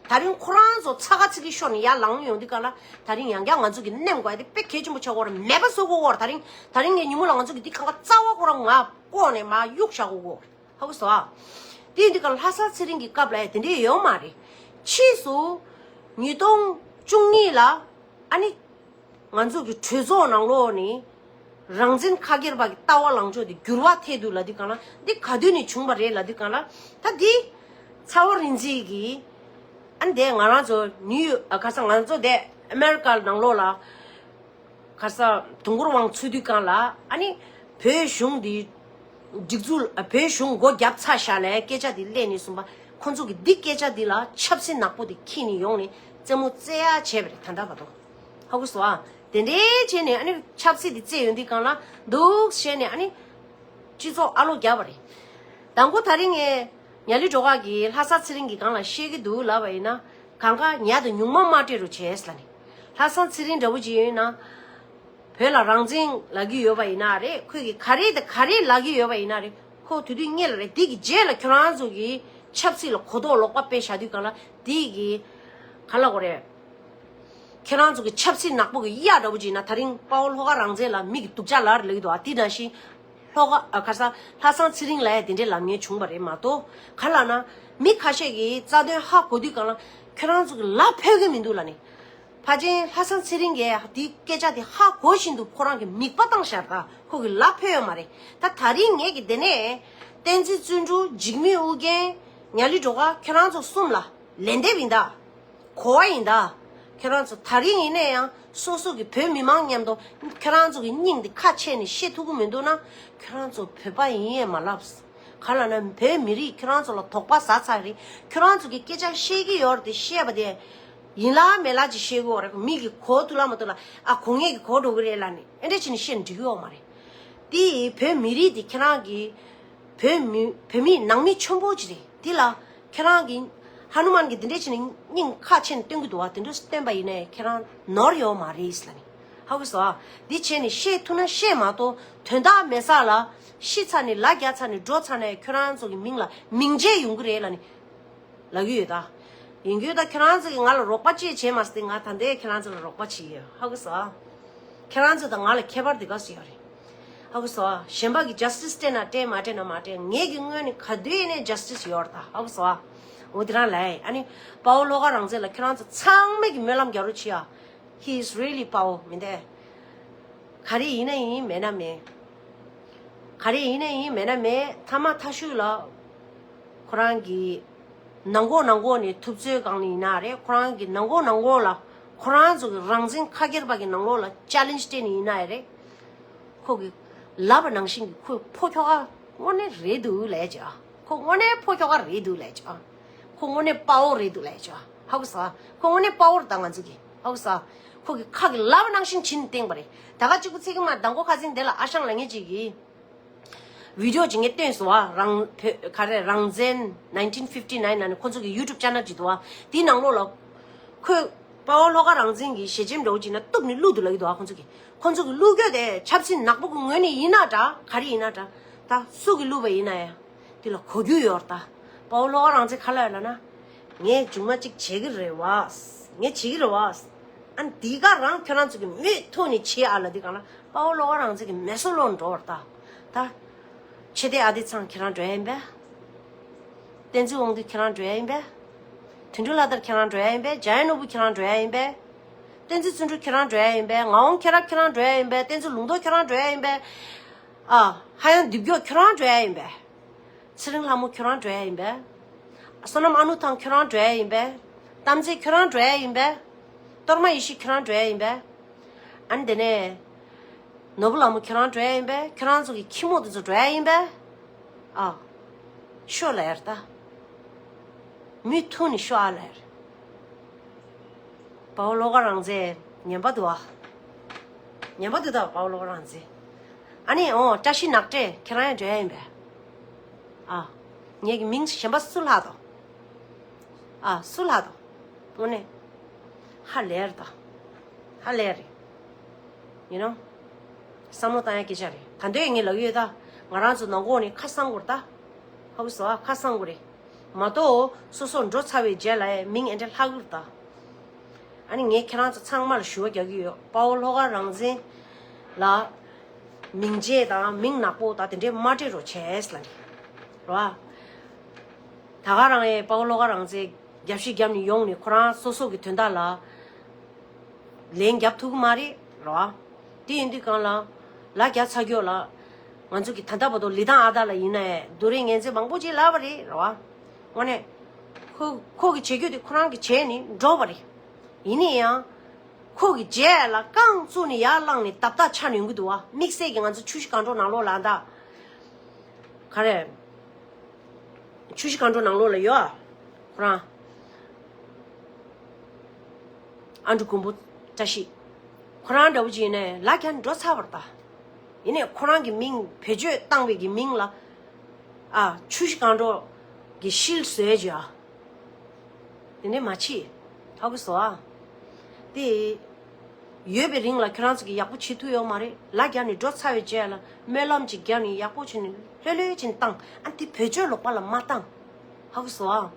ད་རིང་ཁོ་རང་ཚོ་ཚ་ཁ་ཚིག་གི་ཤོར་ནས་ཡར་ལངས་ཡོང་དུས་སྒང་ལ་ད་རིང་ཡང་བསྐྱར་ང་ཚོ་གི་ནེམ་དགོས་དེ་དཔེ་གལ་ཆེན་པོ་ཆགས་ཀྱི་ཡོད་རེད། མེད་པ་བཟོ་དགོས་ཀྱི་ཡོད་རེད། ད་རིང་ད་རིང་གི་ཉིན་མོ་ལ་ང་ཚོ་གི་འདི་གང་ག་རྩ་བ་ཁོ་རང་ང་ལྐོག་ནས་མར་གཡུག་བཞག་དགོས་ཀྱི་ཡོད་རེད། ཧ་གོ་སོང་ཨ། དེ་ཡིན་དུས་སྒང་ལྷ་ས་ཚེ་རིང་གི་སྐབས་ལ་ཡང་དེ་འདྲས་ཡོད་མ་རེད། ཕྱིས་སུ་ཉིས་སྟོང་བཅུ་གཉིས་ལ་ཨ་ནི་ང་ཚོ་གི་གྲོས་ཚོགས་ནང་ལོགས་ནས་རང་བཙན་ཁ་སྒེར་བ་གི་ལྟ་བ་ལངས་ཕྱོགས་དེ་འགྱུར་བ་ཐེབས་འདུག་ལབ་དུས་སྒང་ལ། འདི་ག་དུས་ནས་བྱུང་བ་རེད་ལབ་དུས་སྒང་ལ། ད་འདི་ཚ་བོ་རིག་འཛིན་གྱིས་ཨ་ནི་དེ་ང་རང་ཚོ་ནིའུ་ཡོག་ཨ་ཁ་ས་ང་ཚོ་དེ་ཨ་མེ་རི་ཀ་ནང་ལོགས་ལ་ཁ་ས་དུང་དཀར་དབང་ཚུད་དུས་སྒང་ལ། ཨ་ནི་བོད་གཞུང་འདི་སྒྲིག་འཛུགས་ཨ་བོད་གཞུང་སྒོ་བརྒྱབ་ཚར་ཤག་ལབ་སྐད་ཆ་འདི་སླེབས་ནས་བཟུང་བ་ཁོ་ཚོ་གིས་འདི་སྐད་ཆ་འདི་ལ་ཆབ་སྲིད་ནག་པོ་འདི་འཁྱེར་ནས་ཡོང་ནས་རྩེད་མོ་རྩེ་ཡ་བྱས་པ་རེད། ད་ལྟ་བར་དུ། ཧ་གོ་སོང་ཨ། དེ་འདྲའི་བྱས་ནས་ཨ་ནི་ཆབ་སྲིད་འདི་རྩེད་ཡོང་དུས་སྒང་ལ་འདུག་བྱས་ནས་ཨ་ནི་སྤྱི་ཚོགས་ཨ་ལོ་བརྒྱབ་པ་རེད། དང་པོ་ད་རིང་ངས་ཉ་ལི་སྒྲོལ་དཀར་གྱིས་ལྷ་ས་ཚེ་རིང་གི་སྒང་ལ་བཤད་ཀྱི་འདུག་ལབ་པ་ཡིན་ན། གང་ག་ཉ་དང་ཉུང་མ་མ་སྤྲད་རོགས་བྱས་ལབ་ནས། ལྷ་ས་ཚེ་རིང་འདྲ་བོ་ཅིག་ཡིན་ན། བོད་ལ་རང་བཙན་ལབ་ཀྱི་ཡོད་པ་ཡིན་ན་རེད། ཁོས་ཀྱིས་ག་རེ་དང་ག་རེ་ལབ་ཀྱི་ཡོད་པ་ཡིན་ན་རེད། ཁོ་དེ་དུས་རྙེད་ལ་རེད། དེ་གི་རྗེས་ལ་ཁྱོད་རང་ཚོ་གིས་ཆབ་སྲིད་ལ་གོ་རྟོགས་ལོག་པ་སྤེལ་བཞག་དུས་སྒང་ལ་དེ་གི་ག་ལབ་དགོས་རེད། ཁྱེད་རང་ཚོ་གི་ཆབ་སྲིད་ནག་པོ་གི་གཡག་འདྲ་བོ་ཅིག་ཡིན་ན། ད་རིང་དཔའ་བོ་ལྷོ་ཁ་རང་བཙན་ལ་མི་གི་སྡུག་ཅག་ལབ་རེད་ལབ་ཀྱི་འདུག་ཨ། དེ་ནང་བཞིན་ལྷོ་ཁ་ཨ་ཁ་སང་ལྷ་སང་ཚེ་རིང་ལ་ཡང་དེ་འདྲའི་ལབ་མཁན་བྱུང་བ་རེད་མ་གཏོགས། ག་ལབ་ན་མི་ཁ་ཤས་ཀྱིས་རྩ་དོན་ཧ་གོ་དུས་སྒང་ལ་ཁྱོད་རང་ཚོ་གི་ལབ་ཕོད་ཀྱི་མི་འདུག་ལབ་ནས། ཕལ་ཆེར་ལྷ་སང་ཚེ་རིང་གིས་དེའི་སྐད་ཆ་དེ་ཧ་གོ་བཞིན་དུ་ཁོ་རང་གི་མིད་པ་བཏང་ཤག་ད་ཁོ་གི་ལབ་ཕོད་ཡོད་མ་རེད། ད་ད་རིང་ངེད་ཀྱི་དེ་ནས་བསྟན་འཛིན་བརྩོན་འགྲུས། འཇིགས་མེད་ཨུ་རྒྱན། ཉ་ལི་སྒྲོལ་དཀར། ཁྱོད་རང་ཚོ་གསུམ་ལ་ལན་འདེབས་ཡིན་ད། གོ་བ་ཡིན་ད། ཁྱོད་རང་ཚོ་ད་རིང་ཡིན་ན་ཡང་སོ་སོ་གི་བོད་མི་མང་མཉམ་དུ་ཁྱོད་རང་ཚོ་གི་སྙིང་འདི་ཁ་ཕྱེ་ནས་བཤད་ཐུབ་ཀྱི་མི་འདུག་ན། ཁྱོད་རང་ཚོ་བོད་པ་ཡིན་ཡས་མ་ལབ། ག་ལབ་ན་བོད་མི་རིགས་ཁྱོད་རང་ཚོ་ལ་དོགས་པ་ཟ་ཚར་རེད། ཁྱོད་རང་ཚོ་གི་སྐད་ཆ་བཤད་ཀྱི་ཡོད་རེད་དེ་བཤད་པ་དེ་ཡིན་ལ་མེད་ལ་ཅིག་བཤད་ཀྱི་ཡོད་རེད། མི་གི་གོ་ཐུབ་ལ་མ་ཐུབ་ལ། ཨ་གོ་ངེད་ཀྱི་གོ་འགྲོ་གི་རེད་ལབ་ནས་ཨེ་འདྲ་བྱས་ནས་བཤད་ན་འགྲིག་གི་ཡོད་མ་རེད། དེ་བོད་མི་རིགས་དེ་ཁྱེད་རང་གི་བོད་མི་བོད་མི་ནང་མི་ཆེན་པོ་ཅིག་རེད། དེ་ལ་ཁྱེད་རང་གིས་ཧ་ནུ་མན་གྱིས་དེ་འདྲས་བྱས་ནས་སྙིང་ཁ་ཕྱེ་ནས་སྟོན་གྱི་འདུག་བ། དེ་འདྲས་སྟོན་པ་ཡིན་ནའི་ཁྱེད་རང་ནོར་ཡོད་མ་རེད་ལབ་ནས། ཧ་གོ་སོང་ཨ། འདི་བྱས་ནས་བཤད་ཐུབ་ན་བཤད་མ་གཏོགས་དོན་དག་མེད་ས་ལ་ཤི་ཚར་ནས་ལ་རྒྱ་ཚར་ནས་འགྲོ་ཚར་ནས་ཁྱོད་རང་ཚོ་གི་མིང་ལ་མིང་ཆད་ཡོང་གི་རེད་ལབ་ནས་ལབ་ཀྱི་ཡོད་ད། ཡིན་རྒྱུ་ད་ཁྱེད་རང་ཚོ་གིས་ང་ལ་རོགས་པ་ཅིག་བྱས་མ་སྟེ་ང་ད་ལྟའི་ཁྱེད་རང་ཚོ་ལ་རོགས་པ་བྱེད་ཡོད། ཧ་གོ་སོང་ཨ། ཁྱེད་རང་ཚོ་དང་ང་ལ་ཁྱད་པར་དེ་ག་སུ་ཡོད་རེད། ཧ་གོ་སོང་ཨ། གཞན་པ་གི་ཇ་སི་ཊི་སི་སྤྲད་ན་སྤྲད། མ་སྤྲད་ན་མ་སྤྲད། ངེད་ཀྱི་ངོས་ནས་ག་དུས་ཡིན་ནའི་ཇ་སི་ཊི་སི་ཡོད་རེད་ད། ཧ་གོ་སོང་ཨ། འོ་དེ་རང་ལ་ཨ་ནི་དཔའ་བོ་ལྷོ་ཁ་རང་བཙན་ལ་ཁྱེད་རང་ཚོ་ཚང་མས་ཀྱི་སྨོན་ལམ་རྒྱག་རོགས་བྱེད་ཨ། He is really དཔའ་བོ་མི་འདས། ག་རེ་ཡིན་ན་ཡིན་མེད་ན་མེད། ག་རེ་ཡིན་ན་ཡིན་མེད་ན་མེད། ཐ་མ་ཐ་ཤུག་ལ་ཁོ་རང་གི་ནང་ཁོག་ནང་ཁོག་ནས་ཐུབ་ཚོད་སྒང་ནས་ཡིན་ན་རེད། ཁོ་རང་གི་ནང་ཁོག་ནང་ཁོག་ལ་ཁོ་རང་ཚོ་གི་རང་བཙན་ཁ་སྒེར་པ་གི་ནང་ལོགས་ལ་ཅ་ལེན་ཇི་སྤྲད་ནས་ཡིན་ན་ཡང་རེད། ཁོ་གི་ལབ་པ་ནང་བཞིན་གྱི་ཁོ་ཕོ་ཁྱོ་ག་དངོས་གནས་རེད་འདུག་ལབ་ཀྱི། ཁོ་དངོས་གནས་ཕོ་ཁྱོ་ག་རེད་འདུག་ལབ་ཀྱི། ཁོ་དངོས་གནས་དཔའ་བོ་རེད་འདུག་ལབ་ཀྱི། ཧ་གོ་སོང་། ཁོ་དངོས་གནས་དཔའ་བོ་རེད་ད། ང་ཚོ་གི་ཧ་གོ་སོང་། ཁོ་གི་ཁ་གི་ལབ་པ་ནང་བཞིན་བྱིན་བསྟན་པ་རེད། ད་ག་གཅིག་པུ་ཚིག་གི་མ་མདང་དགོང་ཁ་སང་དེ་ལ་ཨ་ཞང་ལབ་མཁན་ཅིག་གིས་བི་ཌི་ཡོ་ཅིག་ངས་བཏོན་སོང་བ། རང་བོད་ག་རེ་རང་བཙན་nineteen fifty nine ནང་ནས་ཁོ་ཚོ་གི་ཡུ་ཊུབ་ཅེ་ནལ་ཅིག་འདུག་བ། དེའི་ནང་ལོགས་ལ་ཁོས་དཔའ་བོ་ལྷོ་ཁ་རང་བཙན་གྱི་ཞལ་ཆེམས་འདྲ་བོ་ཅིག་ནང་གཏུབ་ནས་བླུགས་འདུག་ལབ་ཀྱི་འདུག་བ། ཁོ་ཚོ་གི་ཁོ་ཚོ་གི་བླུགས་རྒྱུ་དེ་ཆབ་སྲིད་ནག་པོ་གི་ངོས་ནས་ཡིན་ན་འདྲ། ག་རེ་ཡིན་ན་འདྲ། ད་སུ་གིས་བླུགས་པ་ཡིན་ན་ཡང་དེ་ལ་གོ་རྒྱུ་ཡོད་རེད་ད། དཔའ་བོ་ལྷོ་ཁ་རང་བཙན་ག་ལབ་ཡོད་ལབ་ན། ངས་མཇུག་མ་གཅིག་བྱེད་ཀྱི་རེད་བ། ངས་བྱེད་ཀྱི་རེད་བ། ཨ་ནི་དེ་ག་རང་ཁྱོད་རང་ཚོ་གི་མུ་མཐུད་ནས་བྱེད་ཨ་ལབ་དུས་སྒང་ལ་དཔའ་བོ་ལྷོ་ཁ་རང་བཙན་གྱི་མེ་སོ་ལོག་འགྲོ་བ་རེད་ད། ད་ཆོས་དད་ཨ་ཏི་ཚང་ཁྱེད་རང་འགྲོ་ཡ་ཡིན་པས། བསྟན་འཛིན་དབང་འདུས་ཁྱེད་རང་འགྲོ་ཡ་ཡིན་པས། དོན་གྲུབ་ལྷ་དར་ཁྱེད་རང་འགྲོ་ཡ་ཡིན་པས། འཇམ་དབྱངས་ནོར་བུ་ཁྱེད་རང་འགྲོ་ཡ་ཡིན་པས། བསྟན་འཛིན་བརྩོན་འགྲུས་ཁྱེད་རང་འགྲོ་ཡ་ཡིན་པས། ངག་དབང་མཁྱེན་རབ་ཁྱེད་རང་འགྲོ་ཡ་ཡིན་པས། བསྟན་འཛིན་ལུང་རྟོགས་ཁྱེད་རང་འགྲོ་ཡ་ཡིན་པས། ཨ། ཧ་ཡང་འདི་བརྒྱོག་ཁྱོད་རང་འགྲོ་ཡ་ཡིན་པས། ཚེ་རིང་ལྷ་མོ་ཁྱོད་རང་འགྲོ་ཡ་ཡིན་པས། བསོད་ནམས་ཨ་ནུ་ཐང་ཁྱོད་རང་འགྲོ་ཡ་ཡིན་པས། གཏམ་ཚེ་ཁྱོད་རང་འགྲོ་ཡ་ཡིན་པས། གཏོར་མ་ཡེ་ཤེས་ཁྱོད་རང་འགྲོ་ཡ་ཡིན་པས། ཨ་ནི་དེ་ནས་ནོར་བུ་ལྷ་མོ་ཁྱོད་རང་འགྲོ་ཡ་ཡིན་པས། ཁྱོད་རང་ཚོ་གི་ཁྱི་མོ་དེ་ཚོ་འགྲོ་ཡ་ཡིན་པས། ཨ། ཤོད་ལ་ཡར་ལྟ། མུ་མཐུད་ནས་ཤོག་ཨ་ལེར། དཔའ་བོ་བློ་དགའ་རང་བཙན་ཉན་པ་འདུག་ཨ། ཉན་པ་འདུག་ད་དཔའ་བོ་བློ་དགའ་རང་བཙན། ཨ་ནི་འོ་བཀྲ་ཤིས་ནག་ཏྲེ་ཁྱེད་རང་ཡང་འགྲོ་ཡ་ཡིན་པས། ཨ། ངེད་ཀྱི་མིང་གཞན་པ་སུ་ལྷག་དོ། ཨ་སུ་ལྷག་དོ། དངོས་གནས། ཧ་ལས་རེད་ད། ཧ་ལས་རེད། ཡིན་ནོ། བསམ་བློ་བཏང་ཡ་སྐད་ཆ་རེད། ད་འདོད་ངས་ལབ་ཡོད་ད། ང་རང་ཚོ་ནང་ཁོག་ནས་ཁ་གསང་དགོས་རེད་ད། ཧ་གོ་སོང་ཨ། ཁ་གསང་དགོས་རེད། མ་གཏོགས་སོ་སོ་འགྲོ་ཚར་བའི་རྗེས་ལ་མིང་ཨེ་འདྲ་ལྷག་གི་རེད་ད། ཨ་ནི་ངས་ཁྱེད་རང་ཚོ་ཚང་མ་ལ་ཞུ་བ་རྒྱག་གི་ཡོད། དཔའ་བོ་བློ་དགའ་རང་བཙན་ལ་མིང་བརྗེ་དང་མིང་ནག་པོ་དང་དེ་འདྲས་མ་སྤྲད་རོགས་བྱས་ལབ་ནི་རེད་བ། ད་ག་རང་ཡས་དཔའ་བོ་བློ་དགའ་རང་བཙན་རྒྱབ་ཤིག་རྒྱབ་ནས་ཡོང་ནས་ཁོ་རང་སོ་སོ་གི་དོན་དག་ལ་ལན་རྒྱབ་ཐུབ་ཀྱི་མ་རེད་རེད་བ། དེ་ཡིན་དུས་གང་ལ་ལ་རྒྱ་ཚ་སྐྱོ་ལ་ང་ཚོ་གི་ད་ལྟ་བར་དུ་ལི་ཐང་ཨ་ད་ལ་ཡིན་ན་ཡང་རྡོ་རིང་ངན་ཚད་མང་པོ་ཅིག་ལབ་པ་རེད་རེད་བ། དངོས་གནས་ཁོ་ཁོ་གི་བྱེད་རྒྱུ་དེ་ཁོ་རང་གི་བྱས་ནས་འགྲོ་བ་རེད། ཡིན་ན་ཡང་ཁོ་གི་རྗེས་ལ་རྐང་བཙུགས་ནས་ཡར་བླངས་ནས་བརྡབ་བརྡབ་ཆགས་ནས་ཡོང་གི་འདུག་བ། དམིགས་བསལ་གྱི་ང་ཚོ་ཆུ་བཞི་སྒང་དྲུག་ནང་ལོགས་ལ་ད་ག་རེ། ཆུ་བཞི་སྒང་དྲུག་ནང་ལོགས་ལ་ཡོད་ཨ། ཁོ་རང་། ཨ་འབྲུག་མགོན་པོ་བཀྲ་ཤིས། ཁོ་རང་འདྲ་བོ་ཅིག་ཡིན་ནའི་ལ་རྒྱ་འགྲོ་ཚར་བ་རེད་ད། ཡིན་ནའི་ཁོ་རང་གི་མིང་བེད་སྤྱོད་བཏང་བའི་གི་མིང་ལ། ཨ་ཆུ་བཞི་སྒང་དྲུག་གི་ཤིལ་བཟོས་བྱས་ཨ། དེ་ནས་མ་བྱེད། ཧ་གོ་སོང་ཨ། དེ། ཡོད་པའི་རིང་ལ་ཁྱོད་རང་ཚོ་གིས་ཡག་པོ་བྱེད་ཐུབ་ཡོད་མ་རེད། ལ་རྒྱ་ནས་འགྲོ་ཚར་བའི་རྗེས་ལ་སྨོན་ལམ་ཅིག་རྒྱབ་ནས་ཡག་པོ་བྱས་ནས་ལྷོད་ལྷོད་བྱས་ནས་བཏང་། ཨ་འདི་བེད་སྤྱོད་ལོག་པ་ལ་མ་བཏང་། ཧ་གོ་སོང་ཨ།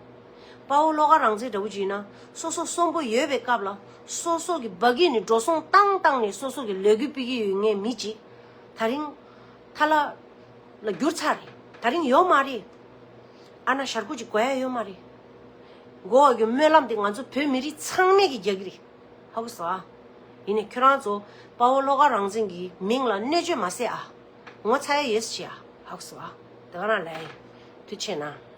དཔའ་བོ་བློ་དགའ་རང་བཙན་འདྲ་བོ་ཅིག་ཡིན་ན་སོ་སོ་གསོན་པོ་ཡོད་པའི་སྐབས་ལ་སོ་སོ་གི་བ་གི་ནས་འགྲོ་སོང་བཏང་བཏང་ནས་སོ་སོ་གི་ལས་འགུལ་སྤེལ་གྱི་ཡོད་ངེས་མི་ཅིག་ད་རིང་ཐ་ལ་ལ་གྱུར་ཚར་རེད། ད་རིང་ཡོད་མ་རེད། ཨ་ན་ཞར་ཁུག་ཅིག་དགོས་ཡ་ཡོད་མ་རེད། མགོ་བ་གི་སྨོན་ལམ་དེ་ང་ཚོ་བོད་མི་རིགས་ཚང་མས་ཀྱི་རྒྱག་གི་རེད། ཧ་གོ་སོང་ཨ། ཡིན་ནའི་ཁྱོད་རང་ཚོ་དཔའ་བོ་བློ་དགའ་རང་བཙན་གྱི་མིང་ལ་གནོད་བྱེད་མ་བྱེད་ཨ། ངོ་ཚ་ཡ་ཡོད་ཟེར་ཨ། ཧ་གོ་སོང་ཨ། དེ་ག་རང་ལས་ཡིན། ཐུགས་ཆེ་གནང་།